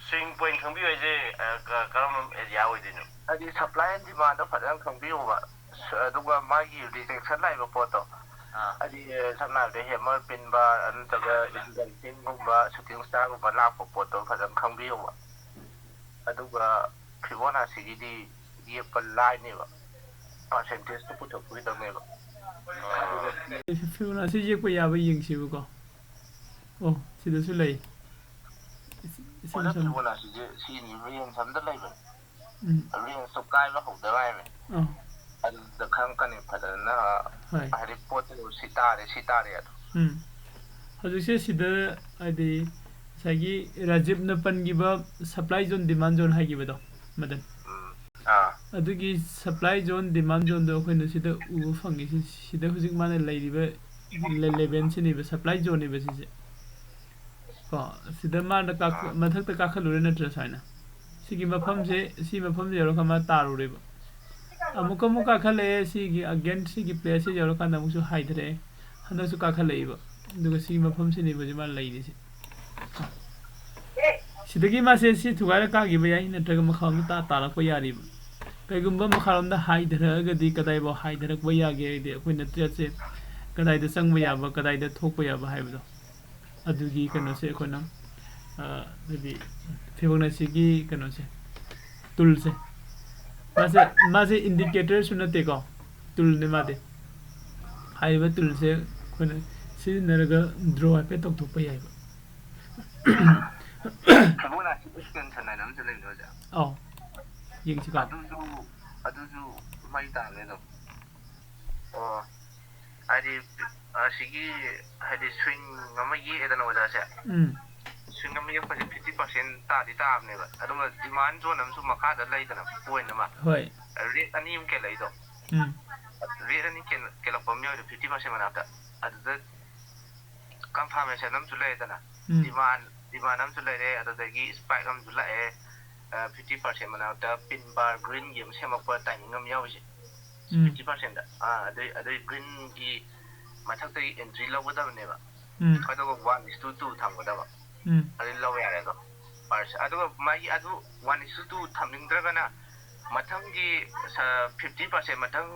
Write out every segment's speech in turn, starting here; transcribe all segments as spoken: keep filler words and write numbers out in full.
Swing point ꯈꯪꯕꯤꯌꯨ ꯍꯥꯏꯁꯦ, ꯑ, ꯀ-, ꯀꯔꯝꯕ area ꯑꯣꯏꯗꯣꯏꯅꯣ? ꯍꯥꯏꯗꯤ supply and demand ꯗꯣ ꯐꯖꯅ ꯈꯪꯕꯤꯌꯣꯕ꯫ ꯁ-, ꯑꯗꯨꯒ ꯃꯥꯒꯤ rejection ꯂꯥꯛꯏꯕ ꯄꯣꯠꯇꯣ, ꯑꯥ꯫ ꯍꯥꯏꯗꯤ, ꯑ, ꯁꯝꯅ ꯍꯥꯏꯔꯕꯗ hammer ꯄꯤꯟꯕ, ꯅꯠꯇ꯭ꯔꯒ inverting ꯒꯨꯝꯕ, shooting star ꯒꯨꯝꯕ ꯂꯥꯛꯄ ꯄꯣꯠꯇꯣ ꯐꯖꯅ ꯈꯪꯕꯤꯌꯣꯕ꯫ ꯑꯗꯨꯒ Fibonacci ꯒꯤꯗꯤ ꯌꯦꯛꯄ ꯂꯥꯏꯅꯦꯕ, percentage ꯇꯣ ꯄꯨꯊꯣꯛꯄꯤꯗꯧꯅꯦꯕ꯫ Fibonacci ꯌꯦꯛꯄ ꯌꯥꯕ ꯌꯦꯡꯁꯤꯕꯀꯣ꯫ ꯑꯣ, ꯁꯤꯗꯁꯨ ꯂꯩ꯫ ꯏꯆꯝ ꯄꯨꯂꯞ ꯆꯝ-, Fibonacci ꯁꯦ ꯁꯤꯅꯤ, range ꯑꯝꯗ ꯂꯩꯕꯅꯦ꯫ ꯎꯝ꯫ Range ꯇꯣ ꯀꯥꯏꯕ ꯍꯧꯗ ꯉꯥꯏꯔꯤꯕꯅꯦ꯫ ꯑꯥ꯫ ꯑꯗꯨꯗ ꯈꯪꯉꯛꯀꯅꯤ ꯐꯖꯅ, ꯍꯣꯏ꯫ ꯍꯥꯏꯗꯤ ꯄꯣꯠꯇꯨ ꯁꯤ ꯇꯥꯔꯦ, ꯁꯤ ꯇꯥꯔꯦ ꯑꯗꯣ꯫ ꯎꯝ꯫ ꯍꯧꯖꯤꯛꯁꯦ ꯁꯤꯗ ꯍꯥꯏꯗꯤ ꯉꯁꯥꯏꯒꯤ ꯔꯥꯖꯤꯕꯅ ꯄꯟꯈꯤꯕ supply zone, demand zone ꯍꯥꯏꯈꯤꯕꯗꯣ, ꯃꯗꯟ꯫ ꯎꯝ꯫ ꯑꯥ꯫ ꯑꯗꯨꯒꯤ supply zone, demand zone ꯗꯣ ꯑꯩꯈꯣꯏꯅ ꯁꯤꯗ ꯎꯕ ꯐꯪꯉꯤ꯫ ꯁꯤ-, ꯁꯤꯗ ꯍꯧꯖꯤꯛ ꯃꯥꯅ ꯂꯩꯔꯤꯕ le-, level ꯁꯤꯅꯦꯕ, supply zone ꯅꯦꯕ ꯁꯤꯁꯦ꯫ ꯀꯣ, ꯁꯤꯗ ꯃꯥꯅ ꯀꯥꯈꯠ-, ꯑꯥ꯫ ꯃꯊꯛꯇ ꯀꯥꯈꯠꯂꯨꯔꯦ ꯅꯠꯇ꯭ꯔꯥ ꯁꯨꯃꯥꯏꯅ? ꯁꯤꯒꯤ ꯃꯐꯝꯁꯦ, ꯁꯤ ꯃꯐꯝꯁꯦ ꯌꯧꯔꯒ ꯃꯥ ꯇꯥꯔꯨꯔꯦꯕ꯫ ꯑꯃꯨꯛꯀ ꯑꯃꯨꯛ ꯀꯥꯈꯠꯂꯛꯑꯦ, ꯁꯤꯒꯤ again ꯁꯤꯒꯤ place ꯁꯦ ꯌꯧꯔꯀꯥꯟꯗ ꯑꯃꯨꯛꯁꯨ ꯍꯥꯏꯊꯔꯛꯑꯦ꯫ ꯍꯟꯗꯛꯁꯨ ꯀꯥꯈꯠꯂꯛꯏꯕ꯫ ꯑꯗꯨꯒ ꯁꯤꯒꯤ ꯃꯐꯝꯁꯤꯅꯦꯕ ꯍꯧꯖꯤꯛ ꯃꯥꯅ ꯂꯩꯔꯤꯁꯦ꯫ ꯁꯤꯗꯒꯤ ꯃꯥꯁꯦ ꯁꯤ ꯊꯨꯒꯥꯏꯔ ꯀꯥꯈꯤꯕ ꯌꯥꯏ, ꯅꯠꯇ꯭ꯔꯒ ꯃꯈꯥꯔꯣꯝꯗ ꯇꯥ-, ꯇꯥꯔꯛꯄ ꯌꯥꯔꯤꯕ꯫ ꯀꯩꯒꯨꯝꯕ ꯃꯈꯥꯔꯣꯝꯗ ꯍꯥꯏꯊꯔꯛꯑꯒꯗꯤ ꯀꯗꯥꯏꯐꯥꯎ ꯍꯥꯏꯊꯔꯛꯄ ꯌꯥꯒꯦ ꯍꯥꯏꯗꯤ ꯑꯩꯈꯣꯏꯅ trade ꯁꯦ ꯀꯗꯥꯏꯗ ꯆꯪꯕ ꯌꯥꯕ, ꯀꯗꯥꯏꯗ ꯊꯣꯛꯄ ꯌꯥꯕ ꯍꯥꯏꯕꯗꯣ꯫ ꯑꯗꯨꯒꯤ ꯀꯩꯅꯣꯁꯦ ꯑꯩꯈꯣꯏꯅ, ꯑ, ꯍꯥꯏꯗꯤ Fibonacci ꯒꯤ ꯀꯩꯅꯣꯁꯦ, tool ꯁꯦ, ꯃꯥꯁꯦ, ꯃꯥꯁꯦ indicator ꯁꯨ ꯅꯠꯇꯦꯀꯣ, tool ꯅꯦ ꯃꯥꯗꯤ꯫ ꯍꯥꯏꯔꯤꯕ tool ꯁꯦ ꯑꯩꯈꯣꯏꯅ ꯁꯤꯖꯤꯟꯅꯔꯒ draw ꯍꯥꯏꯐꯦꯠ ꯇꯧꯊꯣꯛꯄ ꯌꯥꯏꯕ꯫ Fibonacci extension ꯍꯥꯏꯅ ꯑꯃꯁꯨ ꯂꯩꯕꯅꯦ ꯑꯣꯖꯥ꯫ ꯑꯧ, ꯌꯦꯡꯁꯤꯀꯣ꯫ ꯑꯗꯨꯁꯨ, ꯑꯗꯨꯁꯨ ꯃꯩ ꯇꯥꯕꯅꯦ ꯑꯗꯨꯝ꯫ ꯑꯣ, ꯍꯥꯏꯗꯤ, ꯑꯁꯤꯒꯤ, ꯍꯥꯏꯗꯤ swing ꯑꯃ ꯌꯦꯛꯑꯦꯗꯅ ꯑꯣꯖꯥꯁꯦ꯫ ꯎꯝ꯫ Swing ꯑꯃ ꯌꯦꯛꯄꯁꯦ fifty percent ꯇꯥꯗꯤ ꯇꯥꯕꯅꯦꯕ꯫ ꯑꯗꯨꯒ demand zone ꯑꯃꯁꯨ ꯃꯈꯥꯗ ꯂꯩꯗꯅ, point ꯑꯃ꯫ ꯍꯣꯏ꯫ Red ꯑꯅꯤ ꯑꯃ ꯀꯦꯜꯂꯛꯏꯗꯣ꯫ ꯎꯝ꯫ Red ꯑꯅꯤ ꯀꯦꯜ-, ꯀꯦꯜꯂꯛꯄ ꯑꯃ ꯌꯥꯎꯔꯤꯗꯣ fifty percent ꯃꯅꯥꯛꯇ꯫ ꯑꯗꯨꯗ confirmation ꯑꯃꯁꯨ ꯂꯩꯔꯦꯗꯅ꯫ ꯎꯝ꯫ Demand, demand ꯑꯃꯁꯨ ꯂꯩꯔꯦ, ꯑꯗꯨꯗꯒꯤ spike ꯑꯃꯁꯨ ꯂꯥꯛꯑꯦ꯫ ꯑ, fifty percent ꯃꯅꯥꯛꯇ pin bar green ꯒꯤ ꯑꯃ ꯁꯦꯝꯃꯛꯄ timing ꯑꯃ ꯌꯥꯎꯔꯤꯁꯦ꯫ ꯎꯝ꯫ Fifty percent ꯗ꯫ ꯑꯥ, ꯑꯗꯨꯏ, ꯑꯗꯨꯏ green ꯒꯤ ꯃꯊꯛꯇꯒꯤ entry ꯂꯧꯒꯗꯕꯅꯦꯕ꯫ ꯎꯝ꯫ ꯑꯗꯨꯒ one is to two ꯊꯝꯒꯗꯕ꯫ ꯎꯝ꯫ ꯑꯗꯨ ꯂꯧ ꯌꯥꯔꯦ ꯑꯗꯣ꯫ ꯑꯗꯨꯒ ꯃꯥꯒꯤ ꯑꯗꯨ ꯋꯥꯟ ꯏꯁꯨ ꯇꯨ ꯊꯝꯅꯤꯡꯗ꯭ꯔꯒꯅ ꯃꯊꯪꯒꯤ ꯐꯤꯐꯇꯤ ꯄꯥꯔꯁꯦꯟ, ꯃꯊꯪ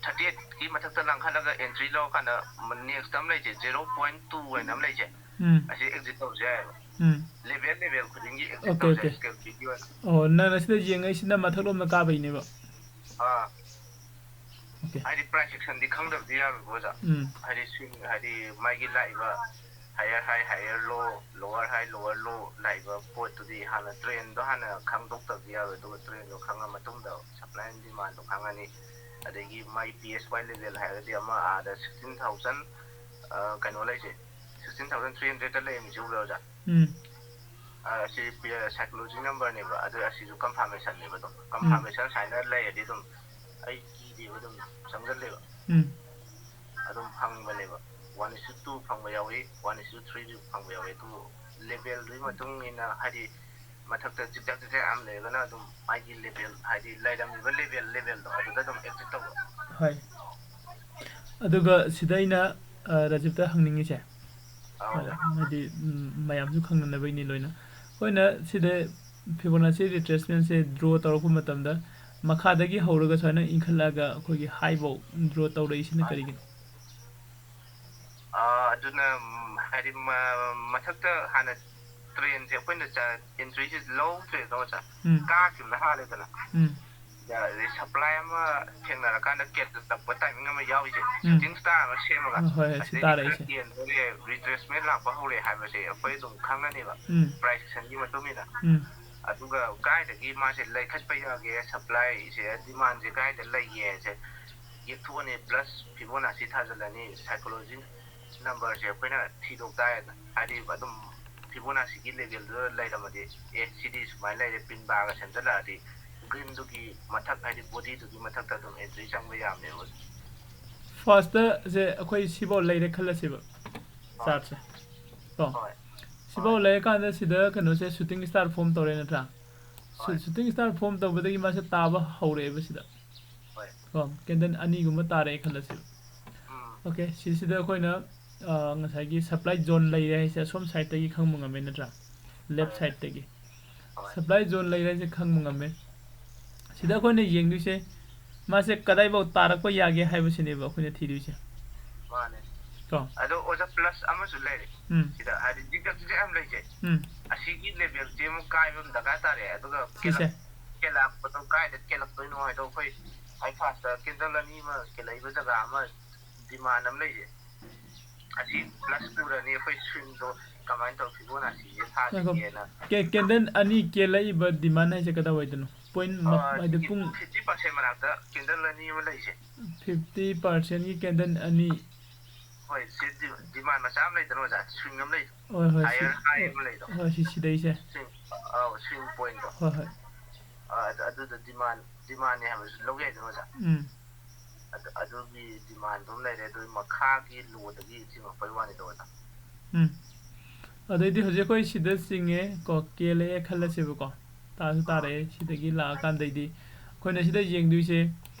ꯊꯥꯔꯇꯤ ꯑꯩꯠꯀꯤ ꯃꯊꯛꯇ ꯂꯥꯡꯈꯠꯂꯒ ꯑꯦꯟꯇ꯭ꯔꯤ ꯂꯧꯔꯀꯥꯟꯗ ꯅꯦꯛꯁꯇ ꯑꯃ ꯂꯩꯁꯦ, ꯖꯦꯔꯣ ꯄꯣꯏꯟ ꯇꯨ ꯍꯥꯏꯅ ꯑꯃ ꯂꯩꯁꯦ, ꯎꯝ ꯑꯁꯤ ꯑꯦꯛꯖꯤꯠ ꯇꯧꯁꯦ ꯍꯥꯏꯕ꯫ ꯎꯝ ꯂꯦꯚꯦꯜ ꯂꯦꯚꯦꯜ ꯈꯨꯗꯤꯡꯒꯤ ꯑꯦꯛꯖꯤꯠ ꯑꯣꯀꯦ ꯇꯧꯁꯦ ꯑꯣꯀꯦ ꯁ꯭ꯀꯦꯜ ꯄꯤꯒꯤ ꯑꯣꯏꯅ꯫ ꯑꯣ, ꯅꯪꯅ ꯁꯤꯗ ꯌꯦꯡꯉꯛꯏꯁꯤꯅ ꯃꯊꯛꯂꯣꯝꯗ ꯀꯥꯕꯩꯅꯦꯕ꯫ ꯑꯥ ꯑꯣꯀꯦ ꯍꯥꯏꯗꯤ ꯄ꯭ꯔꯥꯏꯁ ꯑꯦꯛꯁꯟꯗꯤ ꯈꯪꯗꯕꯗꯤ ꯌꯥꯔꯣꯏꯀꯣ ꯑꯣꯖꯥ꯫ ꯎꯝ ꯍꯥꯏꯗꯤ ꯁ꯭ꯋꯤꯡ ꯍꯥꯏꯗꯤ ꯃꯥꯒꯤ ꯂꯥꯛꯏꯕ ꯍꯥꯏꯌꯔ ꯍꯥꯏ, ꯍꯥꯏꯌꯔ ꯂꯣ, ꯂꯣꯋꯔ ꯍꯥꯏ, ꯂꯣꯋꯔ ꯂꯣ ꯂꯥꯛꯏꯕ ꯄꯣꯠꯇꯨꯗꯤ ꯍꯥꯟꯅ ꯇ꯭ꯔꯦꯟꯗꯣ ꯍꯥꯟꯅ ꯈꯪꯗꯣꯛꯇꯕꯗꯤ ꯌꯥꯔꯣꯏ꯫ ꯑꯗꯨꯒ ꯇ꯭ꯔꯦꯟꯗꯣ ꯈꯪꯉ ꯃꯇꯨꯡꯗ ꯁꯄ꯭ꯂꯥꯏ ꯑꯦꯟ ꯗꯤꯃꯥꯟꯗꯣ ꯈꯪꯉꯅꯤ꯫ ꯑꯗꯒꯤ ꯃꯥꯏ ꯄꯤ ꯑꯦꯁ ꯋꯥꯏ ꯂꯦꯚꯦꯜ ꯍꯥꯏꯔꯒꯗꯤ ꯑꯃ ꯑꯥꯗ ꯁꯤꯛꯁꯇꯤꯟ ꯊꯥꯎꯖꯟ ꯀꯩꯅꯣ ꯂꯩꯁꯦ, ꯁꯤꯛꯁꯇꯤꯟ ꯊꯥꯎꯖꯟ ꯊ꯭ꯔꯤ ꯍꯟꯗ꯭ꯔꯦꯗꯇ ꯂꯩꯔꯝꯃꯤꯁꯦ ꯎꯕ꯭ꯔꯥ ꯑꯣꯖꯥ? ꯎꯝ ꯑ, ꯑꯁꯤ ꯁꯥꯏꯀꯣꯂꯣꯖꯤ ꯅꯝꯕꯔꯅꯦꯕ꯫ ꯑꯗꯨ ꯑꯁꯤꯁꯨ ꯀꯟꯐꯥꯔꯃꯦꯁꯟꯅꯦꯕ꯫ ꯑꯗꯨꯝ ꯎꯝ ꯀꯟꯐꯥꯔꯃꯦꯁꯟ ꯁꯨꯃꯥꯏꯅ ꯂꯩꯔꯗꯤ ꯑꯗꯨꯝ ꯑꯩ ꯀꯤꯗꯦꯕ, ꯑꯗꯨꯝ ꯆꯪꯁꯜꯂꯦꯕ꯫ ꯎꯝ ꯑꯗꯨꯝ ꯐꯪꯕꯅꯦꯕ꯫ ꯋꯥꯟ ꯏꯁꯨ ꯇꯨ ꯐꯪꯕ ꯌꯥꯎꯏ, ꯋꯥꯟ ꯏꯁꯨ ꯊ꯭ꯔꯤꯁꯨ ꯐꯪꯕ ꯌꯥꯎꯏ꯫ ꯑꯗꯨ ꯂꯦꯚꯦꯜꯗꯨꯒꯤ ꯃꯇꯨꯡ ꯏꯟꯅ ꯍꯥꯏꯗꯤ ꯃꯊꯛꯇ ꯖꯤꯛꯖꯥꯛ ꯖꯤꯛꯖꯥꯛ ꯌꯥꯝ ꯂꯩꯔꯒꯅ ꯑꯗꯨꯝ ꯃꯥꯒꯤ ꯂꯦꯚꯦꯜ ꯍꯥꯏꯗꯤ ꯂꯩꯔꯝꯃꯤꯕ ꯂꯦꯚꯦꯜ ꯂꯦꯚꯦꯜꯗꯣ ꯑꯗꯨꯗ ꯑꯗꯨꯝ ꯑꯦꯛꯖꯤꯠ ꯇꯧꯕ꯫ ꯍꯣꯏ꯫ ꯑꯗꯨꯒ ꯁꯤꯗ ꯑꯩꯅ ꯑ, ꯔꯥꯖꯤꯞꯇ ꯍꯪꯅꯤꯡꯉꯤꯁꯦ, ꯑꯥ, ꯑꯣꯖꯥ꯫ ꯍꯥꯏꯗꯤ ꯎꯝ, ꯃꯌꯥꯝꯁꯨ ꯈꯪꯅꯅꯕꯒꯤꯅꯤ ꯂꯣꯏꯅ꯫ ꯑꯩꯈꯣꯏꯅ ꯁꯤꯗ ꯐꯤꯕꯣꯅꯥꯆꯤ ꯔꯤꯇ꯭ꯔꯦꯁꯃꯦꯟꯁꯦ ꯗ꯭ꯔꯣ ꯇꯧꯔꯛꯄ ꯃꯇꯝꯗ ꯃꯈꯥꯗꯒꯤ ꯍꯧꯔꯒ ꯁꯨꯃꯥꯏꯅ ꯏꯟꯈꯠꯂꯛꯑꯒ ꯑꯩꯈꯣꯏꯒꯤ ꯍꯥꯏꯐꯧ ꯗ꯭ꯔꯣ ꯇꯧꯔꯛꯏꯁꯤꯅ ꯀꯔꯤꯒꯤꯅꯣ? ꯑꯥ, ꯑꯗꯨꯅ ꯎꯝ, ꯍꯥꯏꯗꯤ ꯃ- ꯃꯊꯛꯇ ꯍꯥꯟꯅ ꯇ꯭ꯔꯦꯟꯁꯦ ꯑꯩꯈꯣꯏꯅ ꯑꯦꯟꯇ꯭ꯔꯤꯁꯦ ꯂꯧꯗ꯭ꯔꯦꯗꯅ ꯑꯣꯖꯥ, ꯎꯝ ꯀꯥꯈꯤꯕꯅ ꯍꯥꯜꯂꯦꯗꯅ꯫ ꯎꯝ ꯑꯗꯩ ꯁꯄ꯭ꯂꯥꯏ ꯑꯃ ꯊꯦꯡꯅꯔꯀꯥꯟꯗ ꯀꯦꯟꯁꯤꯜꯂꯛꯄ ꯇꯥꯏꯃꯤꯡ ꯑꯃ ꯌꯥꯎꯔꯤꯁꯦ, ꯎꯝ ꯁꯨꯇꯤꯡ ꯁ꯭ꯇꯥꯔ ꯑꯃ ꯁꯦꯝꯃꯒ꯫ ꯑ, ꯍꯣꯏ ꯍꯣꯏ, ꯁꯤ ꯑꯁꯤꯗꯩꯗꯤ ꯇꯥꯔꯦ ꯈꯔ ꯑꯩꯁꯦ꯫ ꯀꯦꯟꯗꯣꯔꯦ, ꯔꯤꯇ꯭ꯔꯦꯁꯃꯦꯟ ꯂꯥꯛꯄ ꯍꯧꯔꯦ ꯍꯥꯏꯕꯁꯦ ꯑꯩꯈꯣꯏ ꯑꯗꯨꯝ ꯈꯪꯉꯅꯦꯕ, ꯎꯝ ꯄ꯭ꯔꯥꯏꯁ ꯑꯦꯛꯁꯟꯒꯤ ꯃꯇꯨꯡ ꯏꯟꯅ꯫ ꯎꯝ ꯑꯗꯨꯒ ꯀꯥꯏꯗꯒꯤ ꯃꯥꯁꯦ ꯂꯩꯈꯠꯄ ꯌꯥꯒꯦ, ꯁꯄ꯭ꯂꯥꯏꯁꯦ, ꯗꯤꯃꯥꯟꯁꯦ ꯀꯥꯏꯗ ꯂꯩꯒꯦꯁꯦ ꯌꯦꯛꯊꯣꯛꯑꯅꯤ, ꯄ꯭ꯂꯁ ꯐꯤꯕꯣꯅꯥꯁꯤ ꯊꯥꯖꯤꯜꯂꯅꯤ, ꯁꯥꯏꯀꯣꯂꯣꯖꯤ ꯅꯝꯕꯔꯁꯦ ꯑꯩꯈꯣꯏꯅ ꯊꯤꯗꯣꯛ ꯇꯥꯔꯦꯗꯅ꯫ ꯍꯥꯏꯗꯤ ꯑꯗꯨꯝ ꯐꯤꯕꯣꯅꯥꯁꯤꯒꯤ ꯂꯦꯚꯦꯜꯗꯨꯗ ꯂꯩꯔꯝꯃꯗꯤ, ꯑꯦ, ꯁꯤꯗꯤ ꯁꯨꯃꯥꯏꯅ ꯂꯩꯔꯦ, ꯄꯤꯟ ꯕꯥꯔꯒ ꯁꯦꯝꯖꯜꯂꯛꯑꯗꯤ ꯒ꯭ꯔꯤꯟꯗꯨꯒꯤ ꯃꯊꯛ, ꯍꯥꯏꯗꯤ ꯕꯣꯗꯤꯗꯨꯒꯤ ꯃꯊꯛꯇ ꯑꯗꯨꯝ ꯑꯦꯟꯇ꯭ꯔꯤ ꯆꯪꯕ ꯌꯥꯕꯅꯦꯕ꯫ ꯐꯥꯔꯁꯇ ꯁꯦ ꯑꯩꯈꯣꯏ ꯁꯤꯐꯥꯎ ꯂꯩꯔꯦ ꯈꯜꯂꯁꯦꯕ, ꯍꯣꯏ꯫ ꯆꯥꯔꯠꯁꯦ ꯀꯣ꯫ ꯍꯣꯏ꯫ ꯁꯤꯐꯥꯎ ꯍꯣꯏ꯫ ꯂꯩꯔꯀꯥꯟꯗ ꯁꯤꯗ ꯀꯩꯅꯣꯁꯦ ꯁꯨꯇꯤꯡ ꯁ꯭ꯇꯥꯔ ꯐꯣꯝ ꯇꯧꯔꯦ ꯅꯠꯇ꯭ꯔꯥ? ꯁꯨ- ꯍꯣꯏ꯫ ꯁꯨꯇꯤꯡ ꯁ꯭ꯇꯥꯔ ꯐꯣꯝ ꯇꯧꯕꯗꯒꯤ ꯃꯥꯁꯦ ꯇꯥꯕ ꯍꯧꯔꯛꯑꯦꯕ ꯁꯤꯗ꯫ ꯍꯣꯏ꯫ ꯀꯣ, ꯀꯦꯟꯗꯜ ꯑꯅꯤꯒꯨꯝꯕ ꯇꯥꯔꯛꯑꯦ ꯈꯜꯂꯁꯦꯕ꯫ ꯎꯝ꯫ ꯑꯣꯀꯦ, ꯁꯤꯁꯤꯗ ꯑꯩꯈꯣꯏꯅ ꯑ, ꯉꯁꯥꯏꯒꯤ ꯁꯄ꯭ꯂꯥꯏ ꯖꯣꯟ ꯂꯩꯔꯦ ꯍꯥꯏꯁꯦ ꯑꯁꯣꯝ ꯁꯥꯏꯠꯇꯒꯤ ꯈꯪꯕ ꯉꯝꯃꯦ ꯅꯠꯇ꯭ꯔꯥ? ꯂꯦꯐ ꯍꯣꯏ꯫ ꯁꯥꯏꯠꯇꯒꯤ꯫ Supply zone ꯂꯩꯔꯦ ꯍꯥꯏꯁꯦ ꯈꯪꯕ ꯉꯝꯃꯦ꯫ ꯁꯤꯗ ꯑꯩꯈꯣꯏꯅ ꯌꯦꯡꯗꯣꯏꯁꯦ ꯃꯥꯁꯦ ꯀꯗꯥꯏꯐꯥꯎ ꯇꯥꯔꯛꯄ ꯌꯥꯒꯦ ꯍꯥꯏꯕꯁꯤꯅꯦꯕ ꯑꯩꯈꯣꯏꯅ ꯊꯤꯗꯣꯏꯁꯦ꯫ ꯃꯥꯅꯦ꯫ ꯀꯣ? ꯑꯗꯣ ꯑꯣꯖꯥ, plus ꯑꯃꯁꯨ ꯂꯩꯔꯦ꯫ ꯎꯝ꯫ ꯁꯤꯗ ꯍꯥꯏꯗꯤ ꯖꯤꯛ ꯖꯥꯛ ꯖꯤꯛ ꯖꯥꯛ ꯌꯥꯝ ꯂꯩꯁꯦ꯫ ꯎꯝ꯫ ꯑꯁꯤꯒꯤ levelꯁꯦ ꯑꯃꯨꯛ ꯀꯥꯏꯕ ꯑꯃ ꯗꯔꯀꯥꯔ ꯇꯥꯔꯦ꯫ ꯑꯗꯨꯒ ꯁꯤꯁꯦ? ꯀꯦꯜꯂꯛꯄꯗꯣ ꯀꯥꯏꯗ ꯀꯦꯜꯂꯛꯇꯣꯏꯅꯣ ꯍꯥꯏꯗꯣ ꯑꯩꯈꯣꯏ ꯈ꯭ꯋꯥꯏ firstꯇ candle ꯑꯅꯤ ꯑꯃ ꯀꯦꯜꯂꯛꯏꯕ ꯖꯒꯥ ꯑꯃ demand ꯑꯃ ꯂꯩꯁꯦ꯫ ꯑꯁꯤ plus ꯎꯔꯅꯤ ꯑꯩꯈꯣꯏ swingꯗꯣ ꯀꯃꯥꯏꯅ ꯇꯧ, Fibonacciꯁꯦ ꯉꯥꯏꯈꯣ꯫ ꯁꯥꯁꯤꯒꯦꯅ꯫ ꯀꯦ-, candle ꯑꯅꯤ ꯀꯦꯜꯂꯛꯏꯕ demand ꯍꯥꯏꯁꯦ ꯀꯗꯥꯏꯋꯥꯏꯗꯅꯣ? Point ꯃ-, ꯑ, ꯍꯥꯏꯗꯤ ꯁꯤꯒꯤ ꯄꯨꯡ fifty percent ꯃꯅꯥꯛꯇ candle ꯑꯅꯤ ꯑꯃ ꯂꯩꯁꯦ꯫ fifty percentꯀꯤ candle ꯑꯅꯤ꯫ ꯍꯣꯏ, ꯁꯤ ꯗꯤ-, demand ꯃꯆꯥ ꯑꯃ ꯂꯩꯗꯅ ꯑꯣꯖꯥ, swing ꯑꯃ ꯂꯩꯗꯣ꯫ ꯍꯣꯏ, ꯍꯣꯏ, ꯁꯤ-, Higher high ꯑꯃ ꯂꯩꯗꯣ꯫ ꯍꯣꯏ, ꯁꯤ ꯁꯤꯗꯩꯁꯦ꯫ Swing, ꯑꯧ, swing pointꯇꯣ꯫ ꯍꯣꯏ, ꯍꯣꯏ꯫ ꯑ, ꯑꯗꯨ-, ꯑꯗꯨꯗ demand, demandꯅꯦ ꯍꯥꯏꯕꯁꯨ ꯂꯧ ꯌꯥꯏꯗꯅ ꯑꯣꯖꯥ꯫ ꯎꯝ꯫ ꯑꯗꯨ, ꯑꯗꯨꯒꯤ demandꯗꯨ ꯑꯃ ꯂꯩꯔꯦ, ꯑꯗꯨꯒꯤ ꯃꯈꯥꯒꯤ lowꯗꯒꯤ ꯆꯤꯡꯉꯛꯄꯩ ꯋꯥꯅꯤꯗ ꯑꯣꯖꯥ꯫ ꯎꯝ꯫ ꯑꯗꯩꯗꯤ ꯍꯧꯖꯤꯛ ꯑꯩꯈꯣꯏ ꯁꯤꯗ ꯆꯤꯡꯉꯦ ꯀꯣ, ꯀꯦꯜꯂꯛꯑꯦ ꯈꯜꯂꯁꯦꯕꯀꯣ, ꯇꯥꯁꯨ ꯇꯥꯔꯛꯑꯦ꯫ ꯁꯤꯗꯒꯤ ꯂꯥꯛꯑꯀꯥꯟꯗꯩꯗꯤ ꯑꯩꯈꯣꯏꯅ ꯁꯤꯗ ꯌꯦꯡꯗꯣꯏꯁꯦ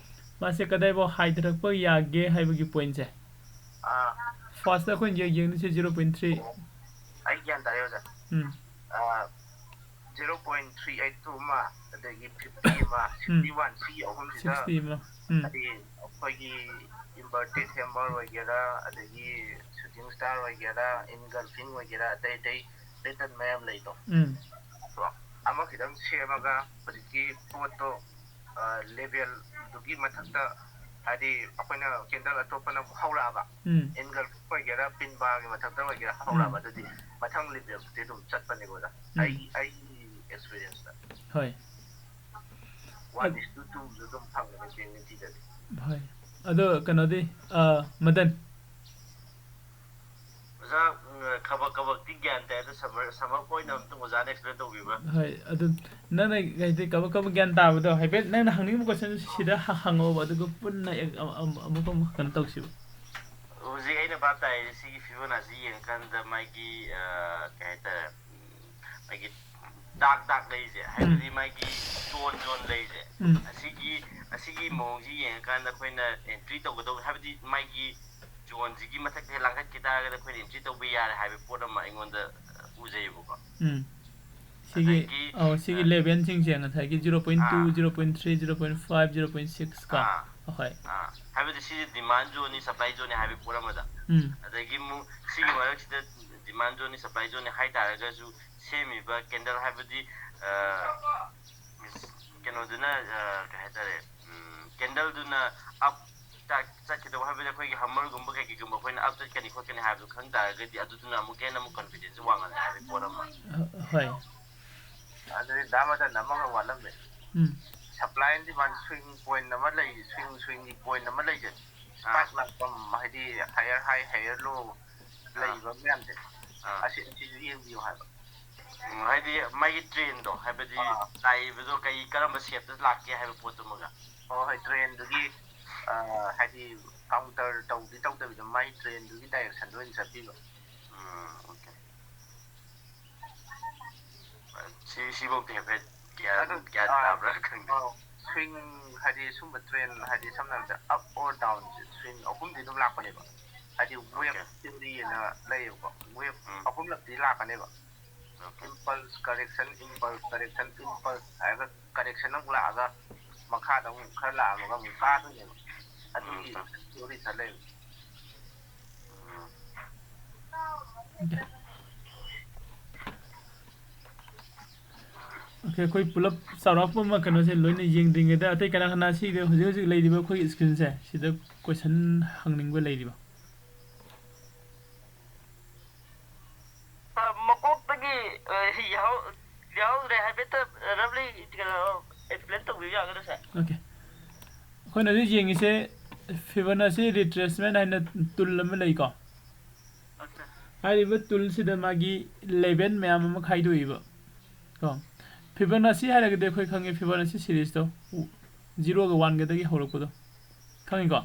ꯃꯥꯁꯦ ꯀꯗꯥꯏꯐꯥꯎ ꯍꯥꯏꯊꯔꯛꯄ ꯌꯥꯒꯦ ꯍꯥꯏꯕꯒꯤ pointꯁꯦ꯫ ꯑꯥ꯫ Firstꯇ ꯑꯩꯈꯣꯏꯅ ꯌꯦꯡ-, ꯌꯦꯡꯗꯣꯏꯁꯦ zero point three꯫ ꯑꯩ ꯒ꯭ꯌꯥꯟ ꯇꯥꯔꯦ ꯑꯣꯖꯥ꯫ ꯎꯝ꯫ ꯑꯥ, zero point three eight two ꯑꯃ, ꯑꯗꯒꯤ fifty ꯑꯃ, sixty one, ꯁꯤꯒꯤ ꯑꯍꯨꯝꯁꯤꯗ Sixty ꯑꯃ꯫ ꯎꯝ꯫ ꯍꯥꯏꯗꯤ ꯑꯩꯈꯣꯏꯒꯤ inverted hammer ꯑꯣꯏꯒꯦꯔꯥ, ꯑꯗꯒꯤ shooting star ꯑꯣꯏꯒꯦꯔꯥ, engulfing ꯑꯣꯏꯒꯦꯔꯥ, ꯑꯇꯩ ꯑꯇꯩ pattern ꯃꯌꯥꯝ ꯂꯩꯗꯣ꯫ ꯎꯝ꯫ ꯑꯗꯣ ꯑꯃ ꯈꯤꯇꯪ ꯁꯦꯝꯃꯒ ꯍꯧꯖꯤꯛꯀꯤ ꯄꯣꯠꯇꯣ, ꯑ, levelꯗꯨꯒꯤ ꯃꯊꯛꯇ, ꯍꯥꯏꯗꯤ ꯑꯩꯈꯣꯏꯅ candle ꯑꯇꯣꯞꯄꯅ ꯑꯃꯨꯛ ꯍꯧꯔꯛꯑꯕ, ꯎꯝ꯫ engulf ꯑꯣꯏꯒꯦꯔꯥ, pin barꯒꯤ ꯃꯊꯛꯇ ꯑꯣꯏꯒꯦꯔꯥ ꯍꯧꯔꯛꯑꯕ, ꯎꯝ꯫ ꯑꯗꯨꯗꯤ ꯃꯊꯪ levelꯗꯨꯗꯤ ꯑꯗꯨꯝ ꯆꯠꯄꯅꯦꯕ ꯑꯣꯖꯥ꯫ ꯎꯝ꯫ ꯑꯩ, ꯑꯩꯒꯤ experienceꯇ꯫ ꯍꯣꯏ꯫ One is to twoꯁꯨ ꯑꯗꯨꯝ ꯐꯪꯒꯅꯤ Bank Niftyꯗꯗꯤ꯫ ꯍꯣꯏ꯫ ꯑꯗꯣ ꯀꯩꯅꯣꯗꯤ, ꯑ, ꯃꯗꯟ? ꯑꯣꯖꯥ, ꯎꯝ, ꯀꯕꯛ ꯀꯕꯛꯇꯤ ꯒ꯭ꯌꯥꯟ ꯇꯥꯏ, ꯑꯗꯣ sum-, sum up ꯑꯣꯏꯅ ꯑꯝꯇꯪ ꯑꯣꯖꯥꯅ explain ꯇꯧꯕꯤꯕ꯫ ꯍꯣꯏ, ꯑꯗꯨ ꯅꯪꯅ ꯍꯥꯏꯗꯤ ꯀꯕꯛ ꯀꯕꯛ ꯒ꯭ꯌꯥꯟ ꯇꯥꯕꯗꯣ ꯍꯥꯏꯐꯦꯠ ꯅꯪꯅ ꯍꯪꯅꯤꯡꯕ question ꯁꯤꯗ ꯍ-, ꯍꯪꯉꯛꯑꯣꯕ, ꯑꯗꯨꯒ ꯄꯨꯟꯅ ꯑꯦ-, ꯑ-, ꯑ-, ꯑꯃꯨꯛꯀ ꯑꯃꯨꯛ ꯀꯩꯅꯣ ꯇꯧꯁꯤꯕ꯫ ꯍꯧꯖꯤꯛ ꯑꯩꯅ ꯚꯥꯞ ꯇꯥꯏꯁꯦ ꯁꯤꯒꯤ Fibonacci ꯌꯦꯡꯉꯀꯥꯟꯗ ꯃꯥꯒꯤ, ꯑ, ꯀꯩ ꯍꯥꯏꯇꯥꯔꯦ, ꯎꯝ, ꯃꯥꯒꯤ dark dark ꯂꯩꯁꯦ, ꯍꯥꯏꯕꯗꯤ ꯎꯝ꯫ ꯃꯥꯒꯤ zone zone ꯂꯩꯁꯦ, ꯎꯝ꯫ ꯑꯁꯤꯒꯤ, ꯑꯁꯤꯒꯤ ꯃꯑꯣꯡꯁꯤ ꯌꯦꯡꯉꯀꯥꯟꯗ ꯑꯩꯈꯣꯏꯅ entry ꯇꯧꯒꯗꯧꯕ, ꯍꯥꯏꯕꯗꯤ ꯃꯥꯒꯤ zoneꯁꯤꯒꯤ ꯃꯊꯛꯇ ꯍꯦꯛ ꯂꯥꯡꯈꯠꯈꯤ ꯇꯥꯔꯒꯗꯤ ꯑꯩꯈꯣꯏꯅ entry ꯇꯧꯕ ꯌꯥꯔꯦ ꯍꯥꯏꯕ ꯄꯣꯠ ꯑꯃ ꯑꯩꯉꯣꯟꯗ, ꯑ, ꯎꯖꯩꯌꯦꯕꯀꯣ꯫ ꯎꯝ꯫ ꯁꯤꯒꯤ ꯑꯗꯒꯤ ꯑꯧ ꯁꯤꯒꯤ ꯑ, ꯂꯦꯚꯦꯜꯁꯤꯡꯁꯦ ꯉꯁꯥꯏꯒꯤ zero point two, ꯑꯥ zero point three, zero point five, zero point six ꯀꯣ꯫ ꯑꯥ ꯑꯍꯣꯏ꯫ ꯑꯥ ꯍꯥꯏꯕꯗꯤ ꯁꯤꯁꯦ demand zoneꯅꯤ, supply zoneꯅꯤ ꯍꯥꯏꯕꯒꯤ ꯄꯣꯠ ꯑꯃꯗ꯫ ꯎꯝ꯫ ꯑꯗꯒꯤ ꯑꯃꯨꯛ ꯁꯤꯒꯤ ꯃꯔꯛꯁꯤꯗ demand zoneꯅꯤ, supply zoneꯅꯤ ꯍꯥꯏ ꯇꯥꯔꯒꯁꯨ, ꯁꯦꯝꯃꯤꯕ candle ꯍꯥꯏꯕꯗꯤ ꯑ, ꯀꯩꯅꯣꯗꯨꯅ ꯑ, ꯀꯩ ꯍꯥꯏꯇꯥꯔꯦ, candleꯗꯨꯅ up ꯆꯠꯈꯤꯗꯧꯕ ꯍꯥꯏꯕꯗꯤ ꯑꯩꯈꯣꯏꯒꯤ hammerꯒꯨꯝꯕ ꯀꯩꯀꯩꯒꯨꯝꯕ ꯑꯩꯈꯣꯏꯅ up ꯆꯠꯀꯅꯤ ꯈꯣꯠꯀꯅꯤ ꯍꯥꯏꯕꯗꯨ ꯈꯪ ꯇꯥꯔꯒꯗꯤ ꯑꯗꯨꯗꯨꯅ ꯑꯃꯨꯛꯀ ꯍꯦꯟꯅ ꯑꯃꯨꯛ confidenceꯁꯦ ꯋꯥꯡꯍꯜꯂꯦ ꯍꯥꯏꯕꯒꯤ ꯄꯣꯠ ꯑꯃ꯫ ꯑ, ꯍꯣꯏ꯫ ꯑꯗꯨꯗꯤ ꯗꯥ ꯃꯗꯟ ꯑꯃꯒ ꯋꯥꯠꯂꯝꯃꯦ꯫ ꯎꯝ꯫ Supply and demand swing point ꯑꯃ ꯂꯩ, swing swingꯒꯤ point ꯑꯃ ꯂꯩꯖꯩ꯫ Spike ꯂꯥꯛꯐꯝ ꯍꯥꯏꯗꯤ higher high higher low ꯂꯩꯕ ꯃꯌꯥꯝꯁꯦ ꯑꯥ꯫ ꯑꯁꯤ ꯑꯁꯤꯁꯨ ꯌꯦꯡꯕꯤꯌꯨ ꯍꯥꯏꯕ꯫ ꯎꯝ, ꯍꯥꯏꯗꯤ ꯃꯥꯒꯤ trendꯗꯣ ꯍꯥꯏꯕꯗꯤ ꯑꯥ꯫ ꯂꯥꯛꯏꯕꯗꯣ ꯀꯩ ꯀꯔꯝꯕ shapeꯇ ꯂꯥꯛꯀꯦ ꯍꯥꯏꯕ ꯄꯣꯠꯇꯨꯃꯒ꯫ ꯍꯣꯏ ꯍꯣꯏ trendꯗꯨꯒꯤ ꯑ, ꯍꯥꯏꯗꯤ counter ꯇꯧꯗꯤ ꯇꯧꯗꯕꯤꯗ ꯃꯥꯒꯤ trendꯗꯨꯒꯤ directionꯗ ꯑꯣꯏꯅ ꯆꯠꯄꯤꯕ꯫ ꯎꯝ, okay꯫ ꯁꯤ ꯁꯤꯐꯧꯗꯤ ꯍꯥꯏꯐꯦꯠ ꯒ꯭ꯌꯥꯟ ꯑꯗꯨ, ꯒ꯭ꯌꯥꯟ ꯑꯥ, ꯇꯥꯕ꯭ꯔꯥ ꯈꯪꯗꯦ꯫ ꯑꯥ, swing ꯍꯥꯏꯗꯤ ꯁꯨꯝꯕ trend ꯍꯥꯏꯗꯤ ꯁꯝꯅ ꯍꯥꯏꯔꯕꯗ up or down swing ꯑꯍꯨꯝꯗꯤ ꯑꯗꯨꯝ ꯂꯥꯛꯄꯅꯦꯕ꯫ ꯍꯥꯏꯗꯤ wave Okay. Theory ꯑꯅ ꯂꯩꯌꯦꯕꯀꯣ, wave ꯎꯝ꯫ ꯑꯍꯨꯝꯂꯛꯇꯤ ꯂꯥꯛꯀꯅꯦꯕ꯫ Okay. Impulse correction, impulse correction, impulse ꯍꯥꯏꯔꯒ correction ꯑꯃꯨꯛ ꯂꯥꯛꯑꯒ ꯃꯈꯥꯗ ꯑꯃꯨꯛ ꯈꯔ ꯂꯥꯛꯑꯝꯃꯒ ꯑꯃꯨꯛ ꯀꯥꯗꯣꯏꯅꯦꯕ꯫ ꯑꯗꯨꯒꯤ ꯎꯝ꯫ Theory ꯈꯔ ꯂꯩꯌꯦꯕ꯫ Okay. Okay, ꯑꯩꯈꯣꯏ ꯄꯨꯂꯞ ꯆꯥꯎꯔꯥꯛꯄ ꯑꯃ ꯀꯩꯅꯣꯁꯦ ꯂꯣꯏꯅ ꯌꯦꯡꯗ꯭ꯔꯤꯉꯩꯗ ꯑꯇꯩ ꯀꯅꯥ ꯀꯅꯥ ꯁꯤꯗ ꯍꯧꯖꯤꯛ ꯍꯧꯖꯤꯛ ꯂꯩꯔꯤꯕ ꯑꯩꯈꯣꯏꯒꯤ screenꯁꯦ ꯁꯤꯗ question ꯍꯪꯅꯤꯡꯕ ꯂꯩꯔꯤꯕ? ꯃꯀꯣꯛꯇꯒꯤ ꯌꯥꯎꯍꯧꯗ꯭ꯔꯦ, ꯍꯥꯏꯐꯦꯠꯇ roughly ꯀꯩꯅꯣ explain ꯇꯧꯕꯤꯕ ꯌꯥꯒꯗ꯭ꯔꯥ, sir? Okay. ꯑꯩꯈꯣꯏꯅ ꯍꯧꯖꯤꯛ ꯌꯦꯡꯉꯤꯁꯦ Fibonacci retracement ꯍꯥꯏꯅ tool ꯑꯃ ꯂꯩꯀꯣ꯫ ꯍꯥꯏꯔꯤꯕ toolꯁꯤꯗ ꯃꯥꯒꯤ level ꯃꯌꯥꯝ ꯑꯃ ꯈꯥꯏꯗꯣꯛꯏꯕ ꯀꯣ꯫ Fibonacci ꯍꯥꯏꯔꯒꯗꯤ ꯑꯩꯈꯣꯏ ꯈꯪꯉꯤ, Fibonacci seriesꯇꯣ zeroꯒ oneꯒꯗꯒꯤ ꯍꯧꯔꯛꯄꯗꯣ ꯈꯪꯉꯤꯀꯣ꯫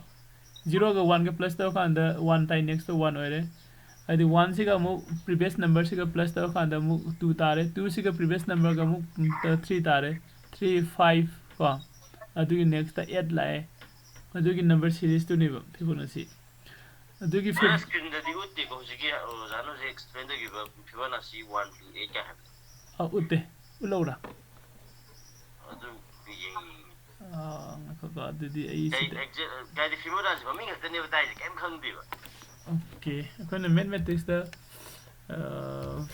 Zeroꯒ oneꯒ plus ꯇꯧꯔꯀꯥꯟꯗ one ꯇꯥꯏ, next one ꯑꯣꯏꯔꯦ꯫ ꯍꯥꯏꯗꯤ oneꯁꯤꯒ ꯑꯃꯨꯛ previous numberꯁꯤꯒ plus ꯇꯧꯔꯀꯥꯟꯗ ꯑꯃꯨꯛ two ꯇꯥꯔꯦ, twoꯁꯤꯒ previous numberꯒ ꯑꯃꯨꯛ three ꯇꯥꯔꯦ, three, five ꯀꯣ꯫ ꯑꯗꯨꯒꯤ nextꯇ eight ꯂꯥꯛꯑꯦ꯫ ꯑꯗꯨꯒꯤ number seriesꯇꯨꯅꯦꯕ Fibonacci꯫ ꯑꯗꯨꯒꯤ ꯑꯗꯨꯅ Fib- screenꯗꯗꯤ ꯎꯠꯇꯦꯀꯣ, ꯍꯧꯖꯤꯛꯀꯤ ꯑꯣꯖꯥꯅ ꯍꯧꯖꯤꯛ explain ꯇꯧꯈꯤꯕ Fibonacci one to eight ꯀꯥꯏ ꯍꯥꯏꯕꯗꯣ꯫ ꯑ, ꯎꯠꯇꯦ꯫ ꯎꯠꯂꯧꯔꯥ? ꯑꯗꯨ ꯌꯦꯡꯉꯤ꯫ ꯑ, ꯉꯥꯏꯈꯣꯀꯣ, ꯑꯗꯨꯗꯤ ꯑꯩ ꯀꯩ ꯁꯤꯗ exact ꯀꯩ ꯍꯥꯏꯗꯤ ꯐꯤꯕꯣꯅꯥꯆꯤ ꯃꯃꯤꯡ ꯈꯛꯇꯅꯦꯕ ꯇꯥꯏꯁꯦ, ꯀꯩꯝ ꯈꯪꯗꯦꯕ꯫ ꯑꯣꯀꯦ, ꯑꯩꯈꯣꯏꯅ ꯃꯦꯊꯃꯦꯇꯤꯛꯁꯇ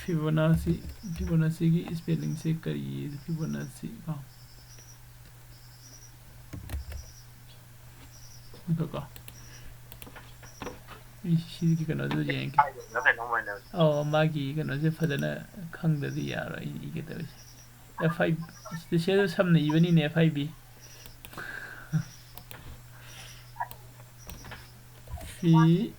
ꯐꯤꯕꯣꯅꯥꯁꯤ, ꯐꯤꯕꯣꯅꯥꯁꯤꯒꯤ ꯏꯁꯄꯦꯂꯤꯡꯁꯦ ꯀꯔꯤ? ꯐꯤꯕꯣꯅꯥꯁꯤ ꯀꯣ, ꯉꯥꯏꯈꯣꯀꯣ, ꯑꯩ ꯁꯤꯒꯤ ꯀꯩꯅꯣꯗꯨꯗ ꯌꯦꯡꯒꯦ꯫ ꯍꯥꯏꯗꯣꯏꯔ ꯀꯩꯅꯣꯝ ꯍꯥꯏꯅꯕꯅꯦ꯫ ꯑꯣ, ꯃꯥꯒꯤ ꯀꯩꯅꯣꯁꯦ ꯐꯖꯅ ꯈꯪꯗꯗꯤ ꯌꯥꯔꯣꯏ ꯑꯩꯅ ꯏꯒꯦ ꯇꯧꯔꯤꯁꯦ꯫ F I B, ꯁꯤꯗ ꯁꯝꯅ ꯏꯕꯅꯤꯅꯦ, F I B꯫ ꯐꯤ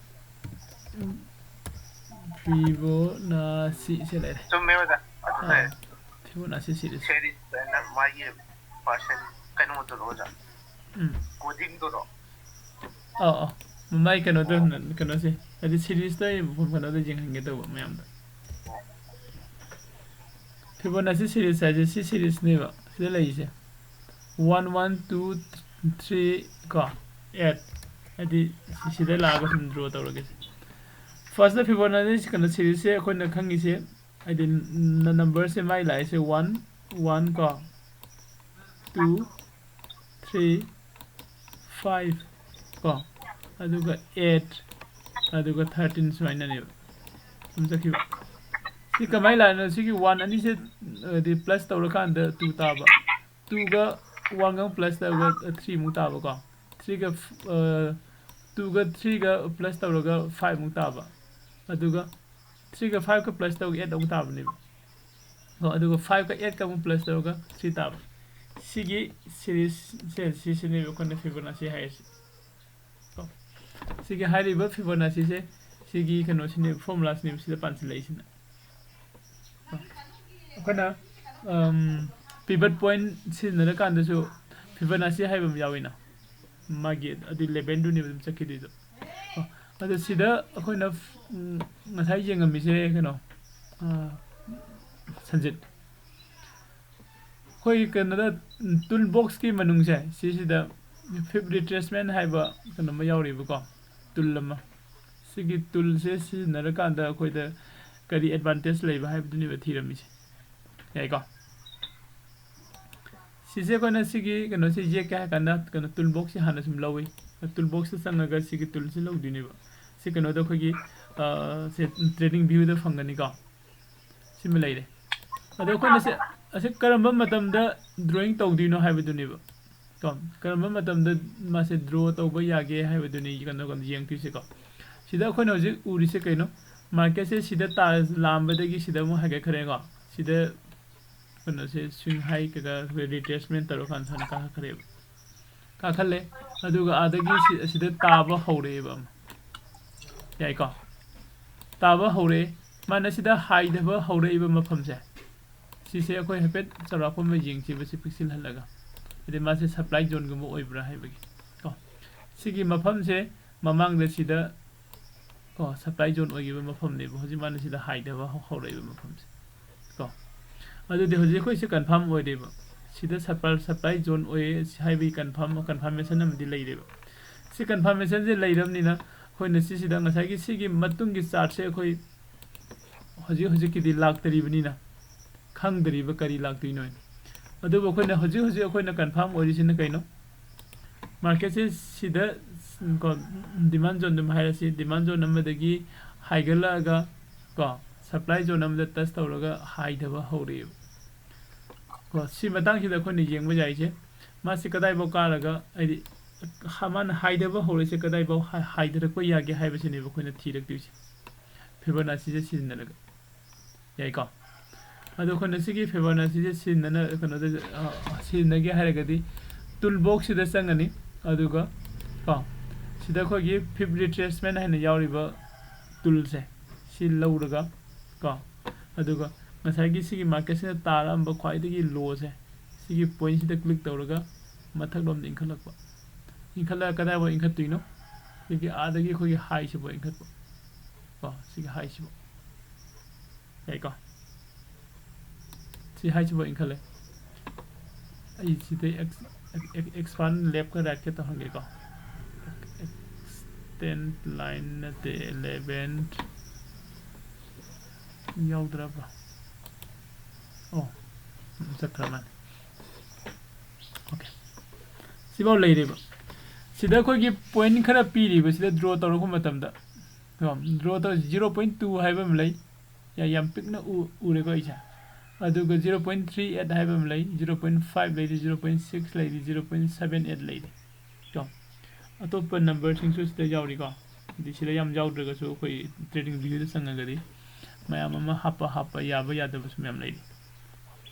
ꯐꯤꯕꯣꯅꯥꯁꯤ ꯁꯤ ꯂꯩꯔꯦ꯫ ꯆꯨꯝꯃꯦ ꯑꯣꯖꯥ꯫ ꯑꯗꯨꯅꯦ꯫ ꯑꯥ, ꯐꯤꯕꯣꯅꯥꯁꯤ ꯁꯤꯔꯤꯁ꯫ ꯁꯦꯔꯤꯁ ꯍꯥꯏꯅ ꯃꯥꯒꯤ ꯄꯥꯔꯁꯦꯟ ꯀꯩꯅꯣꯗꯨꯔꯣ ꯑꯣꯖꯥ? ꯎꯝ꯫ ꯀꯣꯗꯤꯡꯗꯨꯔꯣ? ꯑꯥ, ꯑꯥ꯫ ꯃꯥꯏ ꯀꯩꯅꯣꯗꯣ, ꯀꯩꯅꯣꯁꯦ, ꯍꯥꯏꯗꯤ ꯁꯤꯔꯤꯁꯇ ꯑꯩ ꯃꯐꯝ ꯀꯩꯅꯣꯗ ꯌꯦꯡꯍꯟꯒꯦ ꯇꯧꯕ ꯃꯌꯥꯝꯗ꯫ ꯐꯤꯕꯣꯅꯥꯁꯤ ꯁꯤꯔꯤꯁ ꯍꯥꯏꯁꯦ ꯁꯤ ꯁꯤꯔꯤꯁꯅꯦꯕ ꯁꯤꯗ ꯂꯩꯔꯤꯁꯦ, ꯋꯥꯟ, ꯋꯥꯟ, ꯇꯨ, ꯊ꯭ꯔꯤ ꯀꯣ, ꯑꯦꯠ꯫ ꯍꯥꯏꯗꯤ ꯁꯤ-, ꯁꯤꯗ ꯂꯥꯛꯑꯒ ꯁꯨꯝ ꯗ꯭ꯔꯣ ꯇꯧꯔꯒꯦ꯫ ꯐꯥꯔꯁꯇ ꯐꯤꯕꯣꯅꯥꯁꯤ ꯀꯩꯅꯣ ꯁꯤꯔꯤꯁꯁꯦ ꯑꯩꯈꯣꯏꯅ ꯈꯪꯉꯤꯁꯦ, ꯍꯥꯏꯗꯤ ꯅ-, ꯅꯝꯕꯔꯁꯦ ꯃꯥꯏ ꯂꯥꯛꯏꯁꯦ ꯋꯥꯟ, ꯋꯥꯟ ꯀꯣ, ꯇꯨ, ꯊ꯭ꯔꯤ, ꯐꯥꯏꯚ ꯀꯣ, ꯑꯗꯨꯒ ꯑꯦꯠ, ꯑꯗꯨꯒ ꯊꯥꯔꯇꯤꯟ ꯁꯨꯃꯥꯏꯅꯅꯦꯕ ꯁꯨꯝ ꯆꯠꯈꯤꯕ꯫ ꯁꯤ ꯀꯃꯥꯏꯅ ꯂꯥꯛꯏꯅꯣ? ꯁꯤꯒꯤ ꯋꯥꯟ ꯑꯅꯤꯁꯦ, ꯍꯥꯏꯗꯤ, ꯄ꯭ꯂꯁ ꯇꯧꯔꯀꯥꯟꯗ ꯇꯨ ꯇꯥꯕ, ꯇꯨꯒ ꯋꯥꯟꯒ ꯄ꯭ꯂꯁ ꯇꯧꯔꯒ ꯊ꯭ꯔꯤꯃꯨꯛ ꯇꯥꯕꯀꯣ, ꯊ꯭ꯔꯤꯒ, ꯇꯨꯒ ꯊ꯭ꯔꯤꯒ ꯄ꯭ꯂꯁ ꯇꯧꯔꯒ ꯐꯥꯏꯚꯃꯨꯛ ꯇꯥꯕ, ꯑꯗꯨꯒ ꯊ꯭ꯔꯤꯒ ꯐꯥꯏꯚꯀ ꯄ꯭ꯂꯁ ꯇꯧꯔꯒ ꯑꯦꯠ ꯑꯃꯨꯛ ꯇꯥꯕꯅꯦꯕ꯫ ꯀꯣ, ꯑꯗꯨꯒ ꯐꯥꯏꯚꯀ ꯑꯦꯠꯀ ꯑꯃꯨꯛ ꯄ꯭ꯂꯁ ꯇꯧꯔꯒ ꯊ꯭ꯔꯤ ꯇꯥꯕ꯫ ꯁꯤꯒꯤ ꯁꯤꯔꯤꯁꯁꯦ ꯁꯤꯁꯤꯅꯦꯕ ꯑꯩꯈꯣꯏꯅ ꯐꯤꯕꯣꯅꯥꯁꯤ ꯍꯥꯏꯔꯤꯁꯦ꯫ ꯀꯣ, ꯁꯤꯒꯤ ꯍꯥꯏꯔꯤꯕ ꯐꯤꯕꯣꯅꯥꯁꯤꯁꯦ ꯁꯤꯒꯤ ꯀꯩꯅꯣꯁꯤꯅꯦ, ꯐꯣꯔꯃꯨꯂꯥꯁꯤꯅꯦꯕ ꯁꯤꯗ ꯄꯥꯟꯁꯤꯜꯂꯛꯏꯁꯤꯅ꯫ ꯀꯣ, ꯑꯩꯈꯣꯏꯅ, ꯑꯝ, ꯄꯤꯚꯠ ꯄꯣꯏꯟꯠ ꯁꯤꯖꯤꯟꯅꯔꯀꯥꯟꯗꯁꯨ ꯐꯤꯕꯣꯅꯥꯁꯤ ꯍꯥꯏꯕ ꯑꯃ ꯌꯥꯎꯋꯤꯅ, ꯃꯥꯒꯤ ꯑꯗꯨ ꯏꯂꯦꯚꯦꯟꯗꯨꯅꯦꯕ ꯑꯗꯨꯝ ꯆꯠꯈꯤꯗꯣꯏꯗꯣ꯫ ꯀꯣ, ꯑꯗꯣ ꯁꯤꯗ ꯑꯩꯈꯣꯏꯅ, ꯎꯝ, ꯉꯁꯥꯏ ꯌꯦꯡꯉꯝꯃꯤꯁꯦ ꯀꯩꯅꯣ, ꯑ, ꯁꯟꯖꯤꯠ, ꯑꯩꯈꯣꯏ ꯀꯩꯅꯣꯗ, ꯎꯝ, ꯇꯨꯜ ꯕꯣꯛꯁꯀꯤ ꯃꯅꯨꯡꯁꯦ ꯁꯤꯁꯤꯗ ꯐꯤꯞ ꯔꯤꯇ꯭ꯔꯦꯁꯃꯦꯟ ꯍꯥꯏꯕ ꯀꯩꯅꯣꯝꯃ ꯌꯥꯎꯔꯤꯕꯀꯣ, ꯇꯨꯜ ꯑꯃ꯫ ꯁꯤꯒꯤ ꯇꯨꯜꯁꯦ ꯁꯤꯖꯤꯟꯅꯔꯀꯥꯟꯗ ꯑꯩꯈꯣꯏꯗ ꯀꯔꯤ ꯑꯦꯗꯚꯥꯟꯇꯦꯖ ꯂꯩꯕ ꯍꯥꯏꯕꯗꯨꯅꯦꯕ ꯊꯤꯔꯝꯃꯤꯁꯦ꯫ ꯌꯥꯏꯀꯣ? ꯁꯤꯁꯦ ꯑꯩꯈꯣꯏꯅ ꯁꯤꯒꯤ ꯀꯩꯅꯣꯁꯦ ꯌꯦꯛꯀꯦ ꯍꯥꯏ ꯀꯥꯟꯗ ꯀꯩꯅꯣ ꯇꯨꯜ ꯕꯣꯛꯁꯁꯦ ꯍꯥꯟꯅ ꯁꯨꯝ ꯂꯧꯏ꯫ ꯇꯨꯜ ꯕꯣꯛꯁꯇ ꯆꯪꯉꯒ ꯁꯤꯒꯤ ꯇꯨꯜꯁꯦ ꯂꯧꯗꯣꯏꯅꯦꯕ꯫ ꯁꯤ ꯀꯩꯅꯣꯗ ꯑꯩꯈꯣꯏꯒꯤ ꯁꯦ ꯇ꯭ꯔꯦꯗꯤꯡ ꯚ꯭ꯌꯨꯗ ꯐꯪꯒꯅꯤꯀꯣ꯫ ꯁꯤꯃ ꯂꯩꯔꯦ꯫ ꯑꯗꯣ ꯑꯩꯈꯣꯏꯅ ꯁꯤ ꯑꯁꯤ ꯀꯔꯝꯕ ꯃꯇꯝꯗ ꯗ꯭ꯔꯣꯌꯤꯡ ꯇꯧꯗꯣꯏꯅꯣ ꯍꯥꯏꯕꯗꯨꯅꯦꯕ꯫ ꯀꯣ ꯀꯔꯝꯕ ꯃꯇꯝꯗ ꯃꯥꯁꯦ ꯗ꯭ꯔꯣ ꯇꯧꯕ ꯌꯥꯒꯦ ꯍꯥꯏꯕꯗꯨꯅꯤ ꯀꯩꯅꯣ ꯀꯩꯅꯣ ꯌꯦꯡꯗꯣꯏꯁꯦꯀꯣ꯫ ꯁꯤꯗ ꯑꯩꯈꯣꯏꯅ ꯍꯧꯖꯤꯛ ꯎꯔꯤꯁꯦ ꯀꯩꯅꯣ? ꯃꯥꯔꯀꯦꯠꯁꯦ ꯁꯤꯗ ꯇꯥ ꯂꯥꯝꯕꯗꯒꯤ ꯁꯤꯗ ꯑꯃꯨꯛ ꯍꯥꯏꯒꯠꯈ꯭ꯔꯦꯀꯣ꯫ ꯁꯤꯗ ꯀꯩꯅꯣꯁꯦ ꯁ꯭ꯋꯤꯡ ꯍꯥꯏ ꯀꯩꯀꯥ ꯑꯩꯈꯣꯏ ꯔꯤꯇ꯭ꯔꯦꯁꯃꯦꯟ ꯇꯧꯔꯀꯥꯟꯗ ꯁꯨꯃꯥꯏꯅ ꯀꯥꯈꯠꯈ꯭ꯔꯦꯕ꯫ ꯀꯥꯈꯠꯂꯦ꯫ ꯑꯗꯨꯒ ꯑꯥꯗꯒꯤ ꯁꯤ ꯑꯁꯤꯗ ꯇꯥꯕ ꯍꯧꯔꯛꯑꯦꯕ ꯑꯃ꯫ ꯌꯥꯏꯀꯣ? ꯇꯥꯕ ꯍꯧꯔꯛꯑꯦ꯫ ꯃꯥꯅ ꯁꯤꯗ ꯍꯥꯏꯊꯕ ꯍꯧꯔꯛꯏꯕ ꯃꯐꯝꯁꯦ, ꯁꯤꯁꯦ ꯑꯩꯈꯣꯏ ꯍꯥꯏꯐꯦꯠ ꯆꯥꯎꯔꯥꯛꯄ ꯑꯃ ꯌꯦꯡꯁꯤꯕ ꯁꯤ ꯄꯤꯛꯁꯤꯜꯍꯜꯂꯒ꯫ ꯍꯥꯏꯗꯤ ꯃꯥꯁꯦ ꯁꯄ꯭ꯂꯥꯏ ꯖꯣꯟꯒꯨꯝꯕ ꯑꯣꯏꯕ꯭ꯔꯥ ꯍꯥꯏꯕꯒꯤ ꯀꯣ꯫ ꯁꯤꯒꯤ ꯃꯐꯝꯁꯦ ꯃꯃꯥꯡꯗ ꯁꯤꯗ ꯀꯣ ꯁꯄ꯭ꯂꯥꯏ ꯖꯣꯟ ꯑꯣꯏꯈꯤꯕ ꯃꯐꯝꯅꯦꯕ꯫ ꯍꯧꯖꯤꯛ ꯃꯥꯅ ꯁꯤꯗ ꯍꯥꯏꯊꯕ ꯍꯧ- ꯍꯧꯔꯛꯏꯕ ꯃꯐꯝꯁꯦ ꯀꯣ꯫ ꯑꯗꯨꯗꯤ ꯍꯧꯖꯤꯛ ꯑꯩꯈꯣꯏꯁꯦ ꯀꯟꯐꯥꯔꯝ ꯑꯣꯏꯔꯦꯕ꯫ ꯁꯤꯗ ꯁꯄ꯭ꯂꯥꯏ ꯖꯣꯟ ꯑꯣꯏꯌꯦ ꯁꯤ ꯍꯥꯏꯕꯒꯤ ꯀꯟꯐꯥꯔꯝ ꯀꯟꯐꯥꯔꯃꯦꯁꯟ ꯑꯃꯗꯤ ꯂꯩꯔꯦꯕ꯫ ꯁꯤ ꯀꯟꯐꯥꯔꯃꯦꯁꯟꯁꯦ ꯂꯩꯔꯕꯅꯤꯅ ꯑꯩꯈꯣꯏꯅ ꯁꯤꯁꯤꯗ ꯉꯁꯥꯏꯒꯤ ꯁꯤꯒꯤ ꯃꯇꯨꯡꯒꯤ ꯆꯥꯔꯠꯁꯦ ꯑꯩꯈꯣꯏ ꯍꯧꯖꯤꯛ ꯍꯧꯖꯤꯛꯀꯤꯗꯤ ꯂꯥꯛꯇꯔꯤꯕꯅꯤꯅ ꯈꯪꯗ꯭ꯔꯤꯕ ꯀꯔꯤ ꯂꯥꯛꯇꯣꯏꯅꯣ ꯍꯥꯏꯅ꯫ ꯑꯗꯨꯕꯨ ꯑꯩꯈꯣꯏꯅ ꯍꯧꯖꯤꯛ ꯍꯧꯖꯤꯛ ꯑꯩꯈꯣꯏꯅ ꯀꯟꯐꯥꯔꯝ ꯑꯣꯏꯔꯤꯁꯤꯅ ꯀꯩꯅꯣ? ꯃꯥꯔꯀꯦꯠꯁꯦ ꯁꯤꯗ ꯀꯣ ꯗꯤꯃꯥꯟ ꯖꯣꯟ ꯑꯗꯨꯝ ꯍꯥꯏꯔꯁꯤ, ꯗꯤꯃꯥꯟ ꯖꯣꯟ ꯑꯃꯗꯒꯤ ꯍꯥꯏꯒꯠꯂꯛꯑꯒ ꯀꯣ ꯁꯄ꯭ꯂꯥꯏ ꯖꯣꯟ ꯑꯃꯗ ꯇꯁ ꯇꯧꯔꯒ ꯍꯥꯏꯊꯕ ꯍꯧꯔꯛꯑꯦꯕ꯫ ꯀꯣ ꯁꯤ ꯃꯇꯥꯡꯁꯤꯗ ꯑꯩꯈꯣꯏꯅ ꯌꯦꯡꯕ ꯌꯥꯏꯁꯦ ꯃꯥꯁꯤ ꯀꯗꯥꯏꯐꯥꯎ ꯀꯥꯔꯒ ꯍꯥꯏꯗꯤ ꯃꯥꯅ ꯍꯥꯏꯊꯕ ꯍꯧꯔꯛꯏꯁꯦ ꯀꯗꯥꯏꯐꯥꯎ ꯍꯥꯏꯊꯔꯛꯄ ꯌꯥꯒꯦ ꯍꯥꯏꯕꯁꯤꯅꯦꯕ ꯑꯩꯈꯣꯏꯅ ꯊꯤꯔꯛꯇꯣꯏꯁꯦ ꯐꯤꯕꯣꯅꯥꯆꯤꯁꯦ ꯁꯤꯖꯤꯟꯅꯔꯒ꯫ ꯌꯥꯏꯀꯣ? ꯑꯗꯣ ꯑꯩꯈꯣꯏꯅ ꯁꯤꯒꯤ ꯐꯤꯕꯣꯅꯥꯆꯤꯁꯦ ꯁꯤꯖꯤꯟꯅꯅ ꯀꯩꯅꯣꯗ ꯁꯤꯖꯤꯟꯅꯒꯦ ꯍꯥꯏꯔꯒꯗꯤ ꯇꯨꯜ ꯕꯣꯛꯁꯁꯤꯗ ꯆꯪꯉꯅꯤ꯫ ꯑꯗꯨꯒ ꯀꯣ ꯁꯤꯗ ꯑꯩꯈꯣꯏꯒꯤ ꯐꯤꯞ ꯔꯤꯇ꯭ꯔꯦꯁꯃꯦꯟ ꯍꯥꯏꯅ ꯌꯥꯎꯔꯤꯕ ꯇꯨꯜꯁꯦ ꯁꯤ ꯂꯧꯔꯒ ꯀꯣ ꯑꯗꯨꯒ ꯉꯁꯥꯏꯒꯤ ꯁꯤꯒꯤ ꯃꯥꯔꯀꯦꯠꯁꯤꯅ ꯇꯥꯔꯛꯑꯝꯕ ꯈ꯭ꯋꯥꯏꯗꯒꯤ ꯂꯣꯁꯦ ꯁꯤꯒꯤ ꯄꯣꯏꯟꯁꯤꯗ ꯀ꯭ꯂꯤꯛ ꯇꯧꯔꯒ ꯃꯊꯛꯂꯣꯝꯗ ꯏꯟꯈꯠꯂꯛꯄ꯫ ꯏꯟꯈꯠꯂꯒ ꯀꯗꯥꯏꯐꯥꯎ ꯏꯟꯈꯠꯇꯣꯏꯅꯣ? ꯑꯩꯈꯣꯏꯒꯤ ꯑꯥꯗꯒꯤ ꯑꯩꯈꯣꯏꯒꯤ ꯍꯥꯏꯁꯤꯐꯥꯎ ꯏꯟꯈꯠꯄ ꯀꯣ ꯁꯤꯒꯤ ꯍꯥꯏꯁꯤꯐꯥꯎ꯫ ꯌꯥꯏꯀꯣ? ꯁꯤ ꯍꯥꯏꯁꯤꯐꯥꯎ ꯏꯟꯈꯠꯂꯦ꯫ ꯑꯩ ꯁꯤꯗꯩ ꯑꯦꯛꯁꯄꯥꯟ ꯂꯦꯐꯀ ꯔꯥꯏꯠꯀ ꯇꯧꯍꯟꯒꯦꯀꯣ꯫ ꯑꯦꯛꯁꯇꯦꯟ ꯂꯥꯏꯟ ꯅꯠꯇꯦ, ꯏꯂꯦꯚꯦꯟ ꯌꯥꯎꯗ꯭ꯔꯕ? ꯑꯣ, ꯆꯠꯈ꯭ꯔ ꯃꯥꯜꯂꯦ꯫ Okay, ꯁꯤꯐꯥꯎ ꯂꯩꯔꯦꯕ꯫ ꯁꯤꯗ ꯑꯩꯈꯣꯏꯒꯤ ꯄꯣꯏꯟ ꯈꯔ ꯄꯤꯔꯤꯕ, ꯁꯤꯗ ꯗ꯭ꯔꯣ ꯇꯧꯔꯛꯄ ꯃꯇꯝꯗ, ꯗ꯭ꯔꯣ ꯇꯧ ꯖꯤꯔꯣ ꯄꯣꯏꯟ ꯇꯨ ꯍꯥꯏꯕ ꯑꯃ ꯂꯩ꯫ ꯌꯥ- ꯌꯥꯝ ꯄꯤꯛꯅ ꯎ- ꯎꯔꯦꯀꯣ ꯑꯩꯁꯦ꯫ ꯑꯗꯨꯒ ꯖꯤꯔꯣ ꯄꯣꯏꯟ ꯊ꯭ꯔꯤ ꯑꯩꯠ ꯍꯥꯏꯕ ꯑꯃ ꯂꯩ, ꯖꯤꯔꯣ ꯄꯣꯏꯟ ꯐꯥꯏꯚ ꯂꯩꯔꯤ, ꯖꯤꯔꯣ ꯄꯣꯏꯟ ꯁꯤꯛꯁ ꯂꯩꯔꯤ, ꯖꯤꯔꯣ ꯄꯣꯏꯟ ꯁꯕꯦꯟ ꯑꯩꯠ ꯂꯩꯔꯤ꯫ ꯀꯣ, ꯑꯇꯣꯞꯄ ꯅꯝꯕꯔꯁꯤꯡꯁꯨ ꯁꯤꯗ ꯌꯥꯎꯔꯤꯀꯣ꯫ ꯑꯗꯨꯗꯤ ꯁꯤꯗ ꯌꯥꯝ ꯌꯥꯎꯗ꯭ꯔꯒꯁꯨ ꯑꯩꯈꯣꯏ ꯇ꯭ꯔꯦꯗꯤꯡ ꯚꯤꯌꯨꯗ ꯆꯪꯉꯒꯗꯤ ꯃꯌꯥꯝ ꯑꯃ ꯍꯥꯞꯄ ꯍꯥꯞꯄ ꯌꯥꯕ ꯌꯥꯗꯕꯁꯨ ꯃꯌꯥꯝ ꯂꯩꯔꯤ꯫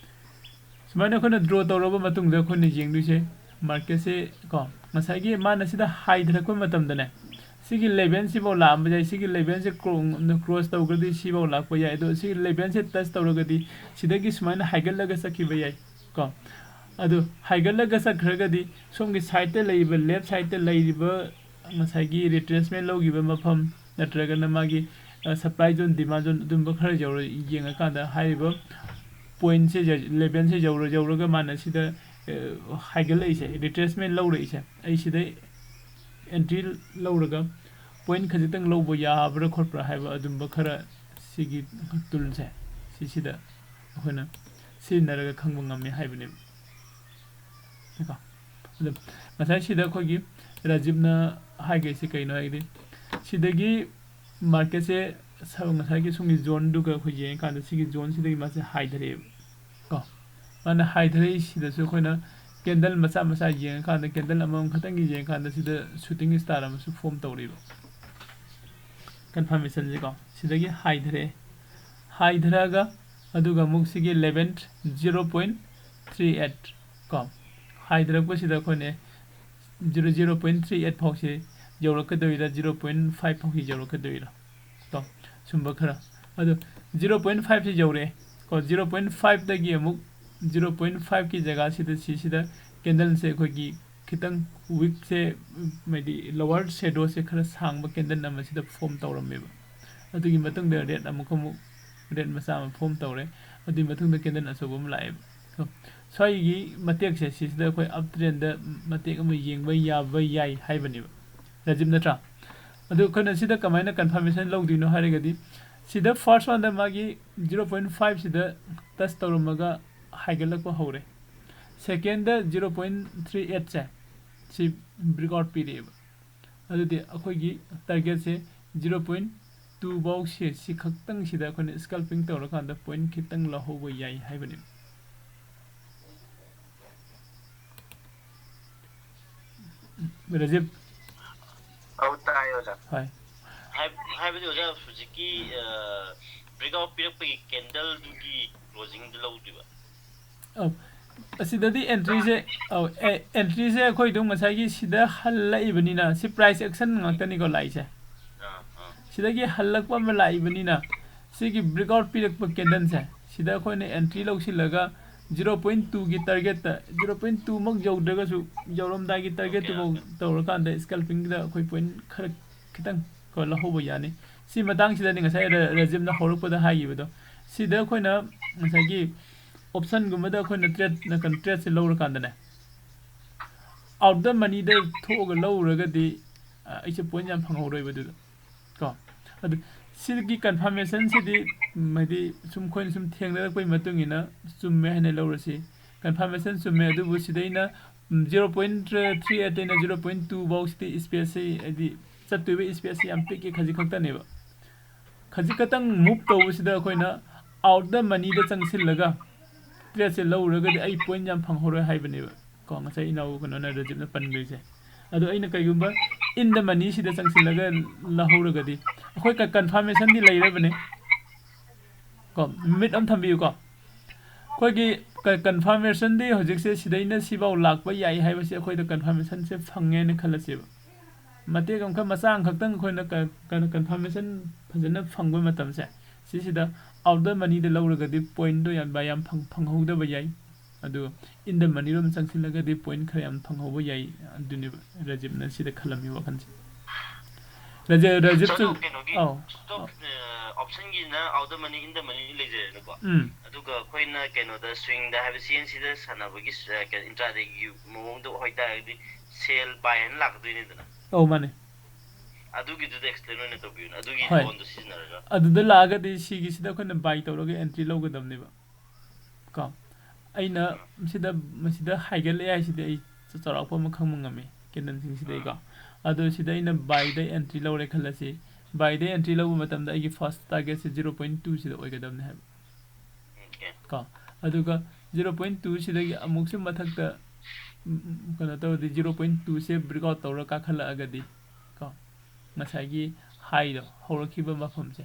ꯁꯨꯃꯥꯏꯅ ꯑꯩꯈꯣꯏꯅ ꯗ꯭ꯔꯣ ꯇꯧꯔꯕ ꯃꯇꯨꯡꯗ ꯑꯩꯈꯣꯏꯅ ꯌꯦꯡꯗꯣꯏꯁꯦ ꯃꯥꯔꯀꯦꯠꯁꯦ, ꯀꯣ, ꯉꯁꯥꯏꯒꯤ ꯃꯥꯅ ꯁꯤꯗ ꯍꯥꯏꯊꯔꯛꯄ ꯃꯇꯝꯗꯅꯦ, ꯁꯤꯒꯤ ꯂꯦꯚꯦꯜꯁꯤꯐꯥꯎ ꯂꯥꯛꯑꯝꯕ ꯌꯥꯏ꯫ ꯁꯤꯒꯤ ꯂꯦꯚꯦꯜꯁꯦ ꯀ꯭ꯔꯣꯁ ꯇꯧꯈ꯭ꯔꯗꯤ ꯁꯤꯐꯥꯎ ꯂꯥꯛꯄ ꯌꯥꯏ꯫ ꯑꯗꯣ ꯁꯤꯒꯤ ꯂꯦꯚꯦꯜꯁꯦ ꯇꯁ ꯇꯧꯔꯒꯗꯤ ꯁꯤꯗꯒꯤ ꯁꯨꯃꯥꯏꯅ ꯍꯥꯏꯒꯠꯂꯒ ꯆꯠꯈꯤꯕ ꯌꯥꯏ, ꯀꯣ꯫ ꯑꯗꯨ ꯍꯥꯏꯒꯠꯂꯒ ꯆꯠꯈ꯭ꯔꯒꯗꯤ ꯁꯣꯝꯒꯤ ꯁꯥꯏꯠꯇ ꯂꯩꯔꯤꯕ, ꯂꯦꯐ ꯁꯥꯏꯠꯇ ꯂꯩꯔꯤꯕ ꯉꯁꯥꯏꯒꯤ ꯔꯤꯇ꯭ꯔꯦꯁꯃꯦꯟ ꯂꯧꯈꯤꯕ ꯃꯐꯝ ꯅꯠꯇ꯭ꯔꯒꯅ ꯃꯥꯒꯤ ꯁꯄ꯭ꯂꯥꯏ ꯖꯣꯟ, ꯗꯤꯃꯥꯟ ꯖꯣꯟ ꯑꯗꯨꯝꯕ ꯈꯔ ꯌꯧꯔ ꯌꯦꯡꯉꯀꯥꯟꯗ ꯍꯥꯏꯔꯤꯕ ꯄꯣꯏꯟꯁꯦ, ꯂꯦꯚꯦꯜꯁꯦ ꯌꯧꯔ ꯌꯧꯔꯒ ꯃꯥꯅ ꯁꯤꯗ ꯍꯥꯏꯒꯠꯂꯛꯏꯁꯦ, ꯔꯤꯇ꯭ꯔꯦꯁꯃꯦꯟ ꯂꯧꯔꯛꯏꯁꯦ, ꯑꯩ ꯁꯤꯗ ꯑꯦꯟꯇ꯭ꯔꯤ ꯂꯧꯔꯒ ꯄꯣꯏꯟ ꯈꯖꯤꯛꯇꯪ ꯂꯧꯕ ꯌꯥꯕ꯭ꯔꯥ ꯈꯣꯠꯄ꯭ꯔꯥ ꯍꯥꯏꯕ ꯑꯗꯨꯝꯕ ꯈꯔ ꯁꯤꯒꯤ ꯇꯨꯜꯁꯦ ꯁꯤꯁꯤꯗ ꯑꯩꯈꯣꯏꯅ ꯁꯤꯖꯤꯟꯅꯔꯒ ꯈꯪꯕ ꯉꯝꯃꯤ ꯍꯥꯏꯕꯅꯦꯕ꯫ ꯀꯣ꯫ ꯑꯗꯨ ꯉꯁꯥꯏ ꯁꯤꯗ ꯑꯩꯈꯣꯏꯒꯤ ꯔꯥꯖꯤꯞꯅ ꯍꯥꯏꯈ꯭ꯔꯤꯁꯤ ꯀꯩꯅꯣ ꯍꯥꯏꯔꯒꯗꯤ, ꯁꯤꯗꯒꯤ ꯃꯥꯔꯀꯦꯠꯁꯦ ꯉꯁꯥꯏꯒꯤ ꯁꯣꯝꯒꯤ ꯖꯣꯟꯗꯨꯒ ꯑꯩꯈꯣꯏ ꯌꯦꯡꯉꯀꯥꯟꯗ ꯁꯤꯒꯤ ꯖꯣꯟꯁꯤꯗꯒꯤ ꯃꯥꯁꯦ ꯍꯥꯏꯊꯔꯛꯑꯦꯕ꯫ ꯀꯣ꯫ ꯃꯥꯅ ꯍꯥꯏꯊꯔꯛꯏꯁꯤꯗꯁꯨ ꯑꯩꯈꯣꯏꯅ ꯀꯦꯟꯗꯜ ꯃꯆꯥ ꯃꯆꯥ ꯌꯦꯡꯉꯀꯥꯟꯗ, ꯀꯦꯟꯗꯜ ꯑꯃꯃꯝ ꯈꯛꯇꯪꯒꯤ ꯌꯦꯡꯉꯀꯥꯟꯗ ꯁꯤꯗ ꯁꯨꯇꯤꯡ ꯁ꯭ꯇꯥꯔ ꯑꯃꯁꯨ ꯐꯣꯝ ꯇꯧꯔꯤꯕ꯫ ꯀꯟꯐꯥꯔꯃꯦꯁꯟꯁꯦ ꯀꯣ, ꯁꯤꯗꯒꯤ ꯍꯥꯏꯊꯔꯛꯑꯦ꯫ ꯍꯥꯏꯊꯔꯛꯑꯒ ꯑꯗꯨꯒ ꯑꯃꯨꯛ ꯁꯤꯒꯤ level zero point three eight ꯀꯣ, ꯍꯥꯏꯊꯔꯛꯄꯁꯤꯗ ꯑꯩꯈꯣꯏꯅ zero zero point three eight ꯐꯥꯎꯁꯤ ꯌꯧꯔꯛꯀꯗꯣꯏꯔꯥ, ꯖꯤꯔꯣ ꯄꯣꯏꯟ ꯐꯥꯏꯚ ꯐꯥꯎꯁꯤ ꯌꯧꯔꯛꯀꯗꯣꯏꯔꯥ ꯀꯣ, ꯁꯨꯝꯕ ꯈꯔ꯫ ꯑꯗꯣ ꯖꯤꯔꯣ ꯄꯣꯏꯟ ꯐꯥꯏꯚꯁꯤ ꯌꯧꯔꯛꯑꯦ ꯀꯣ, ꯖꯤꯔꯣ ꯄꯣꯏꯟ ꯐꯥꯏꯚꯇꯒꯤ ꯑꯃꯨꯛ ꯖꯤꯔꯣ ꯄꯣꯏꯟ ꯐꯥꯏꯚꯀꯤ ꯖꯒꯥꯁꯤꯗ, ꯁꯤꯁꯤꯗ ꯀꯦꯟꯗꯜꯁꯦ ꯑꯩꯈꯣꯏꯒꯤ ꯈꯤꯇꯪ ꯋꯤꯛꯁꯦ, ꯍꯥꯏꯗꯤ ꯂꯣꯋꯔ ꯁꯦꯗꯣꯁꯦ ꯈꯔ ꯁꯥꯡꯕ ꯀꯦꯟꯗꯜ ꯑꯃ ꯁꯤꯗ ꯐꯣꯝ ꯇꯧꯔꯝꯃꯦꯕ꯫ ꯑꯗꯨꯒꯤ ꯃꯇꯨꯡꯗ ꯔꯦꯠ ꯑꯃꯨꯛꯀ ꯑꯃꯨꯛ ꯔꯦꯠ ꯃꯆꯥ ꯑꯃ ꯐꯣꯝ ꯇꯧꯔꯦ꯫ ꯑꯗꯨꯒꯤ ꯃꯇꯨꯡꯗ ꯀꯦꯟꯗꯜ ꯑꯆꯧꯕ ꯑꯃ ꯂꯥꯛꯑꯦꯕ꯫ ꯀꯣ, ꯁ꯭ꯋꯥꯏꯒꯤ ꯃꯇꯦꯛꯁꯦ ꯁꯤꯁꯤꯗ ꯑꯩꯈꯣꯏ ꯑꯞ ꯇ꯭ꯔꯦꯟꯗ ꯃꯇꯦꯛ ꯑꯃ ꯌꯦꯡꯕ ꯌꯥꯕ ꯌꯥꯏ ꯍꯥꯏꯕꯅꯦꯕ, ꯔꯥꯖꯤꯞ, ꯅꯠꯇ꯭ꯔꯥ? ꯑꯗꯨ ꯑꯩꯈꯣꯏꯅ ꯁꯤꯗ ꯀꯃꯥꯏꯅ ꯀꯟꯐꯥꯔꯃꯦꯁꯟ ꯂꯧꯗꯣꯏꯅꯣ ꯍꯥꯏꯔꯒꯗꯤ, ꯁꯤꯗ ꯐꯥꯔꯁ ꯋꯥꯟꯗ ꯃꯥꯒꯤ ꯖꯤꯔꯣ ꯄꯣꯏꯟ ꯐꯥꯏꯚꯁꯤꯗ ꯇꯁ ꯇꯧꯔꯝꯃꯒ ꯍꯥꯏꯒꯠꯂꯛꯄ ꯍꯧꯔꯦ꯫ Second ꯗ zero point three eight ꯁꯦ ꯁꯤ breakout ꯄꯤꯔꯛꯑꯦꯕ꯫ ꯑꯗꯨꯗꯤ ꯑꯩꯈꯣꯏꯒꯤ target ꯁꯦ zero point two ꯐꯥꯎꯁꯦ ꯁꯤ ꯈꯛꯇꯪꯁꯤꯗ ꯑꯩꯈꯣꯏꯅ scalping ꯇꯧꯔꯀꯥꯟꯗ point ꯈꯤꯇꯪ ꯂꯧꯍꯧꯕ ꯌꯥꯏ ꯍꯥꯏꯕꯅꯦꯕ꯫ ꯔꯖꯤꯞ꯫ ꯑꯧ, ꯇꯥꯏ, ꯑꯣꯖꯥ꯫ ꯍꯣꯏ꯫ ꯍꯥꯏ-, ꯍꯥꯏꯕꯗꯤ ꯑꯣꯖꯥ, ꯍꯧꯖꯤꯛꯀꯤ breakout ꯄꯤꯔꯛꯄꯒꯤ candle ꯗꯨꯒꯤ closing ꯗꯨ ꯂꯧꯗꯣꯏꯕ? ꯑꯧ꯫ ꯑꯁꯤꯗꯗꯤ entry ꯁꯦ, ꯑꯧ, ꯑꯦ, entry ꯁꯦ ꯑꯩꯈꯣꯏ ꯑꯗꯨꯝ ꯉꯁꯥꯏꯒꯤ ꯁꯤꯗ ꯍꯜꯂꯛꯏꯕꯅꯤꯅ, ꯁꯤ price action ꯉꯥꯛꯇꯅꯤꯀꯣ ꯂꯥꯛꯏꯁꯦ꯫ ꯑꯥ, ꯑꯥ꯫ ꯁꯤꯗꯒꯤ ꯍꯜꯂꯛꯄ ꯑꯃ ꯂꯥꯛꯏꯕꯅꯤꯅ, ꯁꯤꯒꯤ breakout ꯄꯤꯔꯛꯄ candle ꯁꯦ, ꯁꯤꯗ ꯑꯩꯈꯣꯏꯅ entry ꯂꯧꯁꯤꯜꯂꯒ zero point two ꯒꯤ target ꯇ, zero point two ꯃꯛ ꯌꯧꯗ꯭ꯔꯒꯁꯨ, ꯌꯧꯔꯝꯗꯥꯏꯒꯤ target Okay, ꯇꯨꯐꯥꯎ okay. ꯇꯧꯔꯀꯥꯟꯗ scalping ꯗ ꯑꯩꯈꯣꯏ point ꯈꯔ ꯈꯤꯇꯪ ꯀꯣ ꯂꯧꯍꯧꯕ ꯌꯥꯅꯤ꯫ ꯁꯤ ꯃꯇꯥꯡꯁꯤꯗꯅꯤ ꯉꯁꯥꯏ ꯔ-, ꯔꯖꯤꯞꯅ ꯍꯧꯔꯛꯄꯗ ꯍꯥꯏꯈꯤꯕꯗꯣ꯫ ꯁꯤꯗ ꯑꯩꯈꯣꯏꯅ ꯉꯁꯥꯏꯒꯤ option ꯒꯨꯝꯕꯗ ꯑꯩꯈꯣꯏꯅ trade, ꯅꯥꯀꯟ trade say ꯂꯧꯔꯀꯥꯟꯗꯅꯦ, out the money ꯗ ꯊꯣꯛꯑꯒ ꯂꯧꯔꯒꯗꯤ, ꯑ, ꯑꯩꯁꯦ point ꯌꯥꯝ ꯐꯪꯍꯧꯔꯣꯏꯕ ꯑꯗꯨꯗ꯫ ꯀꯣ꯫ ꯑꯗꯨ ꯁꯤꯒꯤ confirmation ꯁꯤꯗꯤ, ꯎꯝ, ꯍꯥꯏꯗꯤ ꯁꯨꯝ ꯑꯩꯈꯣꯏꯅ ꯁꯨꯝ ꯊꯦꯡꯅꯔꯛꯄꯒꯤ ꯃꯇꯨꯡ ꯏꯟꯅ ꯆꯨꯝꯃꯦ ꯍꯥꯏꯅ ꯂꯧꯔꯁꯤ꯫ Confirmation ꯆꯨꯝꯃꯦ, ꯑꯗꯨꯕꯨ ꯁꯤꯗ ꯑꯩꯅ, ꯎꯝ, zero point three eight ꯇꯩꯅ zero point two ꯐꯥꯎꯁꯤꯗꯤ space ꯁꯤ, ꯍꯥꯏꯗꯤ ꯆꯠꯇꯣꯏꯕ space ꯁꯤ ꯌꯥꯝ ꯄꯤꯛꯑꯦ, ꯈꯖꯤꯛ ꯈꯛꯇꯅꯦꯕ꯫ ꯈꯖꯤꯛ ꯈꯛꯇꯪ move ꯇꯧꯕꯁꯤꯗ ꯑꯩꯈꯣꯏꯅ out the money ꯗ ꯆꯪꯁꯤꯜꯂꯒ trade ꯁꯦ ꯂꯧꯔꯒꯗꯤ ꯑꯩ point ꯌꯥꯝ ꯐꯪꯍꯧꯔꯣꯏ ꯍꯥꯏꯕꯅꯦꯕ꯫ ꯀꯣ, ꯉꯁꯥꯏ ꯏꯅꯥꯎ ꯀꯩꯅꯣꯅ, ꯔꯖꯤꯞꯅ ꯄꯟꯈ꯭ꯔꯤꯁꯦ꯫ ꯑꯗꯣ ꯑꯩꯅ ꯀꯩꯒꯨꯝꯕ in the money ꯁꯤꯗ ꯆꯪꯁꯤꯜꯂꯒ ꯂꯧꯍꯧꯔꯒꯗꯤ ꯑꯩꯈꯣꯏ ꯀ-, confirmation ꯗꯤ ꯂꯩꯔꯕꯅꯦ꯫ ꯀꯣ, ꯃꯤꯠ ꯑꯃ ꯊꯝꯕꯤꯌꯨꯀꯣ꯫ ꯑꯩꯈꯣꯏꯒꯤ ꯀ-, confirmation ꯗꯤ ꯍꯧꯖꯤꯛꯁꯦ ꯁꯤꯗꯩꯅ ꯁꯤꯐꯥꯎ ꯂꯥꯛꯄ ꯌꯥꯏ ꯍꯥꯏꯕꯁꯦ ꯑꯩꯈꯣꯏꯗ confirmation ꯁꯦ ꯐꯪꯉꯦꯅ ꯈꯜꯂꯁꯦꯕ꯫ ꯃꯇꯦꯛ ꯑꯃꯈꯛ, ꯃꯆꯥ ꯑꯃꯈꯛꯇꯪ ꯑꯩꯈꯣꯏꯅ ꯀ-, ꯀ-, confirmation ꯐꯖꯅ ꯐꯪꯕ ꯃꯇꯝꯁꯦ, ꯁꯤꯁꯤꯗ out the money ꯗ ꯂꯧꯔꯒꯗꯤ point ꯗꯣ ꯌꯥꯝ, ꯌꯥꯝ ꯐꯪ-, ꯐꯪꯍꯧꯗꯕ ꯌꯥꯏ꯫ ꯑꯗꯨ in the money ꯔꯣꯝ ꯆꯪꯁꯤꯜꯂꯒꯗꯤ point ꯈꯔ ꯌꯥꯝ ꯐꯪꯍꯧꯕ ꯌꯥꯏ꯫ ꯑꯗꯨꯅꯦꯕ ꯔꯖꯤꯞꯅ ꯁꯤꯗ ꯈꯜꯂꯝꯃꯤ ꯋꯥꯈꯜꯁꯦ꯫ ꯔꯖ-, ꯔꯖꯤꯞꯁꯨ, ꯑꯗꯣ ꯀꯩꯅꯣꯒꯤ ꯑꯧ, stop, option ꯒꯤꯅ out the money, in the money ꯂꯩꯖꯔꯦꯅꯀꯣ꯫ ꯎꯝ꯫ ꯑꯗꯨꯒ ꯑꯩꯈꯣꯏꯅ ꯀꯩꯅꯣꯗ swing ꯗ ꯍꯥꯏꯕ ꯆꯦꯟꯁꯤꯗ ꯁꯥꯟꯅꯕꯒꯤ, ꯑ, ꯀꯩꯅꯣ, intraday ꯒꯤ ꯃꯑꯣꯡꯗ ꯑꯣꯏꯇꯥꯔꯒꯗꯤ sell buy ꯍꯥꯏꯅ ꯂꯥꯛꯀꯗꯣꯏꯅꯤꯗꯅ꯫ ꯑꯧ, ꯃꯥꯅꯦ꯫ ꯑꯗꯨꯒꯤꯗꯨꯗ explain ꯑꯣꯏꯅ ꯇꯧꯕꯤꯌꯨꯅꯦ, ꯑꯗꯨꯒꯤ ꯍꯣꯏ꯫ loan ꯗꯣ ꯁꯤꯖꯤꯟꯅꯔꯒ꯫ ꯑꯗꯨꯗ ꯂꯥꯛꯑꯒꯗꯤ ꯁꯤꯒꯤꯁꯤꯗ ꯑꯩꯈꯣꯏꯅ buy ꯇꯧꯔꯒ entry ꯂꯧꯒꯗꯕꯅꯦꯕ꯫ ꯀꯣ꯫ ꯑꯩꯅ ꯁꯤꯗ, ꯃꯁꯤꯗ ꯍꯥꯏꯒꯠꯂꯛꯑꯦ ꯍꯥꯏꯁꯤꯗꯤ ꯑꯩ ꯆ-, ꯆꯥꯎꯔꯥꯛꯄ ꯑꯃ ꯈꯪꯕ ꯉꯝꯃꯤ, ꯀꯦꯟꯗꯜꯁꯤꯡꯁꯤꯗꯩꯀꯣ꯫ ꯑꯗꯣ ꯁꯤꯗ ꯑꯩꯅ ꯕꯥꯏꯗ ꯑꯦꯟꯇ꯭ꯔꯤ ꯂꯧꯔꯦ ꯈꯜꯂꯁꯤ꯫ ꯕꯥꯏꯗ ꯑꯦꯟꯇ꯭ꯔꯤ ꯂꯧꯕ ꯃꯇꯝꯗ ꯑꯩꯒꯤ ꯐꯥꯔꯁ ꯇꯥꯔꯒꯦꯠꯁꯦ ꯖꯤꯔꯣ ꯄꯣꯏꯟ ꯇꯨ ꯁꯤꯗ ꯑꯣꯏꯒꯗꯕꯅꯤ ꯍꯥꯏꯕ꯫ ꯀꯣ, ꯑꯗꯨꯒ ꯖꯤꯔꯣ ꯄꯣꯏꯟ ꯇꯨ ꯁꯤꯗꯒꯤ ꯑꯃꯨꯛꯁꯨ ꯃꯊꯛꯇ, ꯎꯝ, ꯎꯝ, ꯀꯩꯅꯣ ꯇꯧꯔꯗꯤ, ꯖꯤꯔꯣ ꯄꯣꯏꯟ ꯇꯨꯁꯦ ꯕ꯭ꯔꯦꯛ ꯑꯥꯎꯠ ꯇꯧꯔ ꯀꯥꯈꯠꯂꯛꯑꯒꯗꯤ, ꯀꯣ, ꯉꯁꯥꯏꯒꯤ ꯍꯥꯏꯗꯣ ꯍꯧꯔꯛꯈꯤꯕ ꯃꯐꯝꯁꯦ,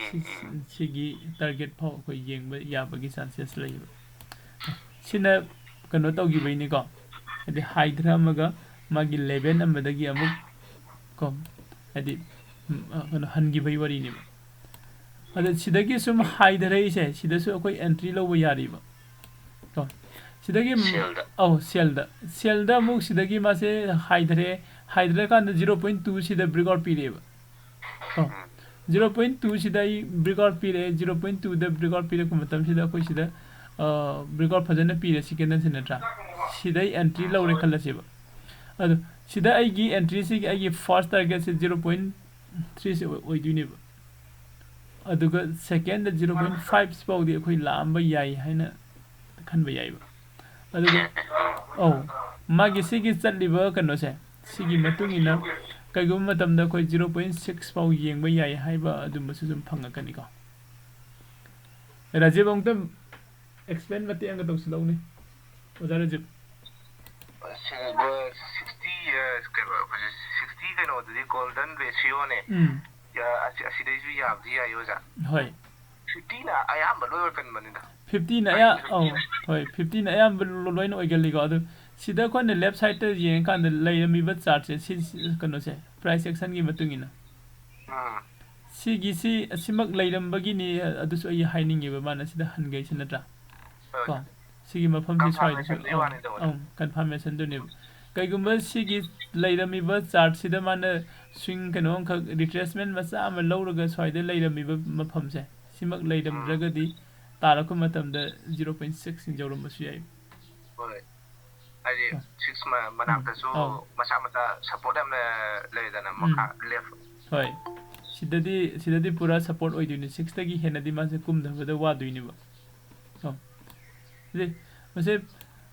ꯁꯤ-, ꯁꯤꯒꯤ ꯇꯥꯔꯒꯦꯠ ꯐꯥꯎ ꯑꯩꯈꯣꯏ ꯌꯦꯡꯕ ꯌꯥꯕꯒꯤ ꯆꯥꯟꯁꯦꯁ ꯂꯩꯌꯦꯕ꯫ ꯁꯤꯅ ꯀꯩꯅꯣ ꯇꯧꯈꯤꯕꯩꯅꯤꯀꯣ, ꯍꯥꯏꯗꯤ ꯍꯥꯏꯊꯔꯝꯃꯒ ꯃꯥꯒꯤ ꯂꯦꯚꯦꯜ ꯑꯃꯗꯒꯤ ꯑꯃꯨꯛ ꯀꯣ, ꯍꯥꯏꯗꯤ, ꯎꯝ, ꯑ, ꯀꯩꯅꯣ, ꯍꯟꯈꯤꯕꯒꯤ ꯋꯥꯔꯤꯅꯦꯕ꯫ ꯑꯗ ꯁꯤꯗꯒꯤ ꯁꯨꯝ ꯍꯥꯏꯊꯔꯛꯏꯁꯦ, ꯁꯤꯗꯁꯨ ꯑꯩꯈꯣꯏ ꯑꯦꯟꯇ꯭ꯔꯤ ꯂꯧꯕ ꯌꯥꯔꯤꯕ ꯀꯣ꯫ ꯁꯤꯗꯒꯤ ꯑꯃꯨꯛ, ꯁꯦꯜꯗ꯫ ꯑꯧ, ꯁꯦꯜꯗ꯫ ꯁꯦꯜꯗ ꯑꯃꯨꯛ ꯁꯤꯗꯒꯤ ꯃꯥꯁꯦ ꯍꯥꯏꯊꯔꯦ, ꯍꯥꯏꯊꯔꯀꯥꯟꯗ ꯖꯤꯔꯣ ꯄꯣꯏꯟ ꯇꯨ ꯁꯤꯗ ꯕ꯭ꯔꯦꯛ ꯑꯥꯎꯠ ꯄꯤꯔꯛꯑꯦꯕ ꯀꯣ꯫ ꯎꯝ꯫ ꯖꯤꯔꯣ ꯄꯣꯏꯟ ꯇꯨ ꯁꯤꯗ ꯑꯩ ꯕ꯭ꯔꯦꯛ ꯑꯥꯎꯠ ꯄꯤꯔꯛꯑꯦ, ꯖꯤꯔꯣ ꯄꯣꯏꯟ ꯇꯨꯗ ꯕ꯭ꯔꯦꯛ ꯑꯥꯎꯠ ꯄꯤꯔꯛꯄ ꯃꯇꯝꯁꯤꯗ ꯑꯩꯈꯣꯏ ꯁꯤꯗ, ꯑ, ꯕ꯭ꯔꯦꯛ ꯑꯥꯎꯠ ꯐꯖꯅ ꯄꯤꯔꯦ ꯁꯤ ꯀꯦꯟꯗꯜꯁꯦ, ꯅꯠꯇ꯭ꯔꯥ? ꯁꯤꯗ ꯑꯩ ꯑꯦꯟꯇ꯭ꯔꯤ ꯂꯧꯔꯦ ꯈꯜꯂꯁꯦꯕ꯫ ꯑꯗꯣ ꯁꯤꯗ ꯑꯩꯒꯤ ꯑꯦꯟꯇ꯭ꯔꯤꯁꯤꯒꯤ ꯑꯩꯒꯤ ꯐꯥꯔꯁ ꯇꯥꯔꯒꯦꯠꯁꯦ ꯖꯤꯔꯣ ꯄꯣꯏꯟ ꯊ꯭ꯔꯤꯁꯦ ꯑꯣꯏ-, ꯑꯣꯏꯗꯣꯏꯅꯦꯕ꯫ ꯑꯗꯨꯒ ꯁꯦꯀꯦꯟꯗ ꯖꯤꯔꯣ ꯄꯣꯏꯟ ꯐꯥꯏꯚ ꯐꯥꯎꯗꯤ ꯑꯩꯈꯣꯏ ꯂꯥꯛꯑꯝꯕ ꯌꯥꯏ ꯍꯥꯏꯅ ꯈꯟꯕ ꯌꯥꯏꯕ꯫ ꯑꯗꯨꯒ, ꯑꯧ, ꯃꯥꯒꯤ ꯁꯤꯒꯤ ꯆꯠꯂꯤꯕ ꯀꯩꯅꯣꯁꯦ, ꯁꯤꯒꯤ ꯃꯇꯨꯡ ꯏꯟꯅ ꯀꯩꯒꯨꯝꯕ ꯃꯇꯝꯗ ꯑꯩꯈꯣꯏ ꯖꯤꯔꯣ ꯄꯣꯏꯟ ꯁꯤꯛꯁ ꯐꯥꯎ ꯌꯦꯡꯕ ꯌꯥꯏ ꯍꯥꯏꯕ ꯑꯗꯨꯝꯕꯁꯨ ꯑꯗꯨꯝ ꯐꯪꯉꯛꯀꯅꯤꯀꯣ꯫ ꯔꯥꯖꯤꯕ, ꯑꯃꯨꯛꯇ ꯑꯦꯛꯁꯄ꯭ꯂꯦꯟ ꯃꯇꯦꯛ ꯑꯃꯒ ꯇꯧꯁꯤꯜꯂꯛꯎꯅꯦ, ꯑꯣꯖꯥ ꯔꯥꯖꯤꯕ꯫ ꯁꯤꯛꯁꯇꯤ, ꯑ, ꯀꯩꯅꯣ, ꯑꯩꯈꯣꯏꯁꯦ ꯁꯤꯛꯁꯇꯤ ꯀꯩꯅꯣꯗꯨꯗꯤ ꯒꯣꯜꯗꯟ ꯔꯦꯁꯤꯌꯣꯅꯦ꯫ ꯎꯝ꯫ ꯑ-, ꯑꯁꯤ-, ꯑꯁꯤꯗꯩꯁꯨ ꯌꯥꯕꯗꯤ ꯌꯥꯏ, ꯑꯣꯖꯥ꯫ ꯍꯣꯏ꯫ ꯐꯤꯐꯇꯤꯅ ꯑꯌꯥꯝꯕ ꯂꯣꯏ ꯑꯣꯏꯒꯟꯕꯅꯤꯗ꯫ ꯐꯤꯐꯇꯤꯅ ꯑꯌꯥ-, ꯑꯩ ꯑꯧ, ꯐꯤꯐꯇꯤ꯫ ꯍꯣꯏ, ꯐꯤꯐꯇꯤꯅ ꯑꯌꯥꯝꯕ ꯂꯣ-, ꯂꯣꯏꯅ ꯑꯣꯏꯒꯜꯂꯤꯀꯣ꯫ ꯑꯗꯨ ꯁꯤꯗ ꯑꯩꯈꯣꯏꯅ ꯂꯦꯐ ꯁꯥꯏꯗꯇ ꯌꯦꯡꯉꯀꯥꯟꯗ ꯂꯩꯔꯝꯃꯤꯕ ꯆꯥꯔꯠꯁꯦ, ꯁꯤ, ꯁꯤ, ꯀꯩꯅꯣꯁꯦ, ꯄ꯭ꯔꯥꯏꯁ ꯑꯦꯛꯁꯟꯒꯤ ꯃꯇꯨꯡ ꯏꯟꯅ꯫ ꯎꯝ꯫ ꯁꯤꯒꯤꯁꯤ ꯑꯁꯤꯃꯛ ꯂꯩꯔꯝꯕꯒꯤꯅꯤ, ꯑꯗꯨꯁꯨ ꯑꯩ ꯍꯥꯏꯅꯤꯡꯉꯦꯕ, ꯃꯥꯅ ꯁꯤꯗ ꯍꯟꯒꯩꯁꯦ, ꯅꯠꯇ꯭ꯔꯥ? ꯍꯣꯏ꯫ ꯀꯣ? ꯁꯤꯒꯤ ꯃꯐꯝꯁꯤ ꯁ꯭ꯋꯥꯏꯗꯁꯨ, ꯀꯟꯐꯥꯔꯃꯦꯁꯟꯗꯨꯒꯤ ꯑꯧ, ꯋꯥꯅꯤꯗ, ꯑꯣꯖꯥ꯫ ꯑꯧ, ꯀꯟꯐꯥꯔꯃꯦꯁꯟꯗꯨꯅꯦꯕ꯫ ꯀꯩꯒꯨꯝꯕ ꯁꯤꯒꯤ ꯂꯩꯔꯝꯃꯤꯕ ꯆꯥꯔꯠꯁꯤꯗ ꯃꯥꯅ ꯁ꯭ꯋꯤꯡ ꯀꯩꯅꯣ ꯑꯃꯈꯛ, ꯔꯤꯇ꯭ꯔꯦꯁꯃꯦꯟ ꯃꯆꯥ ꯑꯃ ꯂꯧꯔꯒ ꯁ꯭ꯋꯥꯏꯗ ꯂꯩꯔꯝꯃꯤꯕ ꯃꯐꯝꯁꯦ, ꯁꯤꯃꯛ ꯂꯩꯔꯝꯗ꯭ꯔꯒꯗꯤ ꯇꯥꯔꯛꯄ ꯃꯇꯝꯗ ꯖꯤꯔꯣ ꯄꯣꯏꯟ ꯁꯤꯛꯁ ꯌꯧꯔꯝꯕꯁꯨ ꯌꯥꯏ꯫ ꯍꯣꯏ꯫ ꯍꯥꯏꯗꯤ ꯑ꯫ ꯁꯤꯛꯁ ꯃ-, ꯎꯝ꯫ ꯃꯅꯥꯛꯇꯁꯨ ꯑꯧ꯫ ꯃꯆꯥ ꯃꯆꯥ ꯁꯞꯄꯣꯔꯠ ꯌꯥꯝꯅ ꯂꯩꯗꯅ, ꯎꯝ꯫ ꯃꯈꯥ, ꯂꯦꯐ꯫ ꯍꯣꯏ꯫ ꯁꯤꯗꯗꯤ, ꯁꯤꯗꯗꯤ ꯄꯨꯔꯥ ꯁꯞꯄꯣꯔꯠ ꯑꯣꯏꯗꯣꯏꯅꯤ꯫ ꯁꯤꯛꯁꯇꯒꯤ ꯍꯦꯟꯅꯗꯤ ꯃꯥꯁꯦ ꯀꯨꯝꯊꯕꯗ ꯋꯥꯗꯣꯏꯅꯦꯕ꯫ ꯑꯣ꯫ ꯁꯤ, ꯃꯁꯤ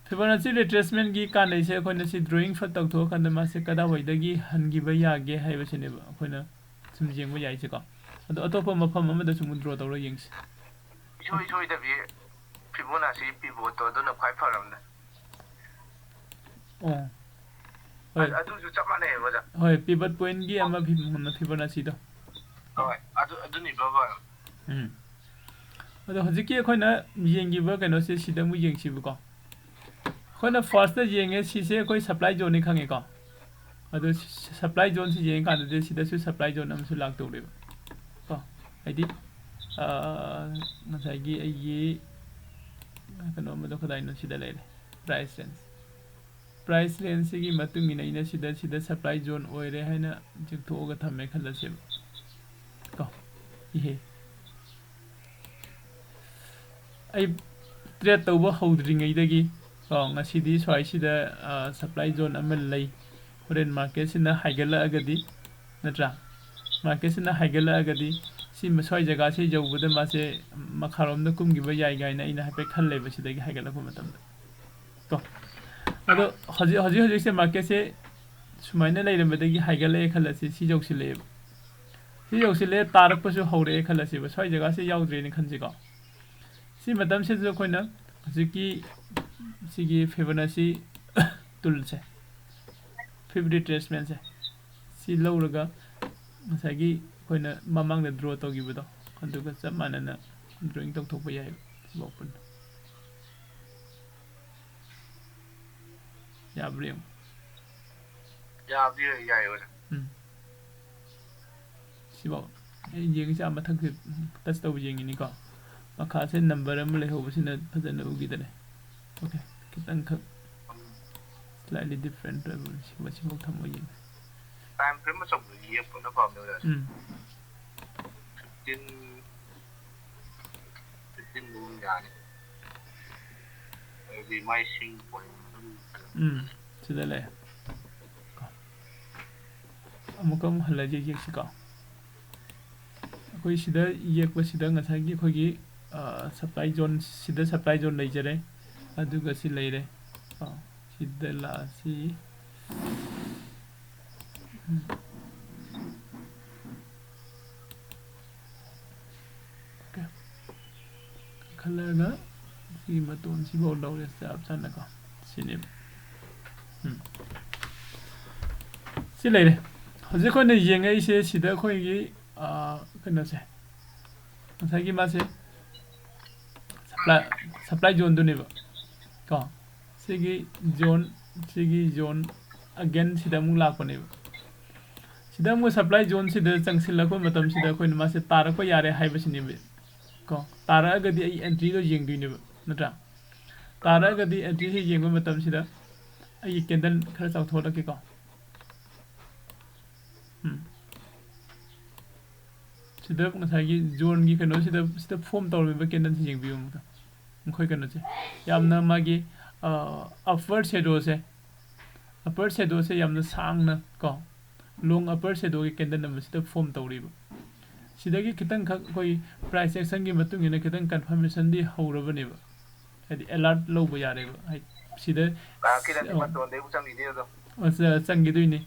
Fibonacci retracement ꯀꯤ ꯀꯥꯟꯅꯩꯁꯦ ꯑꯩꯈꯣꯏꯅ ꯁꯤ drawing ꯐꯠ ꯇꯧꯊꯣꯛꯑꯀꯥꯟꯗ ꯃꯥꯁꯦ ꯀꯗꯥꯏꯋꯥꯏꯗꯒꯤ ꯍꯟꯈꯤꯕ ꯌꯥꯒꯦ ꯍꯥꯏꯕꯁꯤꯅꯦꯕ ꯑꯩꯈꯣꯏꯅ ꯁꯨꯝ ꯌꯦꯡꯕ ꯌꯥꯏꯁꯦꯀꯣ꯫ ꯑꯗꯣ ꯑꯇꯣꯞꯄ ꯃꯐꯝ ꯑꯃꯗꯁꯨ ꯑꯃꯨꯛ draw ꯇꯧꯔ ꯌꯦꯡꯁꯤ꯫ ꯏꯁꯣꯏ ꯁꯣꯏꯗꯕꯤ Fibonacci pivot ꯇꯣ ꯑꯗꯨꯅ ꯈ꯭ꯋꯥꯏ ꯐꯔꯝꯅꯦ꯫ ꯑꯣ꯫ ꯍꯣꯏ꯫ ꯑꯗꯨꯁꯨ ꯆꯞ ꯃꯥꯟꯅꯩꯌꯦꯕ, ꯑꯣꯖꯥ꯫ ꯍꯣꯏ, pivot point ꯀꯤ ꯑꯃ Fib-, Fibonacci ꯗꯣ꯫ ꯍꯣꯏ, ꯑꯗꯨ, ꯑꯗꯨꯅꯤ ꯕꯕꯥ꯫ ꯎꯝ꯫ ꯑꯗꯣ ꯍꯧꯖꯤꯛꯀꯤ ꯑꯩꯈꯣꯏꯅ ꯌꯦꯡꯈꯤꯕ ꯀꯩꯅꯣꯁꯦ ꯁꯤꯗ ꯑꯃꯨꯛ ꯌꯦꯡꯁꯤꯕꯀꯣ꯫ ꯑꯩꯈꯣꯏꯅ first ꯇ ꯌꯦꯡꯉꯦ, ꯁꯤꯁꯦ ꯑꯩꯈꯣꯏ supply zone ꯅꯤ ꯈꯪꯉꯦꯀꯣ꯫ ꯑꯗꯣ ꯁ-, supply zone ꯁꯤ ꯌꯦꯡꯉꯀꯥꯟꯗꯗꯤ ꯁꯤꯗꯁꯨ supply zone ꯑꯃꯁꯨ ꯂꯥꯛꯇꯧꯔꯦꯕ ꯀꯣ꯫ ꯍꯥꯏꯗꯤ, ꯑꯥ, ꯉꯁꯥꯏꯒꯤ ꯑꯩꯒꯤ ꯀꯩꯅꯣ ꯑꯃꯗꯣ ꯀꯗꯥꯏꯅꯣ ꯁꯤꯗ ꯂꯩꯔꯦ, price range꯫ Price range ꯁꯤꯒꯤ ꯃꯇꯨꯡ ꯏꯟꯅ ꯑꯩꯅ ꯁꯤꯗ, ꯁꯤꯗ supply zone ꯑꯣꯏꯔꯦ ꯍꯥꯏꯅ ꯆꯤꯡꯊꯣꯛꯑꯒ ꯊꯝꯃꯦ ꯈꯜꯂꯁꯦꯕ ꯀꯣ꯫ ꯏꯍꯦ꯫ ꯑꯩ trade ꯇꯧꯕ ꯍꯧꯗ꯭ꯔꯤꯉꯩꯗꯒꯤ ꯀꯣ, ꯉꯁꯤꯗꯤ ꯁ꯭ꯋꯥꯏꯁꯤꯗ, ꯑ, supply zone ꯑꯃ ꯂꯩ꯫ ꯍꯣꯔꯦꯟ market ꯁꯤꯅ ꯍꯥꯏꯒꯠꯂꯛꯑꯒꯗꯤ, ꯅꯠꯇ꯭ꯔꯥ? Market ꯁꯤꯅ ꯍꯥꯏꯒꯠꯂꯛꯑꯒꯗꯤ ꯁꯤ ꯃ-, ꯁ꯭ꯋꯥꯏ ꯖꯒꯥꯁꯤ ꯌꯧꯕꯗ ꯃꯥꯁꯦ ꯃꯈꯥꯔꯣꯝꯗ ꯀꯨꯝꯈꯤꯕ ꯌꯥꯏ ꯀꯥꯏꯅ ꯑꯩꯅ ꯍꯥꯏꯐꯦꯠ ꯈꯜꯂꯦꯕ ꯁꯤꯗꯒꯤ ꯍꯥꯏꯒꯠꯂꯛꯄ ꯃꯇꯝꯗ꯫ ꯀꯣ꯫ ꯑꯗꯣ ꯍꯧꯖꯤꯛ, ꯍꯧꯖꯤꯛ ꯍꯧꯖꯤꯛꯁꯦ market ꯁꯦ ꯁꯨꯃꯥꯏꯅ ꯂꯩꯔꯝꯕꯗꯒꯤ ꯍꯥꯏꯒꯠꯂꯛꯑꯦ ꯈꯜꯂꯁꯤ, ꯁꯤ ꯌꯧꯁꯤꯜꯂꯛꯑꯦꯕ꯫ ꯁꯤ ꯌꯧꯁꯤꯜꯂꯛꯑꯦ, ꯇꯥꯔꯛꯄꯁꯨ ꯍꯧꯔꯛꯑꯦ ꯈꯜꯂꯁꯦꯕ, ꯁ꯭ꯋꯥꯏ ꯖꯒꯥꯁꯦ ꯌꯥꯎꯗ꯭ꯔꯦꯅ ꯈꯟꯁꯤꯀꯣ꯫ ꯁꯤ ꯃꯇꯝꯁꯤꯗ ꯑꯩꯈꯣꯏꯅ ꯍꯧꯖꯤꯛꯀꯤ ꯁꯤꯒꯤ Fibonacci tool ꯁꯦ, Fib retracement ꯁꯦ, ꯁꯤ ꯂꯧꯔꯒ ꯉꯁꯥꯏꯒꯤ ꯑꯩꯈꯣꯏꯅ ꯃꯃꯥꯡꯗ draw ꯇꯧꯈꯤꯕꯗꯣ, ꯑꯗꯨꯒ ꯆꯞ ꯃꯥꯟꯅꯅ drawing ꯇꯧꯊꯣꯛꯄ ꯌꯥꯏꯑꯕ ꯁꯤꯐꯥꯎ ꯄꯨꯟꯅ꯫ ꯌꯥꯕ꯭ꯔꯥ ꯌꯦꯡꯉꯨ꯫ ꯌꯥꯕꯗꯤ ꯌꯥꯏ, ꯑꯣꯖꯥ꯫ ꯎꯝ꯫ ꯁꯤꯐꯥꯎ ꯑꯩ ꯌꯦꯡꯉꯤꯁꯦ ꯑꯥ ꯃꯊꯛꯁꯦ touch ꯇꯧꯕ ꯌꯦꯡꯉꯤꯅꯤꯀꯣ꯫ ꯃꯈꯥꯁꯦ number ꯑꯃ ꯂꯩꯍꯧꯕꯁꯤꯅ ꯐꯖꯅ ꯎꯈꯤꯗꯔꯦ꯫ Okay, ꯈꯤꯇꯪꯈꯛ slightly different ꯑꯣꯏꯕ ꯁꯤꯐꯥꯎ, ꯁꯤꯐꯥꯎ ꯊꯝꯃ ꯌꯦꯡꯉꯤ꯫ Time frame ꯑꯆꯧꯕꯗ ꯌꯦꯛꯄꯅ ꯐꯕꯅꯦ, ꯑꯣꯖꯥ꯫ ꯎꯝ꯫ Fifteen, fifteen ꯃꯨꯛ ꯌꯥꯅꯤ꯫ ꯑꯗꯨꯗꯤ ꯃꯥꯏ swing point ꯑꯗꯨꯝ ꯎꯝ, ꯁꯤꯗ ꯂꯩ꯫ ꯑꯃꯨꯛꯀ ꯑꯃꯨꯛ ꯍꯜꯂ ꯌꯦꯛ-, ꯌꯦꯛꯁꯤꯀꯣ꯫ ꯑꯩꯈꯣꯏ ꯁꯤꯗ ꯌꯦꯛꯄꯁꯤꯗ ꯉꯁꯥꯏꯒꯤ ꯑꯩꯈꯣꯏꯒꯤ ꯁꯄ꯭ꯂꯥꯏ ꯖꯣꯟ, ꯁꯤꯗ ꯁꯄ꯭ꯂꯥꯏ ꯖꯣꯟ ꯂꯩꯖꯔꯦ꯫ ꯑꯗꯨꯒ ꯁꯤ ꯂꯩꯔꯦ꯫ ꯀꯣ, ꯁꯤꯗ ꯂꯥꯛꯑꯁꯤ꯫ ꯎꯝ꯫ ꯑꯣꯀꯦ꯫ ꯀꯥꯈꯠꯂꯒ ꯁꯤꯒꯤ ꯃꯇꯣꯟꯁꯤꯐꯥꯎ ꯂꯧꯔꯦ, ꯆꯞ ꯆꯥꯅꯀꯣ꯫ ꯁꯤꯅꯦꯕ꯫ ꯎꯝ꯫ ꯁꯤ ꯂꯩꯔꯦ꯫ ꯍꯧꯖꯤꯛ ꯑꯩꯈꯣꯏꯅ ꯌꯦꯡꯉꯛꯏꯁꯦ ꯁꯤꯗ ꯑꯩꯈꯣꯏꯒꯤ, ꯑꯥ, ꯀꯩꯅꯣꯁꯦ, ꯉꯁꯥꯏꯒꯤ ꯃꯥꯁꯦ ꯁꯄ꯭ꯂꯥꯏ, ꯁꯄ꯭ꯂꯥꯏ ꯖꯣꯟꯗꯨꯅꯦꯕ ꯀꯣ꯫ ꯁꯤꯒꯤ ꯖꯣꯟ, ꯁꯤꯒꯤ ꯖꯣꯟ ꯑꯒꯦꯟ ꯁꯤꯗ ꯑꯃꯨꯛ ꯂꯥꯛꯄꯅꯦꯕ꯫ ꯁꯤꯗ ꯑꯃꯨꯛ ꯁꯄ꯭ꯂꯥꯏ ꯖꯣꯟꯁꯤꯗ ꯆꯪꯁꯤꯜꯂꯛꯄ ꯃꯇꯝꯁꯤꯗ ꯑꯩꯈꯣꯏꯅ ꯃꯥꯁꯦ ꯇꯥꯔꯛꯄ ꯌꯥꯔꯦ ꯍꯥꯏꯕꯁꯤꯅꯦꯕ ꯀꯣ꯫ ꯇꯥꯔꯛꯑꯒꯗꯤ ꯑꯩ ꯑꯦꯟꯇ꯭ꯔꯤꯗꯣ ꯌꯦꯡꯗꯣꯏꯅꯦꯕ, ꯅꯠꯇ꯭ꯔꯥ? ꯇꯥꯔꯛꯑꯒꯗꯤ ꯑꯦꯟꯇ꯭ꯔꯤꯁꯦ ꯌꯦꯡꯕ ꯃꯇꯝꯁꯤꯗ ꯑꯩꯒꯤ ꯀꯦꯟꯗꯜ ꯈꯔ ꯆꯥꯎꯊꯣꯛꯍꯜꯂꯛꯀꯦꯀꯣ꯫ ꯎꯝ꯫ ꯁꯤꯗ ꯉꯁꯥꯏꯒꯤ ꯖꯣꯟꯒꯤ ꯀꯩꯅꯣꯁꯤꯗ, ꯁꯤꯗ ꯐꯣꯝ ꯇꯧꯔꯝꯃꯤꯕ ꯀꯦꯟꯗꯜꯁꯤ ꯌꯦꯡꯕꯤꯌꯨ ꯑꯃꯨꯛꯇ꯫ ꯑꯩꯈꯣꯏ ꯀꯩꯅꯣꯁꯦ, ꯌꯥꯝꯅ ꯃꯥꯒꯤ, ꯑ, ꯑꯞꯄꯔ ꯁꯦꯗꯣꯁꯦ, ꯑꯞꯄꯔ ꯁꯦꯗꯣꯁꯦ ꯌꯥꯝꯅ ꯁꯥꯡꯅ ꯀꯣ, ꯂꯣꯡ ꯑꯞꯄꯔ ꯁꯦꯗꯣꯒꯤ ꯀꯦꯟꯗꯜ ꯑꯃ ꯁꯤꯗ ꯐꯣꯝ ꯇꯧꯔꯤꯕ꯫ ꯁꯤꯗꯒꯤ ꯈꯤꯇꯪꯈꯛ ꯑꯩꯈꯣꯏ ꯄ꯭ꯔꯥꯏꯁ ꯑꯦꯛꯁꯟꯒꯤ ꯃꯇꯨꯡ ꯏꯟꯅ ꯈꯤꯇꯪ ꯀꯟꯐꯔꯃꯦꯁꯟꯗꯤ ꯍꯧꯔꯕꯅꯦꯕ, ꯍꯥꯏꯗꯤ ꯑꯦꯂꯔꯠ ꯂꯧꯕ ꯌꯥꯔꯦꯕ꯫ ꯍꯥꯏꯗꯤ ꯁꯤꯗ, ꯑꯥ, ꯈꯤꯇꯪꯗꯤ ꯑꯣ꯫ ꯃꯇꯣꯟꯗꯩ ꯑꯃꯨꯛ ꯆꯪꯈꯤꯅꯤ ꯑꯗꯣ꯫ ꯑꯣ, ꯆ-, ꯆꯪꯈꯤꯗꯣꯏꯅꯤ꯫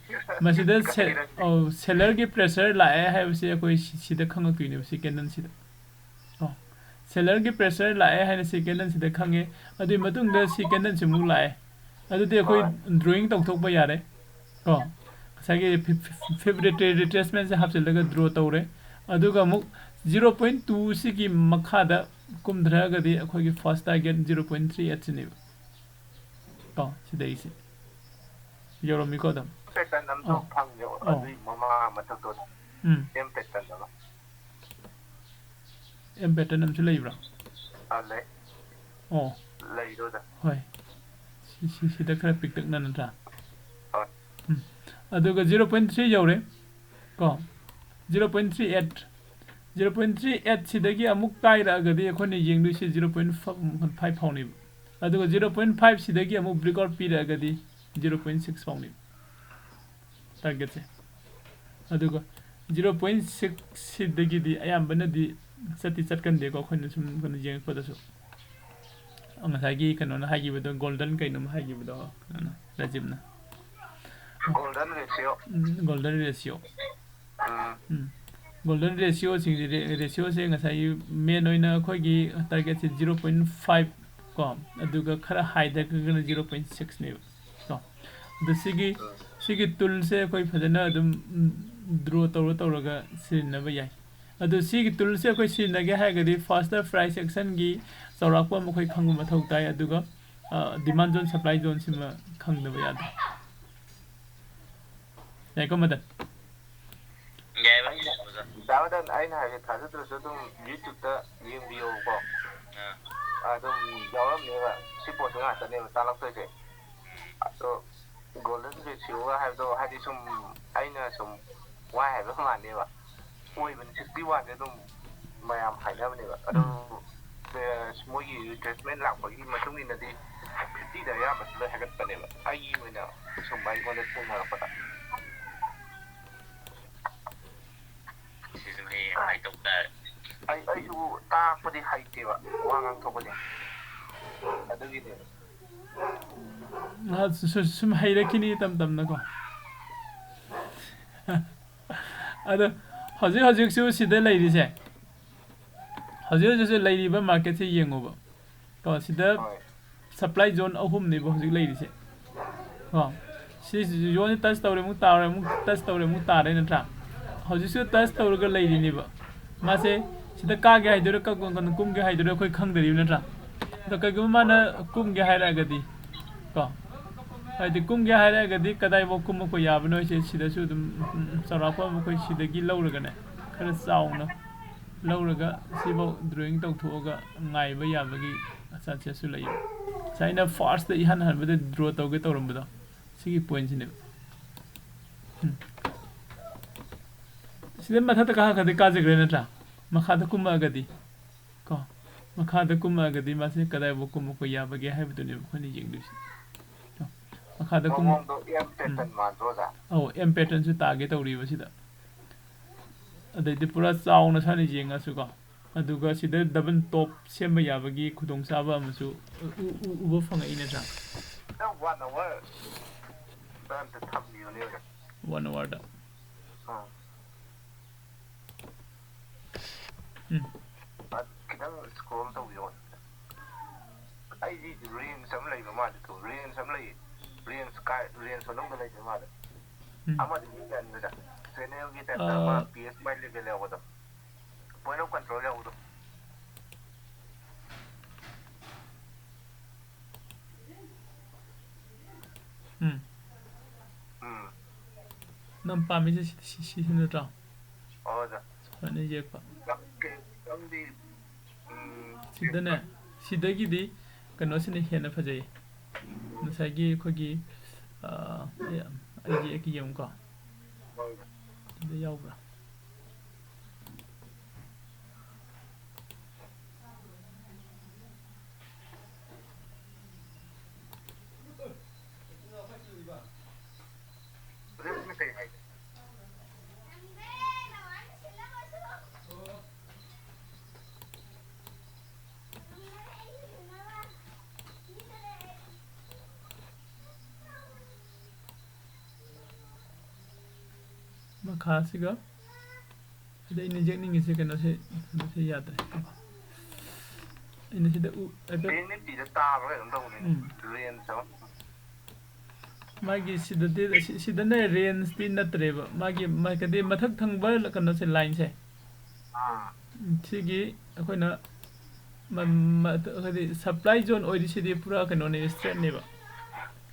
ꯃꯁꯤꯗ ꯁꯦ-, ꯈꯪꯕꯤꯔꯗꯤ꯫ ꯑꯧ, ꯁꯦꯂꯔꯒꯤ ꯄ꯭ꯔꯦꯁꯔ ꯂꯥꯛꯑꯦ ꯍꯥꯏꯕꯁꯤ ꯑꯩꯈꯣꯏ ꯁꯤ-, ꯁꯤꯗ ꯈꯪꯉꯛꯇꯣꯏꯅꯦꯕ, ꯁꯤ ꯀꯦꯟꯗꯜꯁꯤꯗ꯫ ꯑꯣ, ꯁꯦꯂꯔꯒꯤ ꯄ꯭ꯔꯦꯁꯔ ꯂꯥꯛꯑꯦ ꯍꯥꯏꯅ ꯁꯤ ꯀꯦꯟꯗꯜꯁꯤꯗ ꯈꯪꯉꯦ꯫ ꯑꯗꯨꯒꯤ ꯃꯇꯨꯡꯗ ꯁꯤ ꯀꯦꯟꯗꯜꯁꯤꯃꯨꯛ ꯂꯥꯛꯑꯦ꯫ ꯑꯗꯨꯗꯤ ꯑꯩꯈꯣꯏ ꯍꯣꯏ꯫ ꯗ꯭ꯔꯣꯌꯤꯡ ꯇꯧꯊꯣꯛꯄ ꯌꯥꯔꯦ꯫ ꯀꯣ, ꯉꯁꯥꯏꯒꯤ ꯐꯤ-, ꯐꯤ-, ꯐꯤꯞ ꯔꯤꯇ꯭ꯔꯦ-, ꯔꯤꯇ꯭ꯔꯦꯁꯃꯦꯟꯁꯦ ꯍꯥꯞꯆꯤꯜꯂꯒ ꯗ꯭ꯔꯣ ꯇꯧꯔꯦ꯫ ꯑꯗꯨꯒ ꯑꯃꯨꯛ ꯖꯤꯔꯣ ꯄꯣꯏꯟ ꯇꯨ ꯁꯤꯒꯤ ꯃꯈꯥꯗ ꯀꯨꯝꯊꯔꯛꯑꯒꯗꯤ ꯑꯩꯈꯣꯏꯒꯤ first target zero point three ꯑꯩꯠꯁꯤꯅꯦꯕ꯫ ꯀꯣ, ꯁꯤꯗꯩꯁꯦ ꯌꯧꯔꯝꯃꯤꯀꯣ ꯑꯗꯨꯝ꯫ ꯄꯦꯇꯔꯟ ꯑꯃꯁꯨ ꯑꯣ꯫ ꯐꯪꯉꯦ, ꯑꯣ꯫ ꯑꯗꯨꯏ ꯃꯃꯥ ꯃꯊꯛꯇꯣ꯫ ꯎꯝ꯫ ꯑꯦꯝ ꯄꯦꯇꯔꯟ ꯑꯃ꯫ ꯑꯦꯝ ꯄꯦꯇꯔꯟ ꯑꯃꯁꯨ ꯂꯩꯕ꯭ꯔꯥ? ꯑꯥ, ꯂꯩ꯫ ꯑꯣ꯫ ꯂꯩꯗꯣꯏꯗ꯫ ꯍꯣꯏ꯫ ꯁꯤ, ꯁꯤ, ꯁꯤꯗ ꯈꯔ ꯄꯤꯛꯇꯛꯅ ꯅꯠꯇ꯭ꯔꯥ? ꯍꯣꯏ꯫ ꯎꯝ꯫ ꯑꯗꯨꯒ ꯖꯤꯔꯣ ꯄꯣꯏꯟ ꯊ꯭ꯔꯤ ꯌꯧꯔꯦ꯫ ꯀꯣ? Zero point three eight. Zero point three eight ꯁꯤꯗꯒꯤ ꯑꯃꯨꯛ ꯀꯥꯏꯔꯛꯑꯒꯗꯤ ꯑꯩꯈꯣꯏꯅ ꯌꯦꯡꯗꯣꯏꯁꯦ ꯖꯤꯔꯣ ꯄꯣꯏꯟ ꯐꯥꯏꯚ ꯐꯥꯎꯅꯦꯕ꯫ ꯑꯗꯨꯒ ꯖꯤꯔꯣ ꯄꯣꯏꯟ ꯐꯥꯏꯚ ꯁꯤꯗꯒꯤ ꯑꯃꯨꯛ ꯕ꯭ꯔꯦꯛꯑꯥꯎꯠ ꯄꯤꯔꯛꯑꯒꯗꯤ ꯖꯤꯔꯣ ꯄꯣꯏꯟ ꯁꯤꯛꯁ ꯐꯥꯎꯅꯦꯕ꯫ ꯇꯥꯔꯒꯦꯠꯁꯦ꯫ ꯑꯗꯨꯒ ꯖꯤꯔꯣ ꯄꯣꯏꯟ ꯁꯤꯛꯁ ꯁꯤꯗꯒꯤꯗꯤ ꯑꯌꯥꯝꯕꯅꯗꯤ ꯆꯠꯇꯤ ꯆꯠꯀꯟꯗꯦꯀꯣ, ꯑꯩꯈꯣꯏꯅ ꯁꯨꯝ ꯀꯩꯅꯣ ꯌꯦꯡꯉꯛꯄꯗꯁꯨ꯫ ꯉꯁꯥꯏꯒꯤ ꯀꯩꯅꯣꯅ ꯍꯥꯏꯈꯤꯕꯗꯣ, ꯒꯣꯜꯗꯟ ꯀꯩꯅꯣꯝ ꯍꯥꯏꯈꯤꯕꯗꯣ, ꯀꯩꯅꯣꯅ, ꯔꯥꯖꯤꯞꯅ꯫ Golden ratio. Golden ratio. Um. Um. Golden ꯔꯦꯁꯤꯌꯣꯁꯤꯡꯁꯦ, ꯔꯦꯁꯤꯌꯣꯁꯦ ꯉꯁꯥꯏꯒꯤ ꯃꯦꯟ ꯑꯣꯏꯅ ꯑꯩꯈꯣꯏꯒꯤ ꯇꯥꯔꯒꯦꯠꯁꯦ ꯖꯤꯔꯣ ꯄꯣꯏꯟ ꯐꯥꯏꯚ ꯀꯣ, ꯑꯗꯨꯒ ꯈꯔ ꯍꯥꯏꯊꯔꯒꯅ ꯖꯤꯔꯣ ꯄꯣꯏꯟ ꯁꯤꯛꯁꯅꯦꯕ ꯀꯣ꯫ ꯑꯗꯣ ꯁꯤꯒꯤ, ꯁꯤꯒꯤ ꯇꯨꯜꯁꯦ ꯑꯩꯈꯣꯏ ꯐꯖꯅ ꯑꯗꯨꯝ ꯗ꯭ꯔꯣ ꯇꯧꯔ ꯇꯧꯔꯒ ꯁꯤꯖꯤꯟꯅꯕ ꯌꯥꯏ꯫ ꯑꯗꯣ ꯁꯤꯒꯤ ꯇꯨꯜꯁꯦ ꯑꯩꯈꯣꯏ ꯁꯤꯖꯤꯟꯅꯒꯦ ꯍꯥꯏꯔꯒꯗꯤ ꯐꯥꯔꯁꯇ ꯄ꯭ꯔꯥꯏꯁ ꯑꯦꯛꯁꯟꯒꯤ ꯆꯥꯎꯔꯥꯛꯄ ꯑꯃ ꯑꯩꯈꯣꯏ ꯈꯪꯕ ꯃꯊꯧ ꯇꯥꯏ, ꯑꯗꯨꯒ ꯗꯤꯃꯥꯟ ꯖꯣꯟ, ꯁꯄ꯭ꯂꯥꯏ ꯖꯣꯟꯁꯤꯃ ꯈꯪꯗꯕ ꯌꯥꯗꯦ꯫ ꯌꯥꯏꯀꯣ ꯃꯗꯟ? ꯌꯥꯏꯕ, ꯌꯥꯏꯕ ꯑꯣꯖꯥ꯫ ꯗꯥ ꯃꯗꯟ, ꯑꯩꯅ ꯍꯥꯏꯁꯦ ꯊꯥꯖꯗ꯭ꯔꯁꯨ ꯑꯗꯨꯝ YouTube-ꯇ ꯌꯦꯡꯕꯤꯌꯣꯕꯀꯣ꯫ ꯑꯥ꯫ ꯑꯗꯨꯝ ꯌꯥꯎꯔꯝꯅꯦꯕ, ꯁꯤ ꯄꯣꯠꯁꯦ ꯉꯥꯛꯇꯅꯦꯕ ꯇꯥꯛꯂꯛꯇꯣꯏꯁꯦ꯫ ꯑꯗꯣ ꯒꯣꯜꯗꯟ ꯔꯦꯁꯤꯌꯣꯒ ꯍꯥꯏꯕꯗꯣ, ꯍꯥꯏꯗꯤ ꯁꯨꯝ ꯑꯩꯅ ꯁꯨꯝ ꯋꯥ ꯍꯥꯏꯕ ꯃꯥꯟꯅꯦꯕ꯫ ꯑꯣꯏꯕꯅꯤ, ꯁꯤꯛꯁꯇꯤ ꯋꯥꯟꯁꯦ ꯑꯗꯨꯝ ꯃꯌꯥꯝ ꯍꯥꯏꯅꯕꯅꯦꯕ꯫ ꯑꯗꯣ ꯑ, ꯃꯣꯏꯒꯤ ꯔꯤꯇ꯭ꯔꯦꯁꯃꯦꯟ ꯂꯥꯛꯄꯒꯤ ꯃꯇꯨꯡ ꯏꯟꯅꯗꯤ ꯐꯤꯐꯇꯤꯗ ꯑꯌꯥꯝꯕ ꯂꯣꯏ ꯍꯥꯏꯒꯠꯄꯅꯦꯕ, ꯑꯩꯒꯤ ꯑꯣꯏꯅ ꯁꯨꯝ ꯑꯩꯉꯣꯟꯗ ꯊꯦꯡꯅꯔꯛꯄꯗ꯫ ꯁꯤꯁꯨ ꯍꯌꯦꯡ ꯍꯥꯏꯗꯣꯛ ꯇꯥꯔꯦ꯫ ꯑꯩ, ꯑꯩꯁꯨ ꯇꯥꯛꯄꯗꯤ ꯍꯩꯇꯦꯕ, ꯋꯥ ꯉꯥꯡꯊꯣꯛꯄꯁꯦ, ꯑꯗꯨꯒꯤꯅꯦꯕ꯫ ꯑ, ꯁꯨ-, ꯁꯨ-, ꯁꯨꯝ ꯍꯩꯔꯛꯈꯤꯅꯤ ꯇꯝ ꯇꯝꯅꯀꯣ꯫ ꯑꯗꯣ ꯍꯧꯖꯤꯛ ꯍꯧꯖꯤꯛꯁꯨ ꯁꯤꯗ ꯂꯩꯔꯤꯁꯦ, ꯍꯧꯖꯤꯛ ꯍꯧꯖꯤꯛꯁꯨ ꯂꯩꯔꯤꯕ ꯃꯥꯔꯀꯦꯠꯁꯦ ꯌꯦꯡꯉꯣꯕ ꯀꯣ꯫ ꯁꯤꯗ ꯍꯣꯏ꯫ ꯁꯄ꯭ꯂꯥꯏ ꯖꯣꯟ ꯑꯍꯨꯝꯅꯦꯕ ꯍꯧꯖꯤꯛ ꯂꯩꯔꯤꯁꯦ ꯀꯣ꯫ ꯁꯤ ꯖꯣꯟꯁꯦ ꯇꯁ ꯇꯧꯔꯦ, ꯑꯃꯨꯛ ꯇꯥꯔꯦ, ꯑꯃꯨꯛ ꯇꯁ ꯇꯧꯔꯦ, ꯑꯃꯨꯛ ꯇꯥꯔꯦ, ꯅꯠꯇ꯭ꯔꯥ? ꯍꯧꯖꯤꯛꯁꯨ ꯇꯁ ꯇꯧꯔꯒ ꯂꯩꯔꯤꯅꯦꯕ꯫ ꯃꯥꯁꯦ ꯁꯤꯗ ꯀꯥꯒꯦ ꯍꯥꯏꯗꯣꯏꯔꯥ, ꯀꯛ-, ꯀꯩꯅꯣ, ꯀꯨꯝꯒꯦ ꯍꯥꯏꯗꯣꯏꯔꯥ ꯑꯩꯈꯣꯏ ꯈꯪꯗꯔꯤꯕ, ꯅꯠꯇ꯭ꯔꯥ? ꯑꯗꯣ ꯀꯩꯒꯨꯝꯕ ꯃꯥꯅ ꯀꯨꯝꯒꯦ ꯍꯥꯏꯔꯛꯑꯒꯗꯤ ꯀꯣ, ꯍꯥꯏꯗꯤ ꯀꯨꯝꯒꯦ ꯍꯥꯏꯔꯛꯑꯒꯗꯤ ꯀꯗꯥꯏꯐꯥꯎ ꯀꯨꯝꯃꯛꯄ ꯌꯥꯕꯅꯣ ꯍꯥꯏꯁꯦ ꯁꯤꯗꯁꯨ ꯑꯗꯨꯝ, ꯎꯝ, ꯆꯥꯎꯔꯥꯛꯄ ꯑꯃ ꯑꯩꯈꯣꯏ ꯁꯤꯗꯒꯤ ꯂꯧꯔꯒꯅꯦ, ꯈꯔ ꯆꯥꯎꯅ ꯂꯧꯔꯒ ꯁꯤꯐꯥꯎ ꯗ꯭ꯔꯣꯌꯤꯡ ꯇꯧꯊꯣꯛꯑꯒ ꯉꯥꯏꯕ ꯌꯥꯕꯒꯤ ꯆꯥꯟꯁꯦꯁꯁꯨ ꯂꯩꯌꯦꯕ꯫ ꯉꯁꯥꯏ ꯑꯩꯅ ꯐꯥꯔꯁꯇ ꯏꯍꯥꯟ ꯍꯥꯟꯕꯗ ꯗ꯭ꯔꯣ ꯇꯧꯒꯦ ꯇꯧꯔꯝꯕꯗꯣ, ꯁꯤꯒꯤ ꯄꯣꯏꯟꯁꯤꯅꯦꯕ꯫ ꯎꯝ꯫ ꯁꯤꯗ ꯃꯊꯛꯇ ꯀꯥꯈꯠꯈ꯭ꯔꯗꯤ ꯀꯥꯖꯈ꯭ꯔꯦ, ꯅꯠꯇ꯭ꯔꯥ? ꯃꯈꯥꯗ ꯀꯨꯝꯃꯛꯑꯒꯗꯤ ꯀꯣ, ꯃꯈꯥꯗ ꯀꯨꯝꯃꯛꯑꯒꯗꯤ ꯃꯥꯁꯦ ꯀꯗꯥꯏꯐꯥꯎ ꯀꯨꯝꯃꯛꯄ ꯌꯥꯕꯒꯦ ꯍꯥꯏꯕꯗꯨꯅꯦꯕ ꯑꯩꯈꯣꯏꯅ ꯌꯦꯡꯗꯣꯏꯁꯦ꯫ ꯀꯣ, ꯃꯈꯥꯗ ꯀꯨꯝꯃꯛ-, ꯃꯑꯣꯡꯗꯣ ꯑꯦꯝ ꯄꯦꯇꯔꯟ ꯃꯥꯟꯗ꯭ꯔꯣ, ꯑꯣꯖꯥ? ꯑꯧ, ꯑꯦꯝ ꯄꯦꯇꯔꯟꯁꯨ ꯇꯥꯒꯦ ꯇꯧꯔꯤꯕ ꯁꯤꯗ꯫ ꯑꯗꯩꯗꯤ ꯄꯨꯔꯥ ꯆꯥꯎꯅ ꯁ꯭ꯋꯥꯏꯅ ꯌꯦꯡꯉꯁꯨꯀꯣ, ꯑꯗꯨꯒ ꯁꯤꯗ double top ꯁꯦꯝꯕ ꯌꯥꯕꯒꯤ ꯈꯨꯗꯣꯡꯆꯥꯕ ꯑꯃꯁꯨ ꯎ-, ꯎ-, ꯎꯕ ꯐꯪꯉꯛꯏ ꯅꯠꯇ꯭ꯔꯥ? ꯅꯪ one hour ꯑꯝꯇ ꯊꯝꯕꯤꯌꯨꯅꯦ ꯑꯣꯖꯥ꯫ One hourꯗ꯫ ꯑꯥ꯫ ꯎꯝ꯫ ꯑ, ꯈꯤꯇꯪ scroll ꯇꯧꯕꯤꯌꯣ꯫ ꯑꯩꯗꯤ range ꯑꯃ ꯂꯩꯕ ꯃꯥꯜꯂꯦ꯫ Range ꯑꯃ ꯂꯩꯌꯦ꯫ Range ꯀꯥꯏ, range ꯃꯅꯨꯡꯗ ꯂꯩꯕ ꯃꯥꯜꯂꯦ꯫ ꯎꯝ꯫ ꯑꯃꯗꯤ ꯃꯤ ꯀꯌꯥꯅꯤꯗ? Channelꯒꯤ typeꯇ ꯑꯃ ꯑ, P S Y level ꯌꯥꯎꯕꯗꯣ꯫ Point of control ꯌꯥꯎꯕꯗꯣ꯫ ꯎꯝ꯫ ꯎꯝ꯫ ꯅꯪ ꯄꯥꯝꯃꯤꯁꯦ ꯁꯤ, ꯁꯤ, ꯁꯤ ꯅꯠꯇ꯭ꯔꯣ? ꯑꯣ, ꯑꯣꯖꯥ꯫ ꯁꯨꯃꯥꯏꯅ ꯌꯦꯛꯄ꯫ ꯈꯪꯗꯦ, ꯈꯪꯗꯦ꯫ ꯎꯝ꯫ ꯁꯤꯗꯅꯦ, ꯁꯤꯗꯒꯤꯗꯤ ꯀꯩꯅꯣꯁꯤꯅ ꯍꯦꯟꯅ ꯐꯖꯩꯌꯦ꯫ ꯉꯁꯥꯏꯒꯤ ꯑꯩꯈꯣꯏꯒꯤ, ꯑ, ꯑꯩ, ꯑꯩ ꯌꯦꯛꯀꯦ ꯌꯦꯡꯉꯨꯀꯣ꯫ ꯍꯣꯏ꯫ ꯁꯤꯗ ꯌꯥꯎꯕ꯭ꯔꯥ? ꯃꯈꯥꯁꯤꯒ ꯁꯤꯗ ꯑꯩꯅ ꯌꯦꯛꯅꯤꯡꯉꯤꯁꯦ ꯀꯩꯅꯣꯁꯦ, ꯀꯩꯅꯣꯁꯦ ꯌꯥꯗ꯭ꯔꯦ꯫ ꯑꯩꯅ ꯁꯤꯗ ꯎ-, ꯍꯥꯏꯐꯦꯠ ꯄꯤꯗ ꯇꯥꯕ꯭ꯔꯥ ꯀꯩꯅꯣꯝ ꯇꯧꯕꯅꯤꯅꯦ꯫ ꯎꯝ꯫ Range ꯑꯃ꯫ ꯃꯥꯒꯤ ꯁꯤꯗꯗꯤ, ꯁꯤ-, ꯁꯤꯗꯅ rangeꯇꯤ ꯅꯠꯇ꯭ꯔꯦꯕ꯫ ꯃꯥꯒꯤ, ꯃꯥꯒꯤ ꯃꯊꯛ ꯊꯪꯕ ꯀꯩꯅꯣꯁꯦ, lineꯁꯦ꯫ ꯑꯥ꯫ ꯁꯤꯒꯤ ꯑꯩꯈꯣꯏꯅ ꯃ-, ꯃ-, ꯍꯥꯏꯗꯤ supply zone ꯑꯣꯏꯔꯤꯁꯤꯗꯤ ꯄꯨꯔꯥ ꯀꯩꯅꯣꯅꯦ, straightꯅꯦꯕ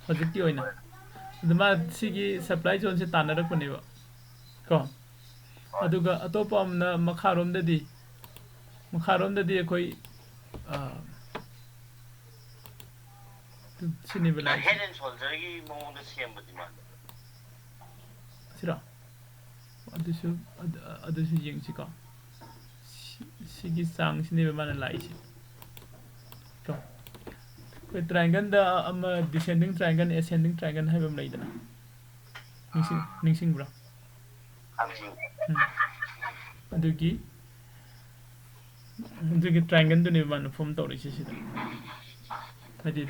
ꯍꯧꯖꯤꯛꯀꯤ ꯑꯣꯏꯅ꯫ ꯑꯗꯨ ꯃꯥ ꯁꯤꯒꯤ supply zoneꯁꯦ ꯇꯥꯟꯅꯔꯛꯄꯅꯦꯕ꯫ ꯀꯣ? ꯍꯣꯏ꯫ ꯑꯗꯨꯒ ꯑꯇꯣꯞꯄ ꯑꯃꯅ ꯃꯈꯥꯔꯣꯝꯗꯗꯤ, ꯃꯈꯥꯔꯣꯝꯗꯗꯤ ꯑꯩꯈꯣꯏ, ꯑ, ꯁꯤꯅꯦꯕ ꯂꯥꯛꯏꯁꯦ꯫ Head and Shoulderꯒꯤ ꯃꯑꯣꯡꯗ ꯁꯦꯝꯕꯗꯤ ꯃꯥꯜꯂꯦ꯫ ꯁꯤꯔꯣ? ꯑꯗꯨꯁꯨ, ꯑꯗꯨ, ꯑꯗꯨꯁꯨ ꯌꯦꯡꯁꯤꯀꯣ꯫ ꯁꯤ-, ꯁꯤꯒꯤ ꯆꯥꯡꯁꯤꯅꯦꯕ ꯃꯥꯅ ꯂꯥꯛꯏꯁꯦ꯫ ꯀꯣ? ꯑꯩꯈꯣꯏ triangleꯗ ꯑꯃ descending triangle, ascending triangle ꯍꯥꯏꯕ ꯑꯃ ꯂꯩꯗꯅ꯫ ꯅꯤꯡꯁꯤꯡ-, ꯅꯤꯡꯁꯤꯡꯕ꯭ꯔꯥ? ꯈꯪꯉꯤ꯫ ꯎꯝ꯫ ꯑꯗꯨꯒꯤ ꯑꯗꯨꯒꯤ ꯇ꯭ꯔꯥꯏꯡꯒꯜꯗꯨꯅꯦꯕ ꯃꯥꯅ ꯐꯣꯝ ꯇꯧꯔꯛꯏꯁꯦ ꯁꯤꯗ꯫ ꯍꯥꯏꯗꯤ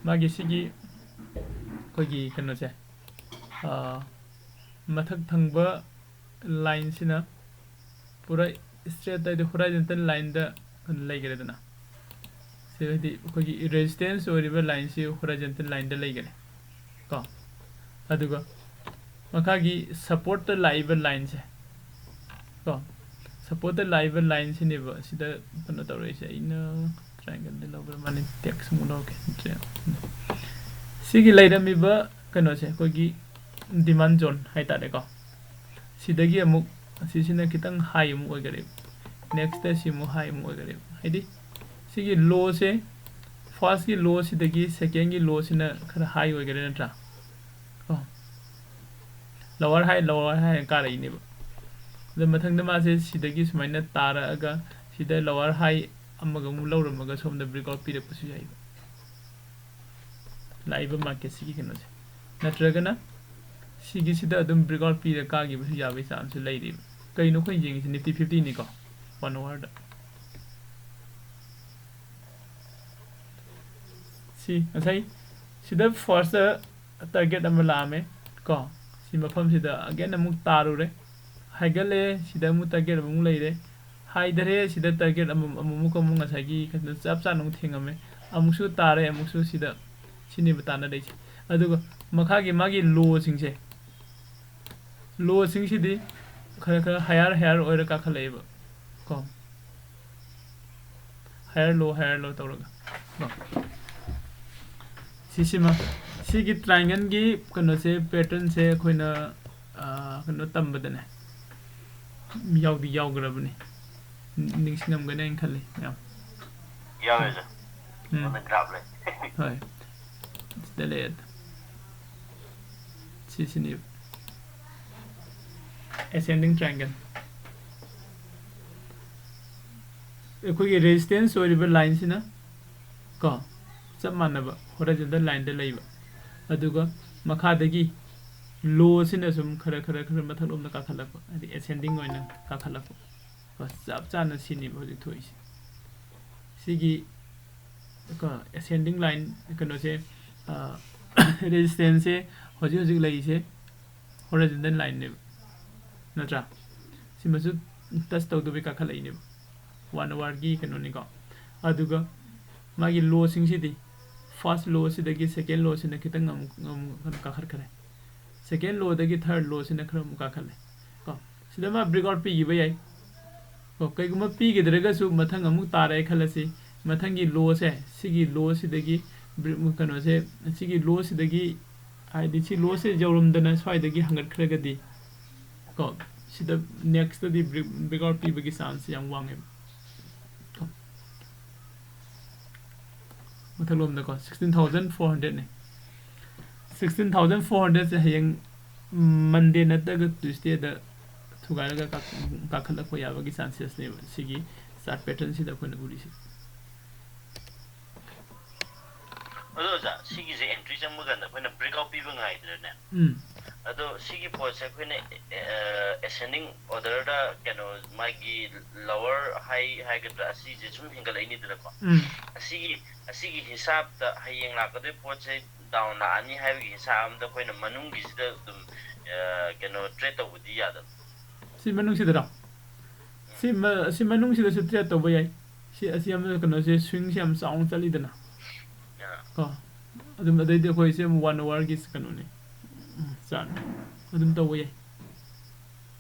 ꯃꯥꯒꯤ ꯁꯤꯒꯤ ꯑꯩꯈꯣꯏꯒꯤ ꯀꯩꯅꯣꯁꯦ, ꯑꯥ, ꯃꯊꯛ ꯊꯪꯕ ꯂꯥꯏꯟꯁꯤꯅ ꯄꯨꯔꯥ ꯏꯁꯇ꯭ꯔꯦꯠ ꯍꯥꯏꯗꯤ ꯍꯣꯔꯥꯏꯖꯟꯇꯦꯜ ꯂꯥꯏꯟꯗ ꯂꯩꯈ꯭ꯔꯦꯗꯅ꯫ ꯁꯤ ꯍꯥꯏꯗꯤ ꯑꯩꯈꯣꯏꯒꯤ ꯔꯦꯖꯤꯁꯇꯦꯟꯁ ꯑꯣꯏꯔꯤꯕ ꯂꯥꯏꯟꯁꯤ ꯍꯣꯔꯥꯏꯖꯟꯇꯦꯜ ꯂꯥꯏꯟꯗ ꯂꯩꯈ꯭ꯔꯦ ꯀꯣ꯫ ꯑꯗꯨꯒ ꯃꯈꯥꯒꯤ ꯁꯞꯄꯣꯔꯠꯇ ꯂꯥꯛꯏꯕ ꯂꯥꯏꯟꯁꯦ ꯀꯣ, ꯁꯞꯄꯣꯔꯠꯇ ꯂꯥꯛꯏꯕ ꯂꯥꯏꯟꯁꯤꯅꯦꯕ ꯁꯤꯗ ꯀꯩꯅꯣ ꯇꯧꯔꯛꯏꯁꯦ꯫ ꯑꯩꯅ ꯇ꯭ꯔꯥꯏꯡꯒꯜꯗꯤ ꯂꯧꯕ꯭ꯔꯥ? ꯃꯥꯅꯤ, ꯇꯦꯛꯁ ꯑꯃꯨꯛ ꯂꯧꯔꯒꯦ꯫ ꯁꯤꯒꯤ ꯂꯩꯔꯝꯃꯤꯕ ꯀꯩꯅꯣꯁꯦ ꯑꯩꯈꯣꯏꯒꯤ ꯗꯤꯃꯥꯟ ꯖꯣꯟ ꯍꯥꯏꯇꯥꯔꯦꯀꯣ꯫ ꯁꯤꯗꯒꯤ ꯑꯃꯨꯛ ꯑꯁꯤꯁꯤꯅ ꯈꯤꯇꯪ ꯍꯥꯏ ꯑꯃꯨꯛ ꯑꯣꯏꯈꯔꯦꯕ꯫ ꯅꯦꯛꯁꯇ ꯁꯤ ꯑꯃꯨꯛ ꯍꯥꯏ ꯑꯃꯨꯛ ꯑꯣꯏꯈꯔꯦꯕ꯫ ꯍꯥꯏꯗꯤ ꯁꯤꯒꯤ ꯂꯣꯁꯦ, ꯐꯥꯔꯁꯀꯤ ꯂꯣꯁꯤꯗꯒꯤ ꯁꯦꯀꯦꯟꯒꯤ ꯂꯣꯁꯤꯅ ꯈꯔ ꯍꯥꯏ ꯑꯣꯏꯈꯔꯦ ꯅꯠꯇ꯭ꯔꯥ? ꯀꯣ, ꯂꯋꯥꯔ ꯍꯥꯏ, ꯂꯋꯥꯔ ꯍꯥꯏ ꯀꯥꯔꯛꯏꯅꯦꯕ꯫ ꯑꯗ ꯃꯊꯪꯗ ꯃꯥꯁꯦ ꯁꯤꯗꯒꯤ ꯁꯨꯃꯥꯏꯅ ꯇꯥꯔꯛꯑꯒ ꯁꯤꯗ ꯂꯋꯥꯔ ꯍꯥꯏ ꯑꯃꯒ ꯑꯃꯨꯛ ꯂꯧꯔꯝꯃꯒ ꯁꯣꯝꯗ ꯕ꯭ꯔꯦꯛꯑꯥꯎꯠ ꯄꯤꯔꯛꯄꯁꯨ ꯌꯥꯏꯕ꯫ ꯂꯥꯛꯏꯕ ꯃꯥꯔꯀꯦꯠꯁꯤꯒꯤ ꯀꯩꯅꯣꯁꯦ꯫ ꯅꯠꯇ꯭ꯔꯒꯅ ꯁꯤꯒꯤꯁꯤꯗ ꯑꯗꯨꯝ ꯕ꯭ꯔꯦꯛꯑꯥꯎꯠ ꯄꯤꯔ ꯀꯥꯈꯤꯕꯁꯨ ꯌꯥꯕꯒꯤ ꯆꯥꯟꯁꯁꯨ ꯂꯩꯔꯤꯕ꯫ ꯀꯩꯅꯣ ꯑꯩꯈꯣꯏꯅ ꯌꯦꯡꯉꯤꯁꯤ? Nifty ꯐꯤꯐꯇꯤꯅꯤꯀꯣ, one award. ꯁꯤ ꯉꯁꯥꯏ ꯁꯤꯗ ꯐꯥꯔꯁꯇ ꯇꯥꯔꯒꯦꯠ ꯑꯃ ꯂꯥꯛꯑꯝꯃꯦ ꯀꯣ꯫ ꯁꯤ ꯃꯐꯝꯁꯤꯗ ꯑꯒꯦꯟ ꯑꯃꯨꯛ ꯇꯥꯔꯨꯔꯦ, ꯍꯥꯏꯒꯠꯂꯦ, ꯁꯤꯗ ꯑꯃꯨꯛ ꯇꯥꯔꯒꯦꯠ ꯑꯃꯃꯨꯛ ꯂꯩꯔꯦ, ꯍꯥꯏꯊꯔꯦ, ꯁꯤꯗ ꯇꯥꯔꯒꯦꯠ ꯑꯃ-, ꯑꯃꯨꯛ ꯑꯃꯨꯛ ꯉꯁꯥꯏꯒꯤ ꯀꯩꯅꯣ ꯆꯞ ꯆꯥꯅ ꯑꯃꯨꯛ ꯊꯦꯡꯉꯝꯃꯦ, ꯑꯃꯨꯛꯁꯨ ꯇꯥꯔꯦ, ꯑꯃꯨꯛꯁꯨ ꯁꯤꯗ, ꯁꯤꯅꯦꯕ ꯇꯥꯟꯅꯔꯛꯏꯁꯦ꯫ ꯑꯗꯨꯒ ꯃꯈꯥꯒꯤ ꯃꯥꯒꯤ ꯂꯣꯁꯤꯡꯁꯦ, ꯂꯣꯁꯤꯡꯁꯤꯗꯤ ꯈꯔ ꯈꯔ ꯍꯥꯏꯌꯔ ꯍꯥꯏꯌꯔ ꯑꯣꯏꯔ ꯀꯥꯈꯠꯂꯛꯑꯦꯕ ꯀꯣ, ꯍꯥꯏꯌꯔ ꯂꯣ ꯍꯥꯏꯌꯔ ꯂꯣ ꯇꯧꯔꯒ ꯀꯣ꯫ ꯁꯤꯁꯤꯃ, ꯁꯤꯒꯤ ꯇ꯭ꯔꯥꯏꯡꯒꯜꯒꯤ ꯀꯩꯅꯣꯁꯦ, ꯄꯦꯇꯔꯟꯁꯦ ꯑꯩꯈꯣꯏꯅ, ꯑꯥ, ꯀꯩꯅꯣ ꯇꯝꯕꯗꯅꯦ ꯌꯥꯎꯗꯤ ꯌꯥꯎꯈ꯭ꯔꯕꯅꯤ, ꯅꯤꯡꯁꯤꯡꯉꯝꯒꯅꯤ ꯍꯥꯏꯅ ꯈꯜꯂꯤ ꯃꯌꯥꯝ꯫ ꯌꯥꯎꯋꯦ, ꯁꯥꯔ꯫ ꯎꯝ꯫ ꯑꯩꯉꯣꯟꯗ ꯒ꯭ꯔꯥꯐ ꯂꯩ꯫ ꯍꯣꯏ꯫ ꯁꯤꯗ ꯂꯩ ꯑꯗꯣ꯫ ꯁꯤꯁꯤꯅꯦꯕ꯫ Ascending triangle꯫ ꯑꯩꯈꯣꯏꯒꯤ ꯔꯦꯖꯤꯁꯇꯦꯟꯁ ꯑꯣꯏꯔꯤꯕ ꯂꯥꯏꯟꯁꯤꯅ ꯀꯣ, ꯆꯞ ꯃꯥꯟꯅꯕ ꯍꯣꯔꯥꯏꯖꯟꯇꯦꯜ ꯂꯥꯏꯟꯗ ꯂꯩꯕ, ꯑꯗꯨꯒ ꯃꯈꯥꯗꯒꯤ ꯂꯣꯁꯤꯅ ꯁꯨꯝ ꯈꯔ ꯈꯔ ꯈꯔ ꯃꯊꯛꯂꯣꯝꯗ ꯀꯥꯈꯠꯂꯛꯄ, ꯍꯥꯏꯗꯤ ꯑꯦꯁꯦꯟꯗꯤꯡ ꯑꯣꯏꯅ ꯀꯥꯈꯠꯂꯛꯄ꯫ ꯀꯣ, ꯆꯞ ꯆꯥꯅ ꯁꯤꯅꯦꯕ ꯍꯧꯖꯤꯛ ꯊꯣꯛꯏꯁꯦ꯫ ꯁꯤꯒꯤ ꯀꯣ, ꯑꯦꯁꯦꯟꯗꯤꯡ ꯂꯥꯏꯟ ꯀꯩꯅꯣꯁꯦ, ꯔꯦꯖꯤꯁꯇꯦꯟꯁꯁꯦ ꯍꯧꯖꯤꯛ ꯍꯧꯖꯤꯛ ꯂꯩꯔꯤꯁꯦ ꯍꯣꯔꯥꯏꯖꯟꯇꯦꯜ ꯂꯥꯏꯟꯅꯦꯕ, ꯅꯠꯇ꯭ꯔꯥ? ꯁꯤꯃꯁꯨ ꯇꯁ ꯇꯧꯗꯕꯤ ꯀꯥꯈꯠꯂꯛꯏꯅꯦꯕ, ꯋꯥꯟ ꯑꯋꯥꯔꯒꯤ ꯀꯩꯅꯣꯅꯤꯀꯣ꯫ ꯑꯗꯨꯒ ꯃꯥꯒꯤ ꯂꯣꯁꯤꯡꯁꯤꯗꯤ, ꯐꯥꯔꯁ ꯂꯣꯁꯤꯗꯒꯤ ꯁꯦꯀꯦꯟ ꯂꯣꯁꯤꯅ ꯈꯤꯇꯪ ꯑꯃꯨꯛ ꯑꯃꯨꯛ ꯀꯥꯈꯠꯈ꯭ꯔꯦ, ꯁꯦꯀꯦꯟ ꯂꯣꯗꯒꯤ ꯊꯥꯔꯠ ꯂꯣꯁꯤꯅ ꯈꯔ ꯑꯃꯨꯛ ꯀꯥꯈꯠꯂꯦ ꯀꯣ꯫ ꯁꯤꯗ ꯃꯥ ꯕ꯭ꯔꯦꯛ ꯑꯥꯎꯠ ꯄꯤꯈꯤꯕ ꯌꯥꯏ ꯀꯣ꯫ ꯀꯩꯒꯨꯝꯕ ꯄꯤꯈꯤꯗ꯭ꯔꯒꯁꯨ ꯃꯊꯪ ꯑꯃꯨꯛ ꯇꯥꯔꯛꯑꯦ ꯈꯜꯂꯁꯤ, ꯃꯊꯪꯒꯤ ꯂꯣꯁꯦ, ꯁꯤꯒꯤ ꯂꯣꯁꯤꯗꯒꯤ ꯕ꯭ꯔꯦꯛ-, ꯀꯩꯅꯣꯁꯦ, ꯁꯤꯒꯤ ꯂꯣꯁꯤꯗꯒꯤ, ꯍꯥꯏꯗꯤ ꯁꯤ ꯂꯣꯁꯦ ꯌꯧꯔꯝꯗꯅ ꯁ꯭ꯋꯥꯏꯗꯒꯤ ꯍꯪꯒꯠꯈ꯭ꯔꯒꯗꯤ ꯀꯣ, ꯁꯤꯗ ꯅꯦꯛꯁꯇꯗꯤ ꯕ꯭ꯔꯦꯛ, ꯕ꯭ꯔꯦꯛ ꯑꯥꯎꯠ ꯄꯤꯕꯒꯤ ꯆꯥꯟꯁꯁꯦ ꯌꯥꯝ ꯋꯥꯡꯉꯦꯕ꯫ ꯃꯊꯛꯂꯣꯝꯗꯀꯣ, ꯁꯤꯛꯁꯇꯤꯟ ꯊꯥꯎꯖꯟ ꯐꯣꯔ ꯍꯟꯗ꯭ꯔꯦꯠꯅꯦ꯫ ꯁꯤꯛꯁꯇꯤꯟ ꯊꯥꯎꯖꯟ ꯐꯣꯔ ꯍꯟꯗ꯭ꯔꯦꯠꯁꯦ ꯍꯌꯦꯡ ꯃꯟꯗꯦ ꯅꯠꯇ꯭ꯔꯒ ꯇ꯭ꯌꯨꯁꯗꯦꯗ ꯊꯨꯒꯥꯏꯔꯒ ꯀꯥ-, ꯀꯥꯈꯠꯂꯛꯄ ꯌꯥꯕꯒꯤ ꯆꯥꯟꯁꯦꯁꯅꯦꯕ ꯁꯤꯒꯤ ꯆꯥꯔꯠ ꯄꯦꯇꯔꯟꯁꯤꯗ ꯑꯩꯈꯣꯏꯅ ꯎꯔꯤꯁꯦ꯫ ꯑꯗꯣ ꯑꯣꯖꯥ, ꯁꯤꯒꯤꯁꯦ ꯑꯦꯟꯇ꯭ꯔꯤ ꯆꯪꯕ ꯀꯥꯟꯗ ꯑꯩꯈꯣꯏꯅ ꯕ꯭ꯔꯦꯛ ꯑꯥꯎꯠ ꯄꯤꯕ ꯉꯥꯏꯗ꯭ꯔꯅꯦ? ꯎꯝ꯫ ꯑꯗꯣ ꯁꯤꯒꯤ ꯄꯣꯠꯁꯦ ꯑꯩꯈꯣꯏꯅ, ꯑꯦ, ꯑꯦꯁꯦꯟꯗꯤꯡ ꯑꯣꯔꯗꯔꯗ ꯀꯩꯅꯣ ꯃꯥꯒꯤ ꯂꯋꯔ ꯍꯥꯏ ꯍꯥꯏꯒꯗ꯭ꯔꯥ, ꯑꯁꯤꯁꯦ ꯁꯨꯝ ꯍꯦꯟꯒꯠꯂꯛꯏꯅꯤꯗꯅꯀꯣ꯫ ꯎꯝ꯫ ꯑꯁꯤꯒꯤ, ꯑꯁꯤꯒꯤ ꯍꯤꯁꯥꯞꯇ ꯍꯌꯦꯡ ꯂꯥꯛꯀꯗꯣꯏ ꯄꯣꯠꯁꯦ ꯗꯥꯎꯟ ꯂꯥꯛꯑꯅꯤ ꯍꯥꯏꯕꯒꯤ ꯍꯤꯁꯥꯞ ꯑꯃꯗ ꯑꯩꯈꯣꯏꯅ ꯃꯅꯨꯡꯒꯤꯁꯤꯗ ꯑꯗꯨꯝ, ꯑ, ꯀꯩꯅꯣ ꯇ꯭ꯔꯦꯠ ꯇꯧꯕꯗꯤ ꯌꯥꯗꯕ꯫ ꯁꯤ ꯃꯅꯨꯡꯁꯤꯗꯔꯣ? ꯁꯤ ꯃ-, ꯁꯤ ꯃꯅꯨꯡꯁꯤꯗꯁꯨ ꯇ꯭ꯔꯦꯠ ꯇꯧꯕ ꯌꯥꯏ꯫ ꯁꯤ, ꯑꯁꯤ ꯌꯥꯝꯅ ꯀꯩꯅꯣꯁꯦ, ꯁ꯭ꯋꯤꯡꯁꯦ ꯌꯥꯝ ꯆꯥꯎꯅ ꯆꯠꯂꯤꯗꯅ꯫ ꯑꯥ꯫ ꯀꯣ? ꯑꯗꯨꯝ ꯑꯗꯩꯗꯤ ꯑꯩꯈꯣꯏꯁꯦ ꯑꯃꯨꯛ ꯋꯥꯟ ꯑꯋꯥꯔꯒꯤ ꯀꯩꯅꯣꯅꯦ꯫ ꯎꯝ, ꯆꯥꯔꯠꯅꯦ꯫ ꯑꯗꯨꯝ ꯇꯧꯕ ꯌꯥꯏ꯫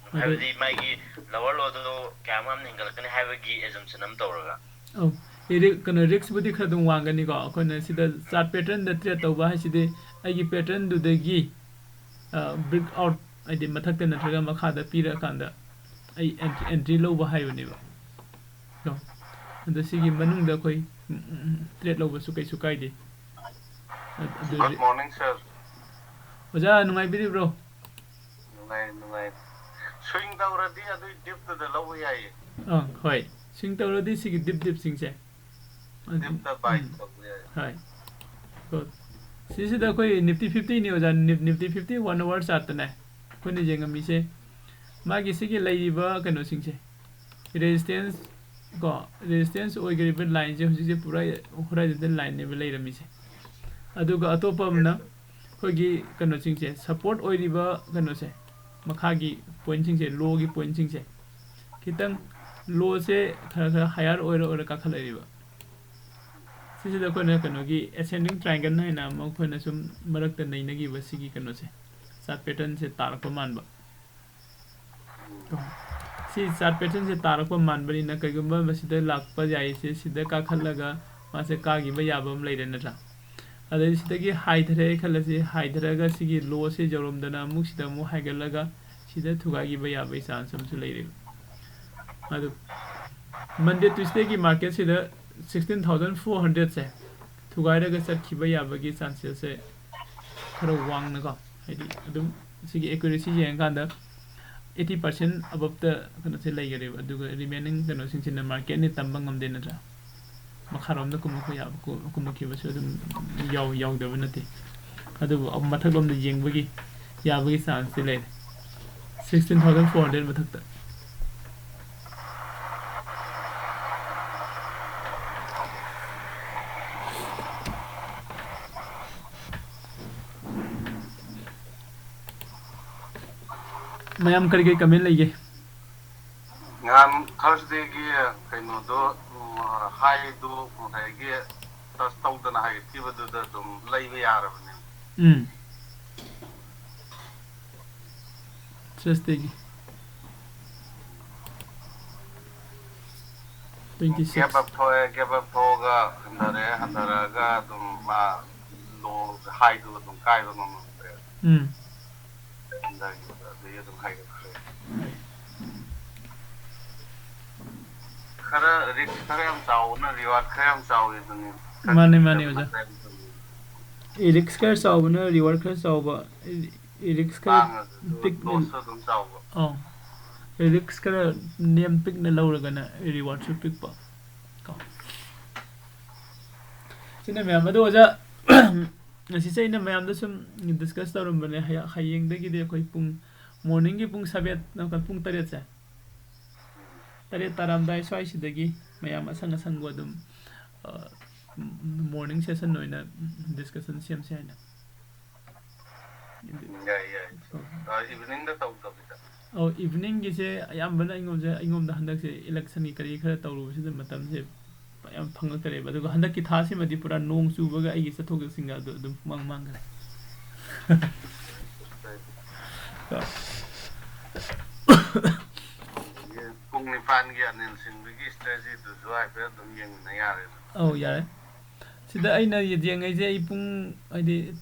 ꯑꯗꯣ ꯍꯥꯏꯕꯗꯤ ꯃꯥꯒꯤ ꯂꯋꯔ ꯂꯣꯗꯣ ꯀꯌꯥꯝ ꯌꯥꯝꯅ ꯍꯦꯟꯒꯠꯂꯛꯀꯅꯤ ꯍꯥꯏꯕꯒꯤ ꯑꯦꯖꯝꯁꯟ ꯑꯃ ꯇꯧꯔꯒ꯫ ꯑꯧ꯫ ꯑꯦ, ꯔꯤ-, ꯀꯩꯅꯣ, ꯔꯤꯛꯁꯄꯨꯗꯤ ꯈꯔ ꯑꯗꯨꯝ ꯋꯥꯡꯒꯅꯤꯀꯣ꯫ ꯑꯩꯈꯣꯏꯅ ꯁꯤꯗ ꯆꯥꯔꯠ ꯄꯦꯇꯔꯟꯗ ꯇ꯭ꯔꯦꯠ ꯇꯧꯕ ꯍꯥꯏꯁꯤꯗꯤ ꯑꯩꯒꯤ ꯄꯦꯇꯔꯟꯗꯨꯗꯒꯤ, ꯑ, ꯕ꯭ꯔꯦꯛ ꯑꯥꯎꯠ, ꯍꯥꯏꯗꯤ ꯃꯊꯛꯇ ꯅꯠꯇ꯭ꯔꯒ ꯃꯈꯥꯗ ꯄꯤꯔꯛꯑꯀꯥꯟꯗ ꯑꯩ ꯑꯦꯟ-, ꯑꯦꯟꯇ꯭ꯔꯤ ꯂꯧꯕ ꯍꯥꯏꯕꯅꯦꯕ꯫ ꯀꯣ? ꯑꯗꯣ ꯁꯤꯒꯤ ꯃꯅꯨꯡꯗ ꯑꯩꯈꯣꯏ, ꯎꯝ, ꯎꯝ, ꯇ꯭ꯔꯦꯠ ꯂꯧꯕꯁꯨ ꯀꯩꯁꯨ ꯀꯥꯏꯗꯦ꯫ ꯑ-, ꯑꯗꯨ Good ꯔꯤ-, morning, sir. ꯑꯣꯖꯥ, ꯅꯨꯡꯉꯥꯏꯕꯤꯔꯤꯕ꯭ꯔꯣ? ꯅꯨꯡꯉꯥꯏ, ꯅꯨꯡꯉꯥꯏ꯫ ꯁ꯭ꯋꯤꯡ ꯇꯧꯔꯗꯤ ꯑꯗꯨꯏ ꯗꯤꯞꯇꯨꯗ ꯂꯧꯕ ꯌꯥꯏꯌꯦ꯫ ꯑꯥ, ꯍꯣꯏ꯫ ꯁ꯭ꯋꯤꯡ ꯇꯧꯔꯗꯤ ꯁꯤꯒꯤ ꯗꯤꯞ ꯗꯤꯞꯁꯤꯡꯁꯦ꯫ ꯑꯗꯨ, ꯗꯤꯞꯇ ꯕꯥꯏ ꯎꯝ꯫ ꯇꯧꯕ ꯌꯥꯏ꯫ ꯍꯣꯏ꯫ Good. ꯁꯤꯁꯤꯗ ꯑꯩꯈꯣꯏ ꯅꯤꯐꯇꯤ ꯐꯤꯐꯇꯤꯅꯤ ꯑꯣꯖꯥ, neap-, Nifty fifty one hour ꯆꯥꯔꯠꯇꯅꯦ ꯑꯩꯈꯣꯏꯅ ꯌꯦꯡꯉꯝꯃꯤꯁꯦ꯫ ꯃꯥꯒꯤ ꯁꯤꯒꯤ ꯂꯩꯔꯤꯕ ꯀꯩꯅꯣꯁꯤꯡꯁꯦ, ꯔꯦꯖꯤꯁꯇꯦꯟꯁ ꯀꯣ, ꯔꯦꯖꯤꯁꯇꯦꯟꯁ ꯑꯣꯏꯈ꯭ꯔꯤꯕ ꯂꯥꯏꯟꯁꯦ ꯍꯧꯖꯤꯛꯁꯦ ꯄꯨꯔꯥ ꯍꯣꯔꯥꯏꯖꯟꯇꯦꯜ ꯂꯥꯏꯟꯅꯦꯕ ꯂꯩꯔꯝꯃꯤꯁꯦ꯫ ꯑꯗꯨꯒ ꯑꯇꯣꯞꯄ ꯑꯃꯅ ꯑꯩꯈꯣꯏꯒꯤ ꯀꯩꯅꯣꯁꯤꯡꯁꯦ, ꯁꯞꯄꯣꯔꯠ ꯑꯣꯏꯔꯤꯕ ꯀꯩꯅꯣꯁꯦ, ꯃꯈꯥꯒꯤ ꯄꯣꯏꯟꯁꯤꯡꯁꯦ, ꯂꯣꯒꯤ ꯄꯣꯏꯟꯁꯤꯡꯁꯦ ꯈꯤꯇꯪ, ꯂꯣꯁꯦ ꯈꯔ ꯈꯔ ꯍꯥꯏꯌꯔ ꯑꯣꯏꯔ ꯑꯣꯏꯔ ꯀꯥꯈꯠꯂꯛꯏꯕ꯫ ꯁꯤꯁꯤꯗ ꯑꯩꯈꯣꯏꯅ ꯀꯩꯅꯣꯒꯤ ꯑꯦꯁꯦꯟꯗꯤꯡ ꯇ꯭ꯔꯥꯏꯡꯒꯜ ꯍꯥꯏꯅ ꯑꯃ ꯑꯩꯈꯣꯏꯅ ꯁꯨꯝ ꯃꯔꯛꯇ ꯅꯩꯅꯈꯤꯕ ꯁꯤꯒꯤ ꯀꯩꯅꯣꯁꯦ, ꯆꯥꯔꯠ ꯄꯦꯇꯔꯟꯁꯦ ꯇꯥꯔꯛꯄ ꯃꯥꯟꯕ꯫ ꯁꯤ ꯆꯥꯔꯠ ꯄꯦꯇꯔꯟꯁꯦ ꯇꯥꯔꯛꯄ ꯃꯥꯟꯕꯅꯤꯅ ꯀꯩꯒꯨꯝꯕ ꯃꯁꯤꯗ ꯂꯥꯛꯄ ꯌꯥꯏꯁꯦ, ꯁꯤꯗ ꯀꯥꯈꯠꯂꯒ ꯃꯥꯁꯦ ꯀꯥꯈꯤꯕ ꯌꯥꯕ ꯑꯃ ꯂꯩꯔꯦ ꯅꯠꯇ꯭ꯔꯥ? ꯑꯗꯩ ꯁꯤꯗꯒꯤ ꯍꯥꯏꯊꯔꯛꯑꯦ ꯈꯜꯂꯁꯤ, ꯍꯥꯏꯊꯔꯒ ꯁꯤꯒꯤ ꯂꯣꯁꯦ ꯌꯧꯔꯝꯗꯅ ꯑꯃꯨꯛ ꯁꯤꯗ ꯑꯃꯨꯛ ꯍꯥꯏꯒꯠꯂꯒ ꯁꯤꯗ ꯊꯨꯒꯥꯏꯈꯤꯕ ꯌꯥꯕꯒꯤ ꯆꯥꯟꯁ ꯑꯃꯁꯨ ꯂꯩꯔꯦꯕ꯫ ꯑꯗꯨ ꯃꯟꯗꯦ ꯇ꯭ꯌꯨꯁꯗꯦꯒꯤ ꯃꯥꯔꯀꯦꯠꯁꯤꯗ ꯁꯤꯛꯁꯇꯤꯟ ꯊꯥꯎꯖꯟ ꯐꯣꯔ ꯍꯟꯗ꯭ꯔꯦꯗꯁꯦ ꯊꯨꯒꯥꯏꯔꯒ ꯆꯠꯈꯤꯕ ꯌꯥꯕꯒꯤ ꯆꯥꯟꯁꯦꯁꯁꯦ ꯈꯔ ꯋꯥꯡꯅꯀꯣ, ꯍꯥꯏꯗꯤ ꯑꯗꯨꯝ ꯁꯤꯒꯤ ꯑꯦꯀ꯭ꯌꯨꯔꯦꯁꯤ ꯌꯦꯡꯉꯀꯥꯟꯗ ꯑꯩꯠꯇꯤ ꯄꯥꯔꯁꯦꯟ ꯑꯕꯞꯇ ꯀꯩꯅꯣꯁꯦ ꯂꯩꯈꯔꯦꯕ, ꯑꯗꯨꯒ ꯔꯤꯃꯦꯅꯤꯡ ꯀꯩꯅꯣꯁꯤꯡꯁꯤꯅ ꯃꯥꯔꯀꯦꯠꯅ ꯇꯝꯕ ꯉꯝꯗꯦ ꯅꯠꯇ꯭ꯔꯥ? ꯃꯈꯥꯔꯣꯝꯗ ꯀꯨꯝꯃꯛꯄ ꯌꯥꯕ, ꯀꯨ-, ꯀꯨꯝꯃꯛꯈꯤꯕꯁꯨ ꯑꯗꯨꯝ ꯌꯥꯎ-, ꯌꯥꯎꯗꯕ ꯅꯠꯇꯦ꯫ ꯑꯗꯨꯕꯨ ꯑꯃꯨꯛ ꯃꯊꯛꯂꯣꯝꯗ ꯌꯦꯡꯕꯒꯤ ꯌꯥꯕꯒꯤ ꯆꯥꯟꯁꯇꯤ ꯂꯩꯔꯦ, ꯁꯤꯛꯁꯇꯤꯟ ꯊꯥꯎꯖꯟ ꯐꯣꯔ ꯍꯟꯗ꯭ꯔꯦꯗ ꯃꯊꯛꯇ꯫ ꯃꯌꯥꯝ ꯀꯔꯤ ꯀꯔꯤ ꯀꯃꯦꯟ ꯂꯩꯒꯦ? ꯉꯍꯥꯟ ꯊꯔꯁꯗꯦꯒꯤ ꯀꯩꯅꯣꯗꯣ, ꯎꯝ, ꯍꯥꯏꯗꯨ ꯉꯁꯥꯏꯒꯤ ꯇꯁ ꯇꯧꯗꯅ ꯍꯥꯏꯒꯠꯈꯤꯕꯗꯨꯗ ꯑꯗꯨꯝ ꯂꯩꯕ ꯌꯥꯔꯕꯅꯦ꯫ ꯎꯝ꯫ ꯊꯔꯁꯗꯦꯒꯤ꯫ Twenty six. ꯒꯦꯞ ꯑꯞ ꯊꯣꯛꯑꯦ, ꯒꯦꯞ ꯑꯞ ꯊꯣꯛꯑꯒ ꯍꯟꯊꯔꯛꯑꯦ, ꯍꯟꯊꯔꯛꯑꯒ ꯑꯗꯨꯝ ꯃꯥ ꯂꯣ, ꯍꯥꯏꯗꯨ ꯑꯗꯨꯝ ꯀꯥꯏꯕ ꯉꯝꯃꯝꯗ꯭ꯔꯦ꯫ ꯎꯝ꯫ ꯍꯟꯊꯈꯤꯕꯗ ꯑꯗꯨꯗꯒꯤ ꯑꯗꯨꯝ ꯍꯥꯏꯒꯠꯈ꯭ꯔꯦ꯫ ꯈꯔ ꯔꯤꯁꯛ ꯈꯔ ꯌꯥꯝ ꯆꯥꯎꯕꯅ ꯔꯤꯋꯥꯔꯗ ꯈꯔ ꯌꯥꯝ ꯆꯥꯎꯋꯤ ꯑꯗꯨꯅꯤ꯫ ꯃꯥꯅꯦ, ꯃꯥꯅꯦ, ꯑꯣꯖꯥ꯫ ꯔꯤꯁꯛ ꯈꯔ ꯆꯥꯎꯕꯅ ꯔꯤꯋꯥꯔꯗ ꯈꯔ ꯆꯥꯎꯕ, ꯔꯤꯁꯛ ꯈꯔ ꯃꯥꯡꯉꯁꯨ ꯄꯤꯛꯅ, ꯂꯣꯁꯁꯨ ꯑꯗꯨꯝ ꯆꯥꯎꯕ꯫ ꯑꯧ꯫ ꯔꯤꯁꯛ ꯈꯔ ꯅꯦꯝ ꯄꯤꯛꯅ ꯂꯧꯔꯒꯅ ꯔꯤꯋꯥꯔꯗꯁꯨ ꯄꯤꯛꯄ꯫ ꯀꯣ꯫ ꯁꯤꯅ ꯃꯌꯥꯝ꯫ ꯑꯗꯣ ꯑꯣꯖꯥ, ꯉꯁꯤꯁꯦ ꯑꯩꯅ ꯃꯌꯥꯝꯗ ꯁꯨꯝ ꯗꯤꯁꯀꯁ ꯇꯧꯔꯝꯕꯅꯦ, ꯍꯌ-, ꯍꯌꯦꯡꯗꯒꯤꯗꯤ ꯑꯩꯈꯣꯏ ꯄꯨꯡ, ꯃꯣꯔꯅꯤꯡꯒꯤ ꯄꯨꯡ ꯁꯕꯦꯟ, ꯄꯨꯡ ꯇꯔꯦꯠꯁꯦ, ꯇꯔꯦꯠ ꯇꯥꯔꯝꯗꯥꯏ ꯁ꯭ꯋꯥꯏꯁꯤꯗꯒꯤ ꯃꯌꯥꯝ ꯑꯁꯪ ꯑꯁꯪꯕ ꯑꯗꯨꯝ, ꯑ, morning session ꯑꯣꯏꯅ discussion ꯁꯦꯝꯁꯦ ꯍꯥꯏꯅ꯫ ꯌꯥꯏ, ꯌꯥꯏ꯫ ꯑ, evening ꯗ ꯇꯧꯗꯕꯤꯗ꯫ ꯑꯧ, evening ꯒꯤꯁꯦ ꯑꯌꯥꯝꯕꯅ ꯑꯩꯉꯣꯟꯁꯦ, ꯑꯩꯉꯣꯟꯗ ꯍꯟꯗꯛꯁꯦ election ꯒꯤ ꯀꯔꯤ ꯈꯔ ꯇꯧꯔꯨꯕꯁꯤꯗ ꯃꯇꯝꯁꯦ ꯌꯥꯝ ꯐꯪꯉꯛꯇꯔꯦꯕ꯫ ꯑꯗꯨꯒ ꯍꯟꯗꯛꯀꯤ ꯊꯥꯁꯤꯃꯗꯤ ꯄꯨꯔꯥ ꯅꯣꯡ ꯆꯨꯕꯒ ꯑꯩꯒꯤ ꯆꯠꯊꯣꯛ ꯆꯠꯁꯤꯟꯒ ꯑꯗꯨ ꯑꯗꯨꯝ ꯄꯨꯡꯃꯥꯡ ꯃꯥꯡꯈ꯭ꯔꯦ꯫ ꯄꯨꯡ ꯅꯤꯄꯥꯟꯒꯤ ꯑꯅꯤꯜ ꯁꯤꯡꯗꯨꯒꯤ strategy ꯗꯨꯁꯨ ꯍꯥꯏꯐꯦꯠ ꯑꯗꯨꯝ ꯌꯦꯡꯃꯤꯟꯅ ꯌꯥꯔꯦꯗꯅ꯫ ꯑꯧ, ꯌꯥꯔꯦ꯫ ꯁꯤꯗ ꯑꯩꯅ ꯌꯦꯡꯉꯩꯁꯦ ꯑꯩ ꯄꯨꯡ, ꯍꯥꯏꯗꯤ,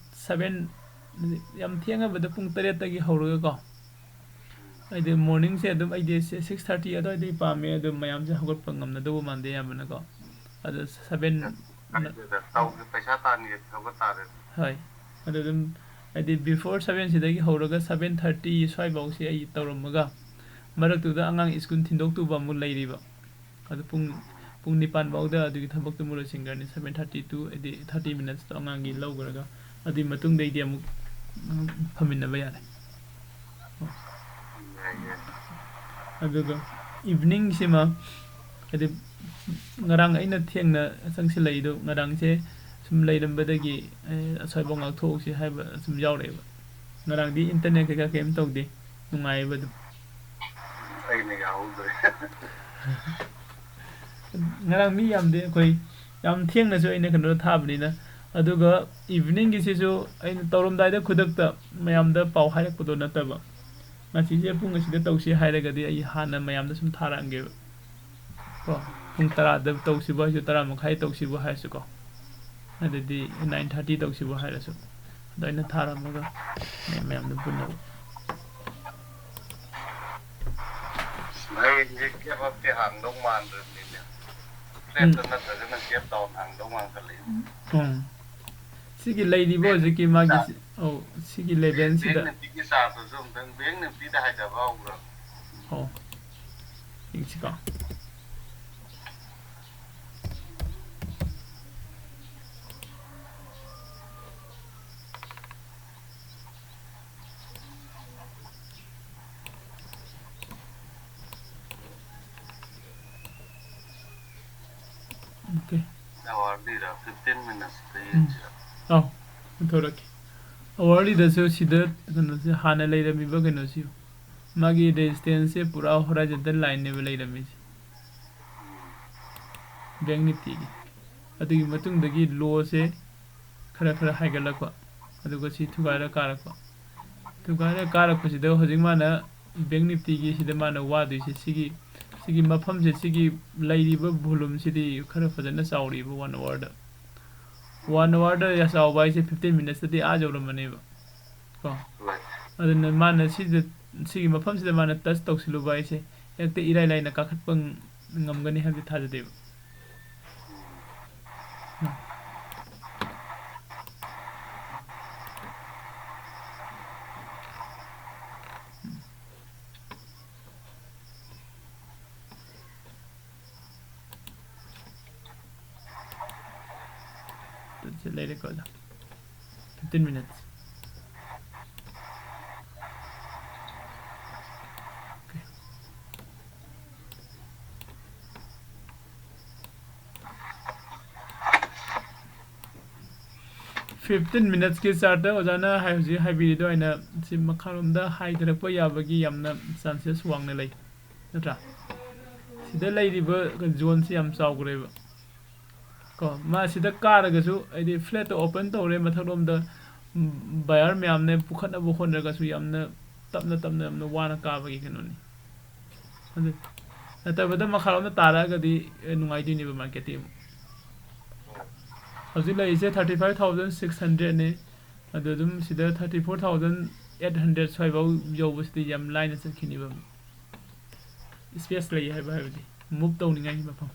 seven, ꯌꯥꯝ ꯊꯦꯡꯉꯕꯗ ꯄꯨꯡ ꯇꯔꯦꯠꯇꯒꯤ ꯍꯧꯔꯒꯀꯣ꯫ ꯍꯥꯏꯗꯤ morning ꯁꯦ ꯑꯗꯨꯝ ꯑꯩꯗꯤ six thirty ꯑꯗꯨꯋꯥꯏꯗꯒꯤ ꯄꯥꯝꯃꯦ, ꯑꯗꯨꯝ ꯃꯌꯥꯝꯁꯦ ꯍꯧꯒꯠꯄ ꯉꯝꯅꯗꯧꯕ ꯃꯥꯟꯗꯦ ꯑꯌꯥꯝꯕꯅꯀꯣ꯫ ꯑꯗꯣ seven, ꯈꯪꯗꯦꯗ, ꯇꯧꯒꯦ, ꯄꯩꯁꯥ ꯇꯥꯟꯒꯦ ꯊꯕꯛ ꯇꯥꯔꯦ꯫ ꯍꯣꯏ꯫ ꯑꯗꯨ ꯑꯗꯨꯝ, ꯍꯥꯏꯗꯤ, before seven ꯁꯤꯗꯒꯤ ꯍꯧꯔꯒ seven thirty ꯁ꯭ꯋꯥꯏꯐꯥꯎꯁꯦ ꯑꯩ ꯇꯧꯔꯝꯃꯒ, ꯃꯔꯛꯇꯨꯗ ꯑꯉꯥꯡ school ꯊꯤꯟꯗꯣꯛꯇꯨꯕ ꯑꯃꯨꯛ ꯂꯩꯔꯤꯕ꯫ ꯑꯗꯨ ꯄꯨꯡ, ꯄꯨꯡ ꯅꯤꯄꯥꯟ ꯐꯥꯎꯗ ꯑꯗꯨꯒꯤ ꯊꯕꯛꯇꯨꯃ ꯂꯣꯏꯁꯤꯟꯈ꯭ꯔꯅꯤ, seven thirty to, ꯍꯥꯏꯗꯤ, thirty minutes ꯇꯣ ꯑꯉꯥꯡꯒꯤ ꯂꯧꯈ꯭ꯔꯒ, ꯑꯗꯨꯒꯤ ꯃꯇꯨꯡꯗꯩꯗꯤ ꯑꯃꯨꯛ, ꯎꯝ, ꯐꯝꯃꯤꯟꯅꯕ ꯌꯥꯔꯦ꯫ ꯌꯥꯏ, ꯌꯥꯏ꯫ ꯑꯗꯨꯒ evening ꯁꯤꯃ, ꯍꯥꯏꯗꯤ, ꯉꯔꯥꯡ ꯑꯩꯅ ꯊꯦꯡꯅ ꯆꯪꯁꯤꯜꯂꯛꯏꯗꯣ, ꯉꯔꯥꯡꯁꯦ ꯁꯨꯝ ꯂꯩꯔꯝꯕꯗꯒꯤ, ꯑꯦ, ꯑꯁ꯭ꯋꯥꯏꯐꯥꯎ ꯉꯥꯛꯊꯣꯛꯎꯁꯤ ꯍꯥꯏꯕ ꯁꯨꯝ ꯌꯥꯎꯔꯛꯑꯦꯕ꯫ ꯉꯔꯥꯡꯗꯤ internet ꯀꯩꯀꯥ ꯀꯩꯝ ꯇꯧꯗꯦ, ꯅꯨꯡꯉꯥꯏꯌꯦꯕ ꯑꯗꯨꯝ꯫ ꯑꯩꯅ ꯌꯥꯎꯍꯧꯗ꯭ꯔꯦ꯫ ꯉꯔꯥꯡ ꯃꯤ ꯌꯥꯝꯗꯦ, ꯑꯩꯈꯣꯏ ꯌꯥꯝ ꯊꯦꯡꯅꯁꯨ ꯑꯩꯅ ꯀꯩꯅꯣꯗ ꯊꯥꯕꯅꯤꯅ꯫ ꯑꯗꯨꯒ evening ꯒꯤꯁꯤꯁꯨ ꯑꯩꯅ ꯇꯧꯔꯝꯗꯥꯏꯗ ꯈꯨꯗꯛꯇ ꯃꯌꯥꯝꯗ ꯄꯥꯎ ꯍꯥꯏꯔꯛꯄꯗꯣ ꯅꯠꯇꯕ, ꯉꯁꯤꯁꯦ ꯄꯨꯡ ꯑꯁꯤꯗ ꯇꯧꯁꯤ ꯍꯥꯏꯔꯒꯗꯤ ꯑꯩ ꯍꯥꯟꯅ ꯃꯌꯥꯝꯗ ꯁꯨꯝ ꯊꯥꯔꯛꯑꯝꯒꯦꯕ꯫ ꯀꯣ, ꯄꯨꯡ ꯇꯔꯥꯗ ꯇꯧꯁꯤꯕꯨ ꯍꯥꯏꯁꯨ, ꯇꯔꯥ ꯃꯈꯥꯏ ꯇꯧꯁꯤꯕꯨ ꯍꯥꯏꯔꯁꯨꯀꯣ, ꯑꯗꯨꯗꯤ nine thirty ꯇꯧꯁꯤꯕꯨ ꯍꯥꯏꯔꯁꯨ, ꯑꯗꯣ ꯑꯩꯅ ꯊꯥꯔꯝꯃꯒ ꯃꯌꯥꯝ, ꯃꯌꯥꯝꯗ ꯄꯨꯟꯅꯕ꯫ ꯍꯌꯦꯡꯁꯦ cab up ꯇꯤ ꯍꯥꯡꯗꯧ ꯃꯥꯟꯗ꯭ꯔꯕꯅꯤꯅꯦ꯫ Flat ꯇ ꯅꯠꯇ꯭ꯔꯒꯅ cab down ꯍꯥꯡꯗꯧ ꯃꯥꯟꯈꯠꯂꯛꯏ꯫ ꯎꯝ꯫ ꯁꯤꯒꯤ ꯂꯩꯔꯤꯕ ꯍꯧꯖꯤꯛꯀꯤ ꯃꯥꯒꯤ ꯁꯤ-, ꯑꯧ, ꯁꯤꯒꯤ level ꯁꯤꯗ꯫ ꯕꯦꯡꯛ ꯅꯨꯄꯤꯒꯤ ꯆꯥꯔꯖꯇꯨꯁꯨ ꯑꯃꯨꯛꯇꯪ ꯕꯦꯡꯛ ꯅꯨꯄꯤꯗ ꯍꯥꯏꯊꯕ ꯍꯧꯈ꯭ꯔꯕꯅꯤ꯫ ꯑꯣ꯫ ꯌꯦꯡꯁꯤꯀꯣ꯫ ꯑꯋꯥꯔꯂꯤꯗ ꯐꯤꯐꯇꯤꯟ ꯃꯤꯅꯠꯁꯇ ꯌꯦꯡꯁꯤꯔ? ꯑꯧ, ꯄꯨꯊꯣꯔꯛꯀꯦ꯫ ꯑꯋꯥꯔꯂꯤꯗꯁꯨ ꯁꯤꯗ ꯀꯩꯅꯣꯁꯦ ꯍꯥꯟꯅ ꯂꯩꯔꯝꯃꯤꯕ ꯀꯩꯅꯣꯁꯤ, ꯃꯥꯒꯤ ꯔꯦꯖꯤꯁꯇꯦꯟꯁꯁꯦ ꯄꯨꯔꯥ ꯍꯣꯔꯥꯏꯖꯟꯇꯦꯜ ꯂꯥꯏꯟꯅꯦꯕ ꯂꯩꯔꯝꯃꯤꯁꯦ, ꯕꯦꯡ ꯅꯤꯐꯇꯤꯒꯤ꯫ ꯑꯗꯨꯒꯤ ꯃꯇꯨꯡꯗꯒꯤ ꯂꯣꯁꯦ ꯈꯔ ꯈꯔ ꯍꯥꯏꯒꯠꯂꯛꯄ, ꯑꯗꯨꯒ ꯁꯤ ꯊꯨꯒꯥꯏꯔ ꯀꯥꯔꯛꯄ꯫ ꯊꯨꯒꯥꯏꯔ ꯀꯥꯔꯛꯄꯁꯤꯗ ꯍꯧꯖꯤꯛ ꯃꯥꯅ ꯕꯦꯡ ꯅꯤꯐꯇꯤꯒꯤ ꯁꯤꯗ ꯃꯥꯅ ꯋꯥꯗꯣꯏꯁꯦ, ꯁꯤꯒꯤ, ꯁꯤꯒꯤ ꯃꯐꯝꯁꯦ, ꯁꯤꯒꯤ ꯂꯩꯔꯤꯕ volume ꯁꯤꯗꯤ ꯈꯔ ꯐꯖꯅ ꯆꯥꯎꯔꯤꯕ one hourꯗ꯫ One hourꯗ ꯆꯥꯎꯕ ꯍꯥꯏꯁꯦ fifteen minutesꯇꯗꯤ ꯑꯥ ꯌꯧꯔꯝꯃꯅꯦꯕ꯫ ꯀꯣ? ꯑꯗꯨꯅ ꯃꯥꯅ ꯁꯤꯗ, ꯁꯤꯒꯤ ꯃꯐꯝꯁꯤꯗ ꯃꯥꯅ touch ꯇꯧꯁꯤꯜꯂꯨꯕ ꯍꯥꯏꯁꯦ, ꯍꯦꯛꯇ ꯏꯔꯥꯏ ꯂꯥꯏꯅ ꯀꯥꯈꯠꯄ ꯉꯝꯒꯅꯤ ꯍꯥꯏꯕꯗꯤ ꯊꯥꯖꯗꯦꯕ꯫ ꯁꯤ ꯂꯩꯔꯦꯀꯣ, ꯑꯗꯣ fifteen minutes꯫ Okay꯫ Fifteen minutesꯀꯤ chartꯇ ꯑꯣꯖꯥꯅ ꯍꯥꯏ-, ꯍꯧꯖꯤꯛ ꯍꯥꯏꯕꯤꯔꯤꯗꯣ ꯑꯩꯅ ꯁꯤ ꯃꯈꯥꯔꯣꯝꯗ ꯍꯥꯏꯊꯔꯛꯄ ꯌꯥꯕꯒꯤ ꯌꯥꯝꯅ chances ꯋꯥꯡꯅ ꯂꯩ, ꯅꯠꯇ꯭ꯔꯥ? ꯁꯤꯗ ꯂꯩꯔꯤꯕ zoneꯁꯤ ꯌꯥꯝ ꯆꯥꯎꯈ꯭ꯔꯦꯕ꯫ ꯀꯣ, ꯃꯥ ꯁꯤꯗ ꯀꯥꯔꯒꯁꯨ, ꯍꯥꯏꯗꯤ flatꯇ open ꯇꯧꯔꯦ, ꯃꯊꯛꯂꯣꯝꯗ, ꯎꯝ, buyer ꯃꯌꯥꯝꯅ ꯄꯨꯈꯠꯅꯕ ꯍꯣꯠꯅꯔꯒꯁꯨ ꯌꯥꯝꯅ ꯇꯞꯅ ꯇꯞꯅ ꯌꯥꯝꯅ ꯋꯥꯅ ꯀꯥꯕꯒꯤ ꯀꯩꯅꯣꯅꯤ꯫ ꯑꯗꯨ ꯅꯠꯇꯕꯗ ꯃꯈꯥꯔꯣꯝꯗ ꯇꯥꯔꯛꯑꯒꯗꯤ, ꯑꯦ, ꯅꯨꯡꯉꯥꯏꯗꯣꯏꯅꯦꯕ marketꯇꯤ ꯑꯃꯨꯛ꯫ ꯍꯧꯖꯤꯛ ꯂꯩꯔꯤꯁꯦ thirty five thousand six hundredꯅꯦ꯫ ꯑꯗꯨ ꯑꯗꯨꯝ ꯁꯤꯗ thirty four thousand eight hundred ꯁ꯭ꯋꯥꯏꯐꯥꯎ ꯌꯧꯕꯁꯤꯗꯤ ꯌꯥꯝ ꯂꯥꯏꯅ ꯆꯠꯈꯤꯅꯤꯕ꯫ Space ꯂꯩ ꯍꯥꯏꯕ, ꯍꯥꯏꯕꯗꯤ move ꯇꯧꯅꯤꯡꯉꯥꯏꯒꯤ ꯃꯐꯝ꯫